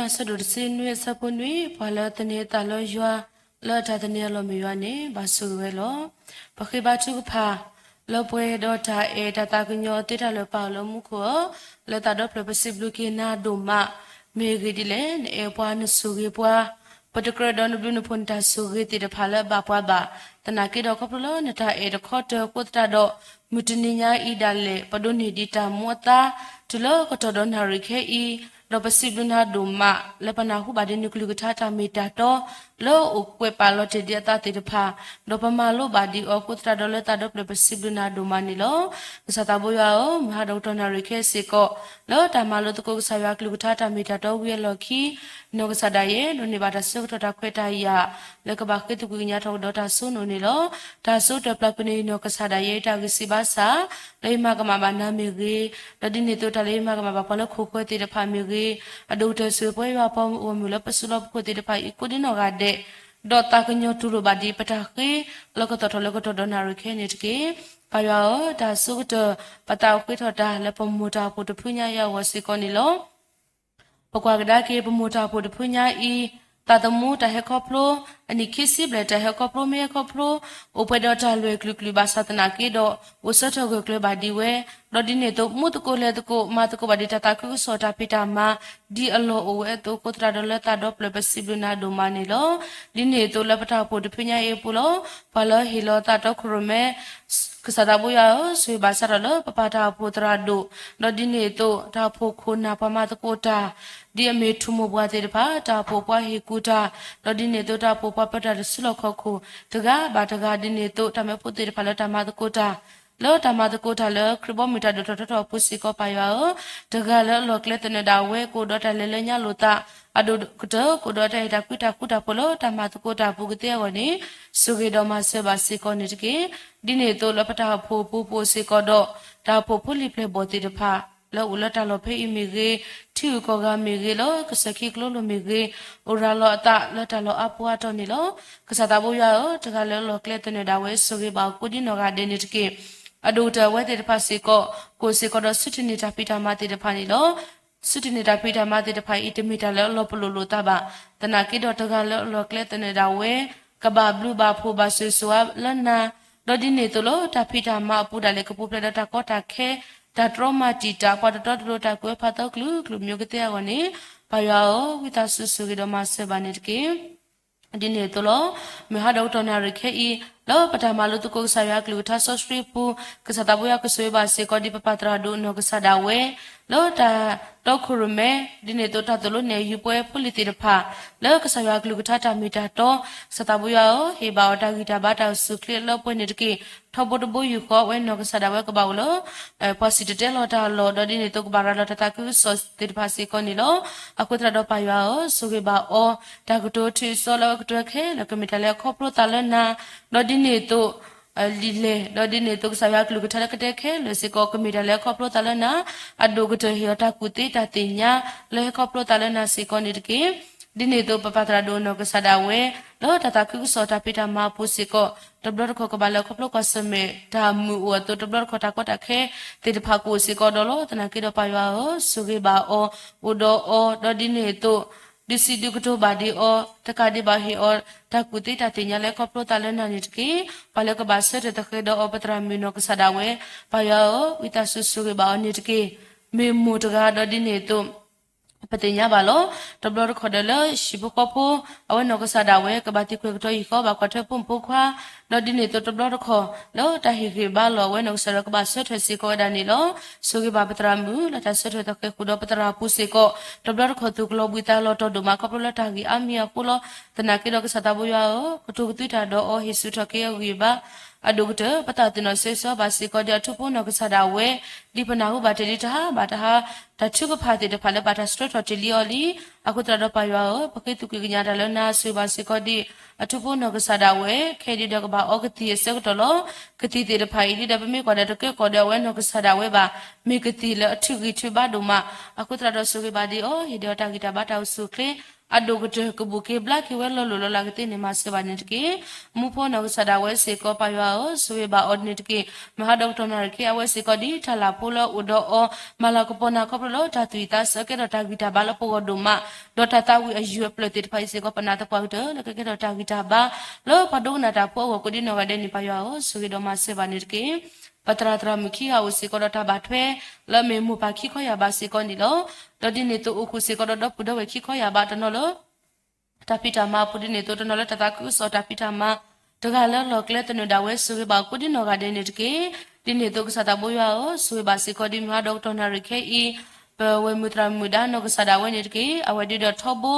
အဆၢဒိၣ်တဆံနွံအဆၢဖိနွံ, ပှၤလၢသန့ၤအသးလၢယွၤ, လၢအတၢ်သန့ၤအလီၢ်မ့ၢ်ယွၤန့ၣ် ဘၣ်ဆိၣ်ဂ့ၤဝဲလီၤ. ပဃ့ဘါထုကဖၣ် လၢပှဲၤဒီးတၢ်အဲၣ်တၢ်သးကညီၤသ့တၢ်လၢာ်ပာ်အီၤလၢမူခိၣ်ဧၢ, လၢသးဒီဖျၢၣ်ပစံးဘျုးက့ၤနၤဒိၣ်မး, မ့ၢ်ဂ့ၢ်ဒ်လဲၣ် နအဲၣ်ပှၤနဆိၣ်ဂ့ၤပှၤ, ပတကြၢးဒီးနဘျုးနဖှိၣ်နတၢ်ဆိၣ်ဂ့ၤသ့ၣ်တဖၣ်လၢအဘၣ်ပှၤဘၣ်, သနာ်က့ဒီးခီဖျိလၢနတၢ်အဲၣ်တခီတၢၤအဃိသတးဒီး မုၢ်တနံၤညါအံၤဒၣ်လဲာ် ပဒိးန့ၢ်ဒံးတၢ်မူအသါ တုၤလၢကတီၢ်ဒီးနၣ်ရံၣ်ခဲအံၤ, ဒီးပစံးဘျုးနၤဒိၣ်မး လၢပနၢ်ဟူဘၣ်ဒံးနကလုၢ်ကထါတၢ်မ့ၢ်တၢ်တီ လၢအိၣ်ကွဲးပာ်လီၤတ့ၢ်ဒံးအသးသ့ၣ်တဖၣ်, ဒီးပမၤလိဘၣ်ဒံးအီၤအဃိသတးဒီးလၢသးဒီဖျၢၣ်ပစံးဘျုးနၤဒိၣ်မးန့ၣ်လီၤ. ကစၢ်သးဘိယွၤဧၢ, မုၢ်ဟါဒီးကတီၢ်နၣ်ရံၣ်ခဲစ့ၢ်ကီး လၢတၢ်မၤလိသကိးကစၢ်ယွၤကလုၢ်ကထါတၢ်မ့ၢ်တၢ်တီဝံၤအလီၢ်ခံ, နီၢ်ကစၢ်ဒၣ်ယဲ ဒိးန့ၢ်ဘၣ်တၢ်ဆၢကတီၢ်တၢ်ခွဲးတၢ်ယာ် လၢကဘၣ်ဃ့သကွံၢ်ကညးထီၣ်ကဒီးတၢ်စိနိၣ်န့ၣ်လီၤ. တၢ်စိတၢၢ်ပျၢ်ကွံာ်န့ၣ် နီၢ်ကစၢ်ဒၣ်ယဲအတၢ်ဂံၢ်စၢ်ဘါစၢ် လၢယမၤကမၣ်ဘၣ်နၤမ့ၢ်ဂ့ၤ, ဒီးဒ်န့ၣ်အသိးတၢ်လၢယမၤကမၣ်ဘၣ်ပှၤလၢခိၣ်ဃၢၤသ့ၣ်တဖၣ်မ့ၢ်ဂ့ၤ, အဒိၣ်ကတၢၢ်ဆိၣ်ဂ့ၤပှၤယွၤပှၤဂီၢ်မုၢ်လၢပစုလီၢ်ပူၤခိၣ်သ့ၣ်တဖၣ်အံၤကိးဒံနီၢ်ဂၤဒဲး, ဒီးသးကညီၤတူၢ်လိာ်ဘၣ်ဒံးပတၢ်ဃ့ လၢကသီၣ်ထီၣ်လၢကတီၢ်ဒီးနၣ်ရံၣ်ခဲန့ၣ်တက့ၢ်. ပၢ်ယွၤဧၢ, တၢ်စိကတၢၢ် ပသးအိၣ်ဃ့ထီၣ်တၢ်လၢပမိၢ်တၢ်အိၣ်ဖှိၣ်တဖုညါအံၤအဂီၢ်စ့ၢ်ကီးန့ၣ်လီၤ. ပကွၢ်ကဒါက့ၤပမိၢ်တၢ်အိၣ်ဖှိၣ်တဖုညါအံၤ, သးသမူတၢ်ဟဲခီဖျိ, အနံၣ်ခံဆံဘျဲၣ်တၢ်ဟဲခီဖျိမ့ၢ်ဟဲခီဖျိ, အိၣ်ပှဲၤဒီးတၢ်လွဲၢ်ကလုာ်ကလုာ်ဘၣ်ဆၣ်သနာ်က့ဒီး အိၣ်ဆၢထၢၣ်ဂၢၢ်ကျၢၤဘၣ်ဒံးဝဲ, ဒီးဒ်န့ၣ်အသိး မူသကိးလဲၤသကိး မၤသကိးဘၣ်ဒံးတၢ်သးခုကစီၣ်တၢ်ဖံးတၢ်မၤ ဒ်အလီၢ်အိၣ်ဝဲအသိးအဃိသတးဒီးလၢသးဒီဖျၢၣ်ပစံးဘျုးနၤဒိၣ်မးန့ၣ်လီၤ. ဒ်န့ၣ်အသိးလၢပတၢ်အိၣ်ဖှိၣ်တဖုညါအံၤအပူၤလီၤ. ပှၤလၢဟ့ၣ်လီၤသးတီခိၣ်ရိၣ်မဲ ကစၢ်သးဘိယွၤဧၢ, ဆိၣ်ဂ့ၤဘၣ်စးထီၣ်လၢပပၢ်တၢ်အိၣ်ဖှိၣ်သရၣ်ဒိၣ်, ဒီးဒ်န့ၣ်အသိး တၢ်အိၣ်ဖှိၣ်ခိၣ်နၢ်ပှၤမၤသကိးတၢ်, ဒ်အမ့ၢ်ထူၣ်မိၢ်ပှၢ်သ့ၣ်တဖၣ်, တၢ်အိၣ်ဖှိၣ်ပှၤဟ့ၣ်ကူၣ်တၢ်, ဒီးဒ်န့ၣ်အသိး တၢ်အိၣ်ဖှိၣ်ပှၤပၢတၢ်တစုလီၢ်ခီၣ်ခိၣ် တဂၤဘၣ်တဂၤ, ဒ်န့ၣ်အသိး တၢ်မၢဖိသ့ၣ်တဖၣ်လၢတၢ်မၤသကိးတၢ် လၢတၢ်မၤသကိးတၢ်လၢခရံာ်ဘီမုၢ်တၢ်ဒိၣ်ထီၣ်ထီထီၣ်အပူၤစ့ၢ်ကီးပၢ်ယွၤဧၢ, တဂၤလၢအလီၢ်ကျဲသနၢၣ်ဒၣ်ဝဲ ကအိၣ်ဒီးတၢ်လဲၤလၢညါလိာ်သး, အဒိၣ်ကတၢၢ်ကအိၣ်ဒီးတၢ်အဲၣ်တၢ်ကွံတၢ်ဃူတၢ်ဖိးလၢတၢ်မၤသကိးတၢ်အပူၤကသ့အဂီၢ်န့ၣ် ဆိၣ်ဂ့ၤဒီးမၤစၢၤဘၣ်စ့ၢ်ကီးန့ၣ်တက့ၢ်. ဒ်န့ၣ်အသိးလၢပတၢ်အိၣ်ဖှိၣ်အပူၤပအိၣ်စ့ၢ်ကီးဒီး တၢ်အိၣ်ဖှိၣ်ဖိလံၤပျဲၢ်ဘီၣ်သ့ၣ်တဖၣ် လၢအိၣ်လၢတၢ်လီၢ်ဖဲအံၤမ့ၢ်ဂ့ၤ, ထံဂုၤကီၢ်ဂၤမ့ၢ်ဂ့ၤ, လၢကစၢၢ်ခံကျိလိၤမ့ၢ်ဂ့ၤ, အိၣ်ရၤလီၤအသးလၢတၢ်လီၢ်အါပူၤအါတီၤန့ၣ်လီၤ. ကစၢ်သးဘိယွၤဧၢ, တဂၤလၢအလီၢ်ကျဲသနၢၣ်ဒၣ်ဝဲ ဆိၣ်ဂ့ၤဘၣ်အီၤကိးဒံနီၢ်ဂၤဒဲးန့ၣ်တက့ၢ်. အဒိၣ်ကတၢၢ်အဝဲသ့ၣ်တဖၣ်စ့ၢ်ကီး ကအိၣ်စ့ၢ်ကီးဒီးဆူၣ်ထံၣ်န့ၢ်တၢ်ဖံးတၢ်မၤသ့ၣ်တဖၣ်န့ၣ်လီၤ. ဆူၣ်ထံၣ်န့ၢ်တၢ်ဖံးတၢ်မၤသ့ၣ်တဖၣ်အံၤ တမ့ၢ်တၢ်လၢအလီၤပလိာ်လိာ်သးဘၣ်. သနာ်က့ဒီးတဂၤလၢအလီၢ်ကျဲသနၢၣ်ဒၣ်ဝဲ ကဘၣ်ဘျုးဘၣ်ဖှိၣ်ဘၣ်ဆိၣ်ဂ့ၤဆိၣ်ဝါလၢနၤ, ဒီးဒ်န့ၣ်အသိးလၢတၢ်ဖံးတၢ်မၤအပူၤဒၣ်လဲာ် ကပူၤဖျဲးဒီးတၢ်ကီတၢ်ခဲ, တၢ်တြီမၤတံာ်တာ် ပှၤတတီတလိၤ တၢ်ကွဲးဖးသီကလုာ်ကလုာ် မျိုးကသ့အဂီၢ်န့ၣ် ပၢ်ယွၤဧၢ, ဝံသးစူၤဆိၣ်ဂ့ၤဒီးမၤစၢၤဘၣ်န့ၣ်တက့ၢ်. ဒ်န့ၣ်အသိးလီၤ. မုၢ်ဟါဒီးကတီၢ်နၣ်ရံၣ်ခဲအံၤ လၢပတၢ်မၤလိသကိးကစၢ်ယွၤအကလုၢ်ကထါစီဆှံအပူၤ, ကစၢ်သးဘိယွၤကဆိၣ်ဂ့ၤဘၣ်စ့ၢ်ကီးဒ်ပပၢ်သရၣ်ဒိၣ်နီၢ်ကစၢ်ဒၣ်ဝဲ လၢတၢ်တီခိၣ်ရိၣ်မဲ, ဒ်န့ၣ်အသိးတၢ်သိၣ်လိနဲၣ်ယုၤပဝဲဖိလံၤသ့ၣ်တဖၣ် လၢကစၢ်ယွၤအကလုၢ်ကထါတၢ်မ့ၢ်တၢ်တီ, ကစၢ်သးဘိယွၤဧၢ, ဟ့ၣ်ဘၣ်အီၤတၢ်ဂံၢ်တၢ်ဘါတၢ်အိၣ်ဆူၣ်အိၣ်ချ့လၢပှဲၤန့ၣ်တက့ၢ်. ထီဘိတဘိယူၢ်ဃီ အဝဲနီၢ်ကစၢ်ဒၣ်ဝဲကဘၣ်အိၣ်လၢ ပှၤစံၣ်တဲၤတဲလီၤတၢ်အလီၢ်, ဒီးဒ်န့ၣ်အသိးကဘၣ်ရၤလီၤတၢ်သးခုကစီၣ်သ့ၣ်တဖၣ်စ့ၢ်ကီးန့ၣ်လီၤ. အဃိသတးဒီးပၢ်ယွၤဧၢ, ဆိၣ်ဂ့ၤဘၣ်အီၤ, တၢ်ကတိၤထူးအစီလၢအကတၢၢ်ခဲလၢာ်ကမ့ၢ်တၢ်လၢအခီဖျိသးလၢနၤ, ဒီးဒ်န့ၣ်အသိး လံာ်လဲၢ်, ဒီးဒ်န့ၣ်အသိးကစၢ်ယွၤအကလုၢ်ကထါလၢကတဲခဲလၢာ်စ့ၢ်ကီး ကမ့ၢ်တၢ်လၢအခီဖျိသးလၢနၤ, အဒိၣ်ကတၢၢ်ဟ့ၣ်အီၤတၢ်ကူၣ်သ့တၢ်သ့ၣ်ညါ လၢဟဲခီဖျိသးလၢနၤစ့ၢ်ကီးန့ၣ်တက့ၢ်. ဒ်န့ၣ်အသိး ပပၢ်သရၣ်ဒိၣ်နီၢ်ကစၢ်ဒၣ်ဝဲ လၢတၢ်သးခုကစီၣ်တၢ်ဖံးတၢ်မၤအပူၤစ့ၢ်ကီး တဘျီတခီၣ်ကဘၣ်လၢခီဖျိကွၢ်ဆၢၣ်မဲာ်တၢ်မုာ်အိၣ်အသိး တဘျီတခီၣ်တၢ်ကီတၢ်ခဲသ့ၣ်တဖၣ်ကအိၣ်စ့ၢ်ကီးဒီးလီၤ. သနာ်က့ဒီးပၢ်ယွၤဧၢ, ဆိၣ်ဂ့ၤဘၣ်အီၤ, အိၣ်ဒီးအီၤ, ဒီးဒ်န့ၣ်အသိး ဒုးစံးဒုးကတိၤဘၣ်ဒံးအီၤ, တကးဒံးဘၣ်ဟ့ၣ်အီၤ တၢ်ကူၣ်သ့တၢ်သ့ၣ်ညါလၢခီဖျိသးလၢနၤန့ၣ်တက့ၢ်. ပှၤလၢကဘၣ်ဆၢထၢၣ်သဃဲးဒီးအီၤ ပသရၣ်မုၣ်နီၢ်ကစၢ်ဒၣ်ဝဲ, ပၢ်ယွၤဧၢ, ဝံသးစူၤဆိၣ်ဂ့ၤဘၣ်အီၤန့ၣ်တက့ၢ်. မ့ၢ်မိၢ်တဂၤဒီးဒ်န့ၣ်အသိး ပသ့ၣ်ညါဘၣ်လီၤ. တဘျီတခီၣ်ဒီးလၢဟံၣ်ဖိဃီဖိ အဝဲနီၢ်ကစၢ်ဒၣ်ဝဲ ကဘၣ်သံကွံာ်ကတီၤယံာ်ဃီ ဘၣ်ကွၢ်ထွဲဖိမုၣ်ဖိခွါ, ဒီးဒ်န့ၣ်အသိးတဘျီတခီၣ် လၢတၢ်ဟ့ၣ်ဂံၢ်ဘါလီၤ အဝဲနီၢ်ကစၢ်ဒၣ်ဝဲကဘၣ်ဆၢထၢၣ်စ့ၢ်ကီးဝဲဒၣ်န့ၣ်လီၤ. ဆိၣ်ဂ့ၤဘၣ်ပသရၣ်မုၣ် လၢတၢ်ဆၢထၢၣ်သဃဲးဃုာ်ဒီးပသရၣ်အပူၤစ့ၢ်ကီး တဘျီတခီၣ်သူၣ်ကလီၤဘှံးသးလီၤတီၢ်ဒိၣ်မး ခီဖျိလၢတၢ်ဂံၢ်အါမံၤအဃိလီၤ. သနာ်က့ဒီးကစၢ်သးဘိယွၤဧၢ, ကတိၤကသွံတၢ်ဒီးအီၤ ဟ့ၣ်ဆူၣ်ထီၣ်က့ၤအဂံၢ်အဘါ အဒိၣ်ကတၢၢ် ပသးသ့ၣ်နီၣ်ဆၢဂ့ၤဆၢဝါဘၣ်စ့ၢ်ကီးဒီးအထူဖိနီၢ်ကစၢ်ဒၣ်ဝဲ, ဒ်ပနၢ်ဟူဘၣ်တ့ၢ်လံတဟါဘၣ်တဟါ တၢ်ထုကဖၣ်သ့ၣ်တဖၣ်လၢဘၣ်တၢ်ဆှၢထီၣ်တ့ၢ်လံအီၤလံ. အဃိသတးဒီးပၢ်ယွၤဧၢ, ပဃ့သကွံာ်ကညးတၢ်လၢနၤ ဆိၣ်ဂ့ၤဘၣ်စ့ၢ်ကီးဒံး အထူဖိနီၢ်ကစၢ်ဒၣ်ဝဲ, ခဲအံၤဒ်ဒီးကဘၣ်အီကသံၣ်အဆၢကတီၢ်လီၤ. ကသံၣ်သ့ၣ်တဖၣ်အံၤ ဒ်ဒီးပမ့ၢ်ကွၢ်ဒီးတကဲကီးဒီးအဝဲနီၢ်ကစၢ်ဒၣ်ဝဲဘၣ်, မ့ၢ်ကသံၣ်လၢအထုးဂံၢ်ထုးဘါဒိၣ်မး. အဃိသတးဒီးဆိၣ်ဂ့ၤဘၣ်ဒံးအီၤ, ဟ့ၣ်ဒံးအီၤတၢ်ဂံၢ်တၢ်ဘါတၢ်အိၣ်ဆူၣ်အိၣ်ချ့ အဒိၣ်ကတၢၢ်ကဘူၣ်က့ၤဘျါက့ၤဝဲလီၤလိၢ်လီၤလးကသ့န့ၣ် မၤစၢၤဘၣ်န့ၣ်တက့ၢ်. မူဖိနီၢ်ကစၢ်ဒၣ်ဝဲစ့ၢ်ကီး ပၢ်ယွၤဧၢ, ဆိၣ်ဂ့ၤဘၣ်အီၤန့ၣ်တက့ၢ်. မုၢ်ဟါဒီးကတီၢ်နၣ်ရံၣ်ခဲအံၤ အဝဲစ့ၢ်ကီးဒ်တၢ်လၢ်ဖိလၢအိၣ်ဒီးအီၤ မၤလၤကပီၤနၤခီဖျိလၢတၢ်သူၣ်အံၣ်သးဆၢ ကဲထီၣ်တၢ်ဂံၢ်တၢ်ဘါလၢပဂီၢ်ဒိၣ်မး, ဒီးတၢ်သးဝံၣ်အယုၢ်အပျၢၢ်သ့ၣ်တဖၣ်အံၤစ့ၢ်ကီး ပနာ်သပှၢ်ကတၢၢ် လၢကကဲထီၣ်တၢ်ဂံၢ်တၢ်ဘါ လၢပှၤဒိကနၣ်တၢ်ဖိအဂီၢ်ကိးဒ်နီၢ်ဂၤဒဲးန့ၣ် ပၢ်ယွၤဧၢ, ဆိၣ်ဂ့ၤဒီးမၤစၢၤဘၣ်န့ၣ်တက့ၢ်. ပသရၣ်သရၣ်မုၣ်ခံဂၤအိၣ်စ့ၢ်ကီးဒီးတၢ်ဘၣ်ထွဲ လၢအမ့ၢ်မိၢ်ပၢ်ခံခီယၢ်ဘးစ့ၢ်ကီးန့ၣ်လီၤ. ဒီးဒ်န့ၣ်အသိးအိၣ်ဃုာ်စ့ၢ်ကီးဒီးဒီပုၢ်ဒီဝဲၢ်ခံခီယၢ်ဘးတနီၤလၢ တၢ်ဖံးတၢ်မၤအပူၤ ဒ်န့ၣ်အသိးတနီၤလၢတၢ်သးခုကစီၣ်တၢ်ဖံးတၢ်မၤ တဂၤလၢလီၢ်ကျဲသနၢၣ်ဒၣ်ဝဲ ဆိၣ်ဂ့ၤဘၣ်အီၤကိးဒ်နီၢ်ဂၤဒဲးန့ၣ်တက့ၢ်. ဒ်န့ၣ်အသိးကစၢ်သးဘိယွၤဧၢ, ဆိၣ်ဂ့ၤဘၣ်စ့ၢ်ကီးဒ်မုၢ်ဟါဒီးကတီၢ်နၣ်ရံၣ်ခဲအံၤ ပဝဲၢ်မုၣ်သရၣ်မုၣ်ဒါနီၢ်ကစၢ်ဒၣ်ဝဲန့ၣ်တက့ၢ်. အဝဲဒုးဒီးထီဘိ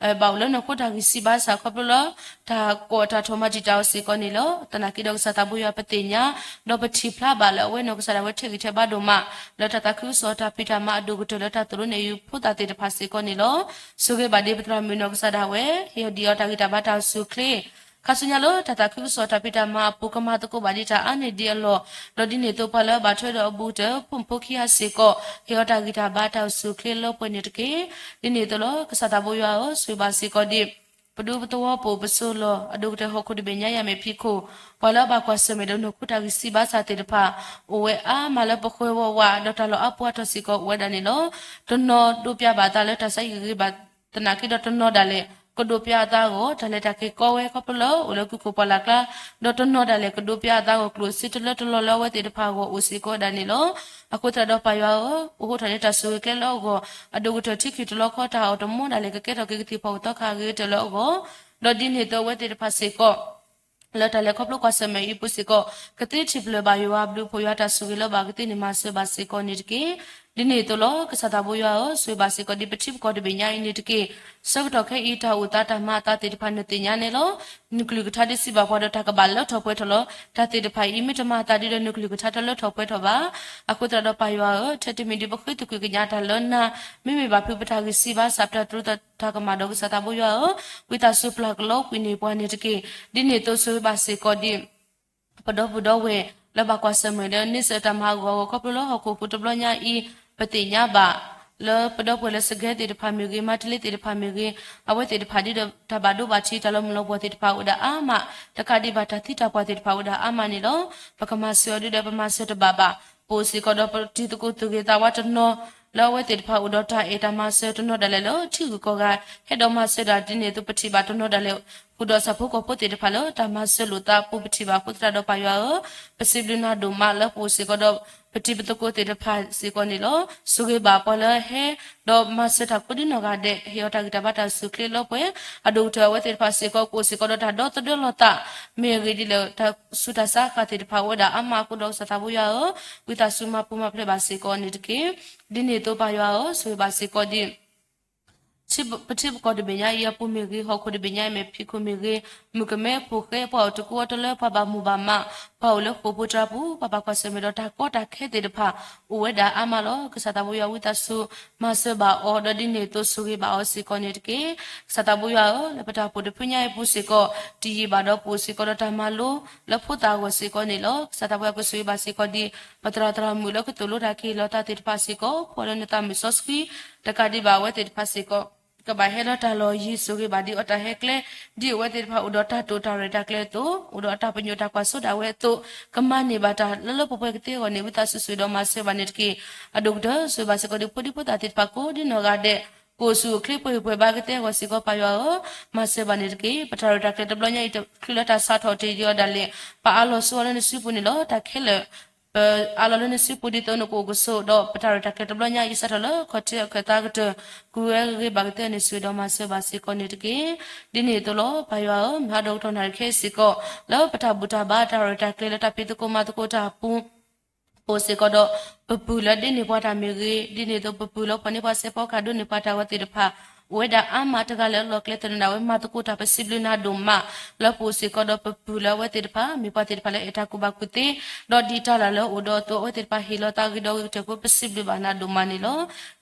ဘၣ်အိၣ်လၢနီၢ်ခိတၢ်ဂံၢ်ဆံးဘါစၢ်ခီဖျိလၢ တၢ်ကိးအတၢ်ထီၣ်မၤတံာ်တာ်အီၤစ့ၢ်ကီးန့ၣ်လီၤ. သနာ်က့ဒီးကစၢ်သးဘိယွၤပသ့ၣ်ညါ ဒီးပထံၣ်ဖျါဘၣ်လၢအဝဲနီၢ်ကစၢ်ဒၣ်ဝဲထဲးဂံၢ်ထဲးဘါဒိၣ်မး လၢတၢ်သးခုကစီၣ်တၢ်ဖံးတၢ်မၤအဒိၣ်ကတၢၢ်လၢတၢ်သိၣ်လိန့ၢ်အံၤဖိသၣ်သ့ၣ်တဖၣ်စ့ၢ်ကီးန့ၣ်လီၤ. ဆိၣ်ဂ့ၤဘၣ်ဒ်ပသရၣ်မုၣ်နီၢ်ကစၢ်ဒၣ်ဝဲ ဟ့ၣ်အီၤဒံးအီၤတၢ်ဂံၢ်တၢ်ဘါတၢ်အိၣ်ဆူၣ်အိၣ်ချ့ ခါဆူညါလၢတၢ်သးခုကစီၣ်တၢ်ဖံးတၢ်မၤအပူၤ ကမၤသကိးဘၣ်ဒံးတၢ်အါန့ၢ်ဒံးအလီၢ်, ဒီးဒ်န့ၣ်အသိးပှၤလၢအဘၣ်ထွဲဒီးအဘူးကတၢၢ် ဖိမုၣ်ဖိခံဂၤစ့ၢ်ကီး ဟ့ၣ်အီၤတၢ်ဂံၢ်တၢ်ဘါတၢ်အိၣ်ဆူၣ်အိၣ်ချ့လၢပှဲၤန့ၣ်တက့ၢ်. ဒ်န့ၣ်အသိးလီၤ. ကစၢ်သးဘိယွၤဧၢ, ဆိၣ်ဂ့ၤဘၣ်စ့ၢ်ကီးဒ် ပဒူပသဝီပအိၣ်ပဆိးလီၢ် အဒိၣ်ကတၢၢ်ဟီၣ်ခိၣ်တဘ့ၣ်ညါအံၤအမ့ၢ်ဖံးခိၣ်, ပှၤလၢအဘၣ်ကွၢ်ဆၢၣ်မဲာ်ဒီးနီၢ်ခိတၢ်ဂံၢ်ဆံးဘါစၢ်သ့ၣ်တဖၣ် အိၣ်ဝဲအါမးလၢပဃၢၤဝးဝး ဒီးတၢ်လီၢ်အါပူၤအါထီၣ်စ့ၢ်ကီးအိၣ်ဝဲဒၣ်န့ၣ်လီၤ. တနီၤဒိးပျးဘၣ်အသးလၢတၢ်ဆါဟံၣ်ဂ့ၤဂ့ၤဘၣ် သနာ်က့ဒီးတနီၤဒၣ်လဲာ် ကဒိးပျးအသးအဂီၢ် တၢ်လဲၤတၢ်က့ၤကီဝဲခီဖျိလၢအိၣ်လၢကုၢ်ခိၣ်ပှၢ်လၢ်ကျါ, ဒီးတနီၤဒၣ်လဲာ်ကဒိးပျးအသးအဂီၢ် ကျိၣ်စ့တလၢတလီလၢအဝဲသ့ၣ်တဖၣ်အဂီၢ်အိၣ်စ့ၢ်ကီးဝဲဒၣ်န့ၣ်လီၤ. အဃိသတးဒီးပၢ်ယွၤဧၢ, အိၣ်ဃိထီၣ်န့ၢ်တၢ်ဆိၣ်ဂ့ၤကျဲလၢအဂီၢ်, အဒိၣ်ကတၢၢ်ထံခုၣ်တလီခီ တၢ်အီၣ်တမီဒၣ်လဲာ် ကကဲထီၣ်က့ၤကသံၣ်ဖီၣ်ကသီခါအဂ့ၤကတၢၢ်လၢအဂီၢ်, ဒီးဒ်န့ၣ်အသိးအဝဲသ့ၣ်တဖၣ်စ့ၢ်ကီး လၢတၢ်လဲၤခီဖျိကွၢ်ဆၢၣ်မဲာ်အံၤအပူၤစ့ၢ်ကီး ကသ့ထံၣ်ဖျၢၣ်ဘၣ်ယွၤအဘျုးအဖှိၣ် ယွၤတၢ်ဆိၣ်ဂ့ၤလၢအဘၣ်ကသ့န့ၣ် မၤစၢၤဘၣ်စ့ၢ်ကီးန့ၣ်တက့ၢ်. ဒ်န့ၣ်အသိးလီၤ. ကစၢ်သးဘိယွၤဧၢ, ဆိၣ်ဂ့ၤဘၣ်စ့ၢ်ကီးဒ်ပထံပကီၢ်တဘ့ၣ်ညါအံၤန့ၣ်တက့ၢ်. ဆၢကတီၢ်ခဲအံၤ တၢ်အိၣ်သးတၢ်မၤအသးသ့ၣ်တဖၣ် နသ့ၣ်ညါန့ၣ်လီၤ. နကလုၢ်ကထါဒ်စံးဘၣ်ပှၤဒီး တၢ်ကဘၣ်လၢထီၣ်ပှဲၤထီၣ်လီၤ. တၢ်သ့ၣ်တဖၣ်အံၤ မ့ၢ်တမၤအသးဒ်ဒီး နကလုၢ်ကထါတလၢထီၣ်ပှဲၤထီၣ်ဘၣ်. အဃိသတးဒီးပၢ်ယွၤဧၢ, ထဲတမံၤဒ်ပဃ့သကွံာ်ကညးတၢ်လၢနၤ, မ့မ့ၢ်ဘၣ်ဖုးပတၢ်ဂံၢ်စံးဘါစၢ် ပတၢ်တရူးတၢ်ကမၣ်ဒီး ကစၢ်သးဘိယွၤဧၢ, ဝံသးစူၤပျၢ်ကလီကွံာ်န့ၢ်ပှၤန့ၣ်တက့ၢ်. ဒ်န့ၣ်အသိးဆိၣ်ဂ့ၤဘၣ်စ့ၢ်ကီးဒ် ပဒီပုၢ်ဒီဝဲၢ် လၢဘၣ်ကွၢ်ဆၢၣ်မဲာ်လၢ န့ဆၢၣ်တၢ်မၤအဂီၢ်အဂီၢ် ခီဖျိလၢဟီၣ်ခိၣ်ဖိတဘျီညါအံၤ ပသ့ၣ်ညါဘၣ် လၢပဒီပုၢ်ဝဲၢ်လၢစကဲသ့ၣ်တဖၣ်မ့ၢ်ဂ့ၤ, မၤတလ့သ့ၣ်တဖၣ်မ့ၢ်ဂ့ၤ, အဝဲသ့ၣ်တဖၣ်ဒ်ဒီးတၢ်ဘၣ်ဒိဘၣ်ထံး တၢ်လီၤမုၢ်လီၤပှီၢ်သ့ၣ်တဖၣ်အိၣ်ဝဲဒၣ်အါမး, တကးဒံးဘၣ်တၢ်သံတၢ်ပှၢ်သ့ၣ်တဖၣ်အိၣ်ဝဲဒၣ်အါမးန့ၣ်လီၤ. ပကမၤစၢၤအီၤဒ်ဒီးပမၤစၢၤတဘၣ်ဘၣ်, ပအိၣ်စ့ၢ်ကီးဒီးပတံၤသကိးသူၣ်ဂ့ၤသးဝါတနီၤ လၢအဝဲသ့ၣ်တဖၣ်အိၣ်ဒီးတၢ်အဲၣ်တၢ်မၤစၢၤတနီၤဒၣ်လဲာ်လၢထံဂုၤကီၢ်ဂၤ ဟဲဒီးမၤစၢၤဒၣ်ဒ်န့ၣ်အသိး ပထံၣ်ဘၣ်တနီၤဒၣ်လဲာ် ဃုာ်ဒီးဆၣ်ဖိကီၢ်ဖိသ့ၣ်တဖၣ်လၢတၢ်မၤစၢၤလိာ်သးအပူၤ ပထံၣ်ဘၣ်အဃိသတးဒီးပၢ်ယွၤဧၢ, ပစံးဘျုးနၤဒိၣ်မးလၢပအိၣ်စ့ၢ်ကီးဒီး ပတံၤပသကိးသ့ၣ်တဖၣ်စ့ၢ်ကီးန့ၣ်လီၤ. ဆိၣ်ဂ့ၤဘၣ်ပှၤလၢဟဲဒီးမၤစၢၤတၢ်ကိးဒ်နီၢ်ဂၤဒဲး ဟ့ၣ်အီၤတၢ်ဂံၢ်တၢ်ဘါတၢ်အိၣ်ဆူၣ်အိၣ်ချ့လၢပှဲၤ, အဒိၣ်ကတၢၢ်အဝဲသ့ၣ်တဖၣ်စ့ၢ်ကီး ကအိၣ်စ့ၢ်ကီးဒီးတၢ်ဒီသဒၢလီၤသး, မ့ၢ်အဂ့ၢ်ဒ်လဲၣ် တၢ်ဆူးတၢ်ဆါဃၣ်သ့ၣ်တဖၣ်အိၣ်ဝဲဒၣ်အါမးအဃိဒီး ကစၢ်သးဘိယွၤဧၢ, ဝံသးစူၤမၤပူၤမၤဖျဲးဘၣ်စ့ၢ်ကီးန့ၣ်တက့ၢ်. ဒ်န့ၣ်အသိးပၢ်ယွၤဧၢ, ဆိၣ်ဂ့ၤဘၣ်စ့ၢ်ကီးဒ် ပထံပကီၢ်တဘ့ၣ်ညါအံၤအပူၤမ့ၢ်ဂ့ၤ, ဟီၣ်ခိၣ်တဘ့ၣ်ညါအံၤမ့ၢ်ဖံးခိၣ်မ့ၢ်ဂ့ၤ, မုၣ်ကမဲဖိဃဲ ပှၤအိၣ်တကူအီၤတလၢ ပှၤဘၣ်မူဘၣ်မး, ပှၤအိၣ်လၢဃိာ်ဖိတြၢ်ပူၤ ပှၤဘၣ်ကွၢ်ဆၢၣ်မဲာ်ဒီးတၢ်ကီတၢ်ခဲသ့ၣ်တဖၣ် အိၣ်ဝဲဒၣ်အါမးလီၤ. ကစၢ်သးဘိယွၤဝံသးစူၤ မၤစၢၤဘၣ်အီၤ ဒီးဒ်န့ၣ်အသိးဆိၣ်ဂ့ၤဘၣ်အီၤစ့ၢ်ကီးန့ၣ်တက့ၢ်. ကစၢ်သးဘိယွၤဧၢ, လၢပတၢ်အိၣ်ဖှိၣ်တဖုညါအံၤအပူၤစ့ၢ်ကီး တယံာ်ဘၣ်ဒီးပအိၣ်စ့ၢ်ကီးဒီးတၢ်မၤလိ လၢဖိသၣ်အဂီၢ်စ့ၢ်ကီးန့ၣ်လီၤ. ကစၢ်သးဘိယွၤကဆိၣ်ဂ့ၤဘၣ်စ့ၢ်ကီးဒ် ပသရၣ်သရၣ်မုၣ်လၢကသိၣ်လိတၢ်က့ၤလီၤသးသ့ၣ်တဖၣ်စ့ၢ်ကီး ဖှီၣ်လၢနသးမုၣ်စီဆှံ, တကးဒံးဘၣ်အဝဲသ့ၣ်တဖၣ်စ့ၢ်ကီး ကဘၣ်ဟဲလၢတၢ်လီၢ်ယံၤ ဆိၣ်ဂ့ၤဘၣ်ဒ်အတၢ်ဟဲကျဲ ဒ်အဝဲသ့ၣ်တဖၣ်အိၣ်ဒီးတၢ်တိာ်တၢ်ရဲၣ်တၢ်ကျဲၤအသိး အိၣ်ဒီးအတၢ်ပညိၣ်တၢ်ကွၢ်စိတၢ်ဝဲအသိး ကမၤန့ၢ်ဘၣ်တၢ်လၢလၢပှဲၤပှဲၤကသ့အဂီၢ်န့ၣ် ဝံသးစူၤဆိၣ်ဂ့ၤဒီးမၤစၢၤဘၣ်န့ၣ်တက့ၢ်. အဒိၣ်ကတၢၢ်ဆိၣ်ဂ့ၤဘၣ်စ့ၢ်ကီးဒ်ဖိဒံဖိသၣ်သ့ၣ်တဖၣ်ကိးဒ်နီၢ်ဂၤဒဲး ကအိၣ်ဆူၣ်အိၣ်ချ့ပှဲၤဂံၢ်ပှဲၤဘါကသ့အဂီၢ်စ့ၢ်ကီး ပၢ်ယွၤဧၢ, မၤစၢၤဘၣ်န့ၣ်တက့ၢ်. ပတၢ်ရဲၣ်တၢ်ကျဲၤတဘျီညါအံၤ တချုးလၢတၢ်စးထီၣ်တ့ၢ်ဒံးအီၤဒၣ်လဲာ် ပအးလီၤဆိအီၤလၢနစုပူၤန့ၣ်လီၤ. တၢ်ခဲလၢာ် ပအးလီၤလၢနစုပူၤ ဒ်သိးနကအိၣ်ကဆိးဒီး ပတၢ်ရဲၣ်တၢ်ကျဲၤတဘျီညါအံၤ စးထီၣ်လၢခီၣ်ထံးအခၢၣ်သးကတၢၢ် ကွံာ်ဝဲဂ့ၤဂ့ၤဘၣ်ကသ့န့ၣ် ဆိၣ်ဂ့ၤဒီးမၤစၢၤဘၣ်စ့ၢ်ကီးန့ၣ်တက့ၢ်. ဒ်န့ၣ်အသိးလီၤ. ပၢ်ယွၤဧၢ, မုၢ်ဟါဒီးကတီၢ်နၣ်ရံၣ်ခဲအံၤစ့ၢ်ကီး လၢပတၢ်ဘူၣ်တၢ်ဘါတၢ်ရဲၣ်တၢ်ကျဲၤလၢတၢ်ဖံးသကိးမၤသကိးတၢ်အပူၤ ပအိၣ်စ့ၢ်ကီးဒီး ပပုၢ်လၢဒ့န့ၢ်ပှၤတၢ်မ့ၢ်ဂ့ၤ, ဒ်န့ၣ်အသိးပပုၢ်လၢဖီၣ်န့ၢ်ပှၤစဲးဖီကဟၣ်ဒိးန့ၢ်ပှၤတၢ်ဂီၤသ့ၣ်တဖၣ် အိၣ်ဝဲဒၣ်အါမး တဂၤလၢအလီၢ်ကျဲသနၢၣ်ဒၣ်ဝဲ မၤသကိးတၢ် ပစံးဘျုးနၤဒိၣ်မး လၢပအိၣ်စ့ၢ်ကီးဒီးပပုၢ်လၢအဝဲသ့ၣ်တဖၣ် မ့ၢ်ပှၤသ့ၣ်တဖၣ်လၢအဲၣ်တၢ်ကူၣ်ဘၣ်ကူၣ်သ့ ဒီးဒ်တၢ်လၢ်လၢအအိၣ်ဒီးအသိး အဝဲသ့ၣ်တဖၣ်ဟ့ၣ်လီၤသးဂ့ၤဒီးဂ့ၤကတၢၢ်ဖိ ပစံးဘျုးဘၣ်နၤဒိၣ်မးန့ၣ်လီၤ.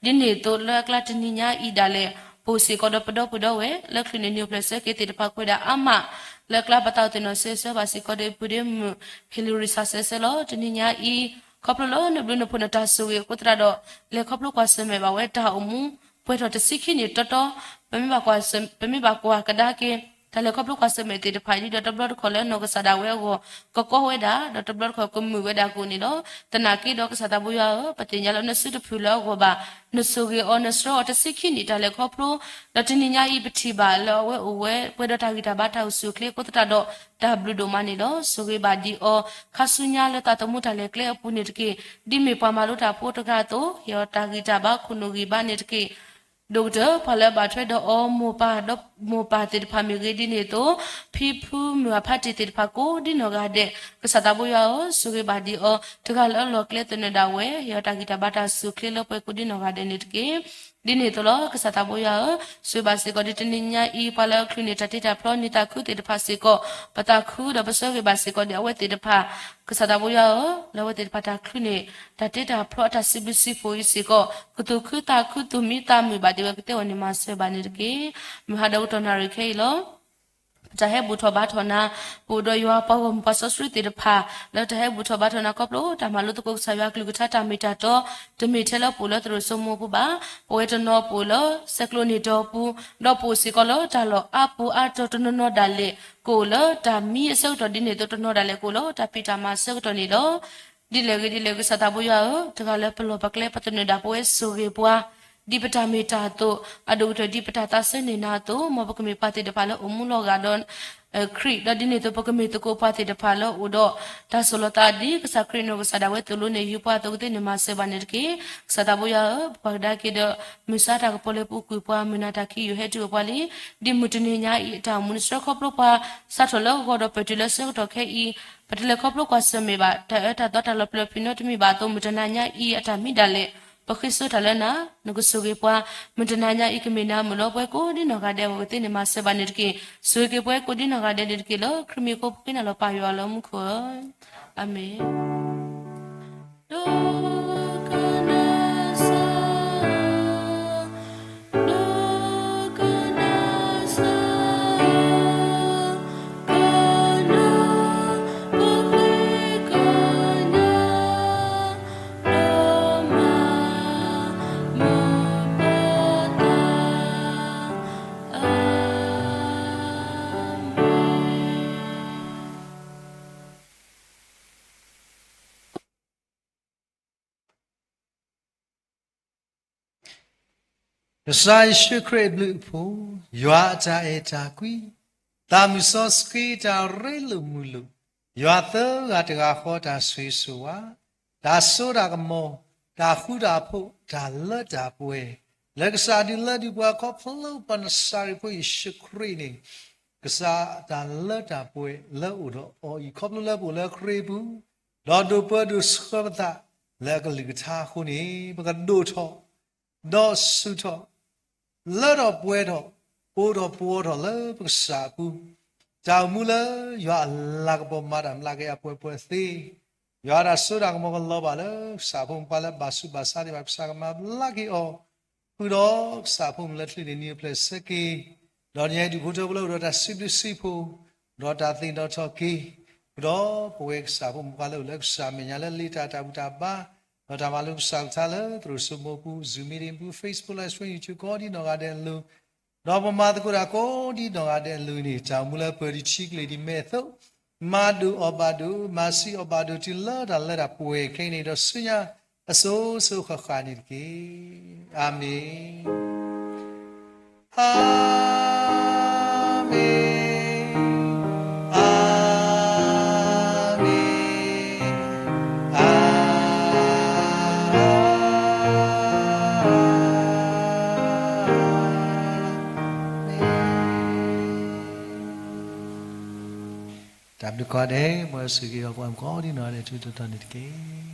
ဒ်န့ၣ်အသိးလၢအကျါတနံၤညါအံၤဒၣ်လဲာ် ပအိၣ်စ့ၢ်ကီးဒီးပဒီပုၢ်ဒီဝဲၢ် လၢချုးန့ၣ်နံၤအိၣ်ဖျဲၣ်ဆၢက့ၤသ့ၣ်တဖၣ် ကွဲးဒၣ်အါမး လၢအကျါပသးအိၣ်သ့ၣ်နီၣ်ဆၢဆၢဘၣ်စ့ၢ်ကီးဒီး ပုၢ်ဒ့မုၣ် ဟ့ၣ်လ့ရံၣ်စးဆၢဆၢလီၤ. တနံၤညါအံၤ ခီဖျိလၢနဘျုးနဖှိၣ်နတၢ်ဆိၣ်ဂ့ၤအဃိသတးဒီး လဲၤခီဖျိကွၢ်ဆၢၣ်မဲာ်ဘၣ်ဝဲတၢ်အိၣ်မူ ပှဲၤထီၣ်တဆံခံနံၣ်တီတီ, ပမ့ၢ်ဘၣ်ကွၢ်ကဒါက့ၤ တၢ်လဲၤခီဖျိကွၢ်ဆၢၣ်မဲာ်သ့ၣ်တဖၣ်အံၤ ဒီးတဘျီတခီၣ်လၢနီၢ်ကစၢ်ဒၣ်ဝဲအဂီၢ် ကကီဝဲဒၣ် ဒီးတဘျီတခီၣ်ကမုာ်ဝဲဒၣ်ကအိၣ်န့ၣ်လီၤ. သနာ်က့ဒီးကစၢ်သးဘိယွၤဧၢ, ပသ့ၣ်ညါလၢနစုတဖုၣ်လၢအဂီၢ်ဘၣ်, နဆိၣ်ဂ့ၤအီၤ နဆှၢအီၤတဆံခံနံၣ်တၢ်လဲၤခီဖျိ, ဒီးတနံၤညါအံၤပထံၣ်ဘၣ်လၢအဝဲအိၣ်ဝဲ ပှဲၤဒီးတၢ်ဂံၢ်တၢ်ဘါတၢ်အိၣ်ဆူၣ်အိၣ်ချ့အဃိသတးဒီး တၢ်ဘျုးဒိၣ်မးန့ၣ်လီၤ. ဆိၣ်ဂ့ၤဘၣ်ဒံးအီၤ ခါဆူညါလၢသးသမူတၢ်လဲၤကျဲအပူၤန့ၣ်တက့ၢ်. ဒ်မ့ၢ်ပှၤမၤလိတၢ်ဖိတဂၤအသိး ဟ့ၣ်အီၤတၢ်ဂံၢ်တၢ်ဘါခိၣ်နူာ်ဂံၢ်ဘါန့ၣ်တက့ၢ်. ဒိၣ်ကတၢၢ် ပှၤလၢအဘၣ်ထွဲဒီးအီၤ မိၢ်ပၢ်ဒီးမိၢ်ပၢ်သ့ၣ်တဖၣ်မ့ၢ်ဂ့ၤဒ်န့ၣ်အသိး ဖံဖုမုၢ်အဖါတံၢ်သ့ၣ်တဖၣ်ကိးဒ်နီၢ်ဂၤဒဲး ကစၢ်သးဘိယွၤဧၢ, ဆိၣ်ဂ့ၤဘၣ်ဒံးအီၤ တဂၤလၢအလီၢ်ကျဲသနၢၣ်ဒၣ်ဝဲ ဟ့ၣ်အီၤတၢ်ဂံၢ်တၢ်ဘါတၢ်အိၣ်ဆူၣ်အိၣ်ချ့လၢပှဲၤကိးဒ်နီၢ်ဂၤဒဲးန့ၣ်တက့ၢ်. ဒ်န့ၣ်အသိးလီၤ. ကစၢ်သးဘိယွၤဧၢ, ဆိၣ်ဂ့ၤဘၣ်စ့ၢ်ကီးဒ်တနံၤညါအံၤ ပှၤလၢအချုးန့ၢ်တၢ်တ့တၢ်ဖျီ နံၣ်သးခုသ့ၣ်တဖၣ်စ့ၢ်ကီး ပသးခုဒီးပဆၢဂ့ၤဘၣ်စ့ၢ်ကီးဒ်အဝဲသ့ၣ်တဖၣ် ကစၢ်သးဘိယွၤဧၢ, လၢအဝဲသ့ၣ်တဖၣ်တၢ်ချုးန့ၢ် တၢ်တ့တၢ်ဖျီအတၢ်စံးဘျုးစံးဖှိၣ်အံၤစ့ၢ်ကီး ကသူၣ်ခုသးခု သူၣ်မံသးမုာ်ဘၣ်ဒံးဝဲကသ့အဂီၢ်န့ၣ် မၤစၢၤဘၣ်န့ၣ်တက့ၢ်. မုၢ်ဟါဒီးကတီၢ်နၣ်ရံၣ်ခဲအံၤလီၤ. ပတၢ်ဟဲဘူၣ်ထီၣ်ဘါထီၣ်နၤ, ပအိၣ်ဒီးယွၤပှၤဂီၢ်မုၢ်ပှၤစီဆှံသ့ၣ်တဖၣ် လၢတၢ်ဟဲဘူၣ်ထီၣ်ဘါထီၣ်နၤခီဖျိ တၢ်မၤလိသကိးကစၢ်ယွၤအကလုၢ်ကထါတၢ်မ့ၢ်တၢ်တီ, တမ့ၢ်ထဲလၢပအိၣ်လၢသရိာ်စိမိၤပူၤဘၣ်. ပဝဲတနီၤပအိၣ်လၢ စဲးကျိးန့ၣ်တီၤပူၤ, ဒီးပအိၣ်စ့ၢ်ကီးလၢတၢ်လီၢ်အါပူၤအါတီၤတနီၤနီၤဒၣ်လဲာ် ကအိၣ်လၢတၢ်မံအဆၢကတီၢ်ဒ်န့ၣ်အသိး တနီၤဒၣ်လဲာ်ကအိၣ်လၢတၢ်ဖံးတၢ်မၤအဆၢကတီၢ်န့ၣ်လီၤ. ဒ်လဲၣ်ဂ့ၤဒ်လဲၣ်ဂ့ၤ ကစၢ်သးဘိယွၤဧၢ, တဂၤလၢပလီၢ်ပကျဲပသနၢၣ်ဒၣ်ပဝဲဆိၣ်ဂ့ၤပှၤ ဒ်ပတၢ်မ့ၢ်တၢ်အသိး, အဒိၣ်ကတၢၢ်ဒ်ပတၢ်သးစဲန့ၢ်နၤအသိး, မ်ပကမ့ၢ်ပှၤသ့ၣ်တဖၣ်လၢအိၣ်မူလီၤဂာ်ဒီး ခရံာ်, ဒီးဒ်န့ၣ်အသိး ပကမ့ၢ်သကိးပှၤသ့ၣ်တဖၣ်လၢအိၣ်ဒီး တၢ်ဆိၣ်လီၤသးဒ်ကစၢ်ခရံာ်နီၢ်ကစၢ်ဒၣ်ဝဲသိၣ်လိန့ၢ်ယူၤပှၤအသိးကသ့န့ၣ် မၤစၢၤဘၣ်န့ၣ်တက့ၢ်. ကစၢ်သးဘိယွၤဧၢ, ပကွၢ်ကဒါက့ၤဒီး မုၢ်ဆါတၢ်ကပီၤလၢပူၤကွံာ်ပှၤ မုၢ်နၤတၢ်ခံးယုၢ်ဟဲတုၤအိၣ်ပှၤလံ. ဒ်မုၢ်တနံၤညါအံၤအတၢ်အိၣ်မူ နဆှၢခီဖျိပှၤ စးထီၣ်လၢဂီၤဒီးပၢၢ်တုၤလၢဆၢကတီၢ်ခဲအံၤ, ပတလဲၤခီဖျိကွၢ်ဆၢၣ်မဲာ်ဘၣ်, တၢ်အၢတၢ်သီတၢ်လီၤပျံၤလီၤဖုးနီတမံၤဘၣ်အသိး မုၢ်တနၤညါအံၤအတၢ်မံဒၣ်လဲာ် ပဃ့ဆိတၢ်လၢနၤ, နကဆိၣ်ဂ့ၤပှၤ, မုၢ်တနၤညါအံၤကမ့ၢ်နၤမုၢ်လီၤ ပဝဲကိးဒ်နီၢ်ဂၤဒဲးအဂီၢ်ကသ့န့ၣ် မၤစၢၤဘၣ်န့ၣ်တက့ၢ်. ဆိၣ်ဂ့ၤက့ၤပဝဲကိးဒ်နီၢ်ဂၤဒဲးန့ၣ်တက့ၢ်. လၢခရံာ်မံၤအဃိ ပဃ့နၤလီၤပၢ်ယွၤလၢမူခိၣ်ဧၢ, အၤမ့ၣ်. ကစၢ်ယ့ၣ်ၡူးခရံာ်အဘျုးအဖှိၣ်, ယွၤအတၢ်အဲၣ်တၢ်ကွံ, သးမုၢ်စီဆှံတၢ်ရ့လိာ်မုာ်လိာ်, ယွၤသၢဂၤတဂၤဃီတၢ်ဆိၣ်ဂ့ၤဆိၣ်ဝါ, တၢ်စိတၢ်ကမီၤ, တၢ်ဃူတၢ်ဖိး, တၢ်လၢတၢ်ပှဲၤ, လၢကစၢ်ဒုးလၢဒုးပှၤခီဖျိပှၤနစၤရ့းဖိယ့ၣ်ၡူးခရံာ်န့ၣ်, ကစၢ်တၢ်လၢတၢ်ပှဲၤလၢအိၣ်ဒီးအီၤအံၤ ခီဖျိလၢပအိၣ်လၢခရံာ်ပူၤ, ဒီးဒိးပၢဒိးဆှၢပသးလၢအကလုၢ်ကထါအဃိန့ၣ် ပကဒိၣ်ထီၣ် ဒီးဆူၣ်ထီၣ် လၢထီၣ်ပှဲၤထီၣ် အိၣ်ထီၣ်ပှီၤထီၣ်လၢပကစၢ်အပူၤ, တၢ်အိၣ်မူလၢယွၤအလၤကပီၤမၤတၢ်မျးက့ၤအပှဲၤပှဲၤသ့, ယွၤတၢ်စိတၢ်ကမီၤကလီၤဘၣ်လၢကစၢ်ဖိမုၣ်ပှၤလၢဘၣ်ဆူးဘၣ်ဆါဒံးဘၣ် ကစၢ်ကမၤဘျါက့ၤအီၤ, ဃုာ်ဒီးကစၢ်ဖိမုၣ်လၢချုးန့ၣ်နံၤအဖျဲၣ်ဆၢက့ၤ, ဒီးနံၤညါဒုးဖိထၢဖိလၢအိၣ်ဒီးတၢ်စံးဘျုးစံးဖှိၣ်, ဒီးတၢ်သ့ၣ်နီၣ်ထီၣ်က့ၤ, ဃုာ်ဒီးပဝဲကစၢ်ဖိမုၣ်ပှၤလၢအိၣ်လၢကစၢ်မဲာ်ညါလၢလံာ်တၢ်တၢ်ဘူၣ်တၢ်ဘါ, ဒီးတၢ်မၤလိကစၢ်ကထါလၢသရိာ်စိမိၤပူၤ Zoom meeting ပူၤ Facebook Live Stream YouTube ကိးဒ်နီၢ်ဂၤဒဲးအလိၤ, ဒီးပမၤသကိးတၢ်ကိးဒ်နီၢ်ဂၤဒဲးအလိၤန့ၣ် တၢ်အိၣ်မူလၢပှဲၤဒံးထံကလ့ၤဒံးမဲာ်သိး, မၤဒိၣ်အီၣ်ဘၣ်ဒိၣ်, မၤဆံးအီၣ်ဘၣ်ဒိၣ် တုၤလၢတၢ်လၢတၢ်ပှဲၤခဲအံၤန့ၣ် ဒီးဆူညါအစိၤစိၤဃၣ်ဃၣ်န့ၣ်တက့ၢ်. အၤမ့ၣ်. အၤမ့ၣ်, အၤမ့ၣ်, အၤမ့ၣ်. တၢ်ဘျုးကိးဂၤဒဲး, မ်အစူၢ်က့ၤအီၤပှၤကိးဒ်နီၢ်ဂၤဒဲး ထူးထူးတီၤတီၤန့ၣ်တက့ၢ်.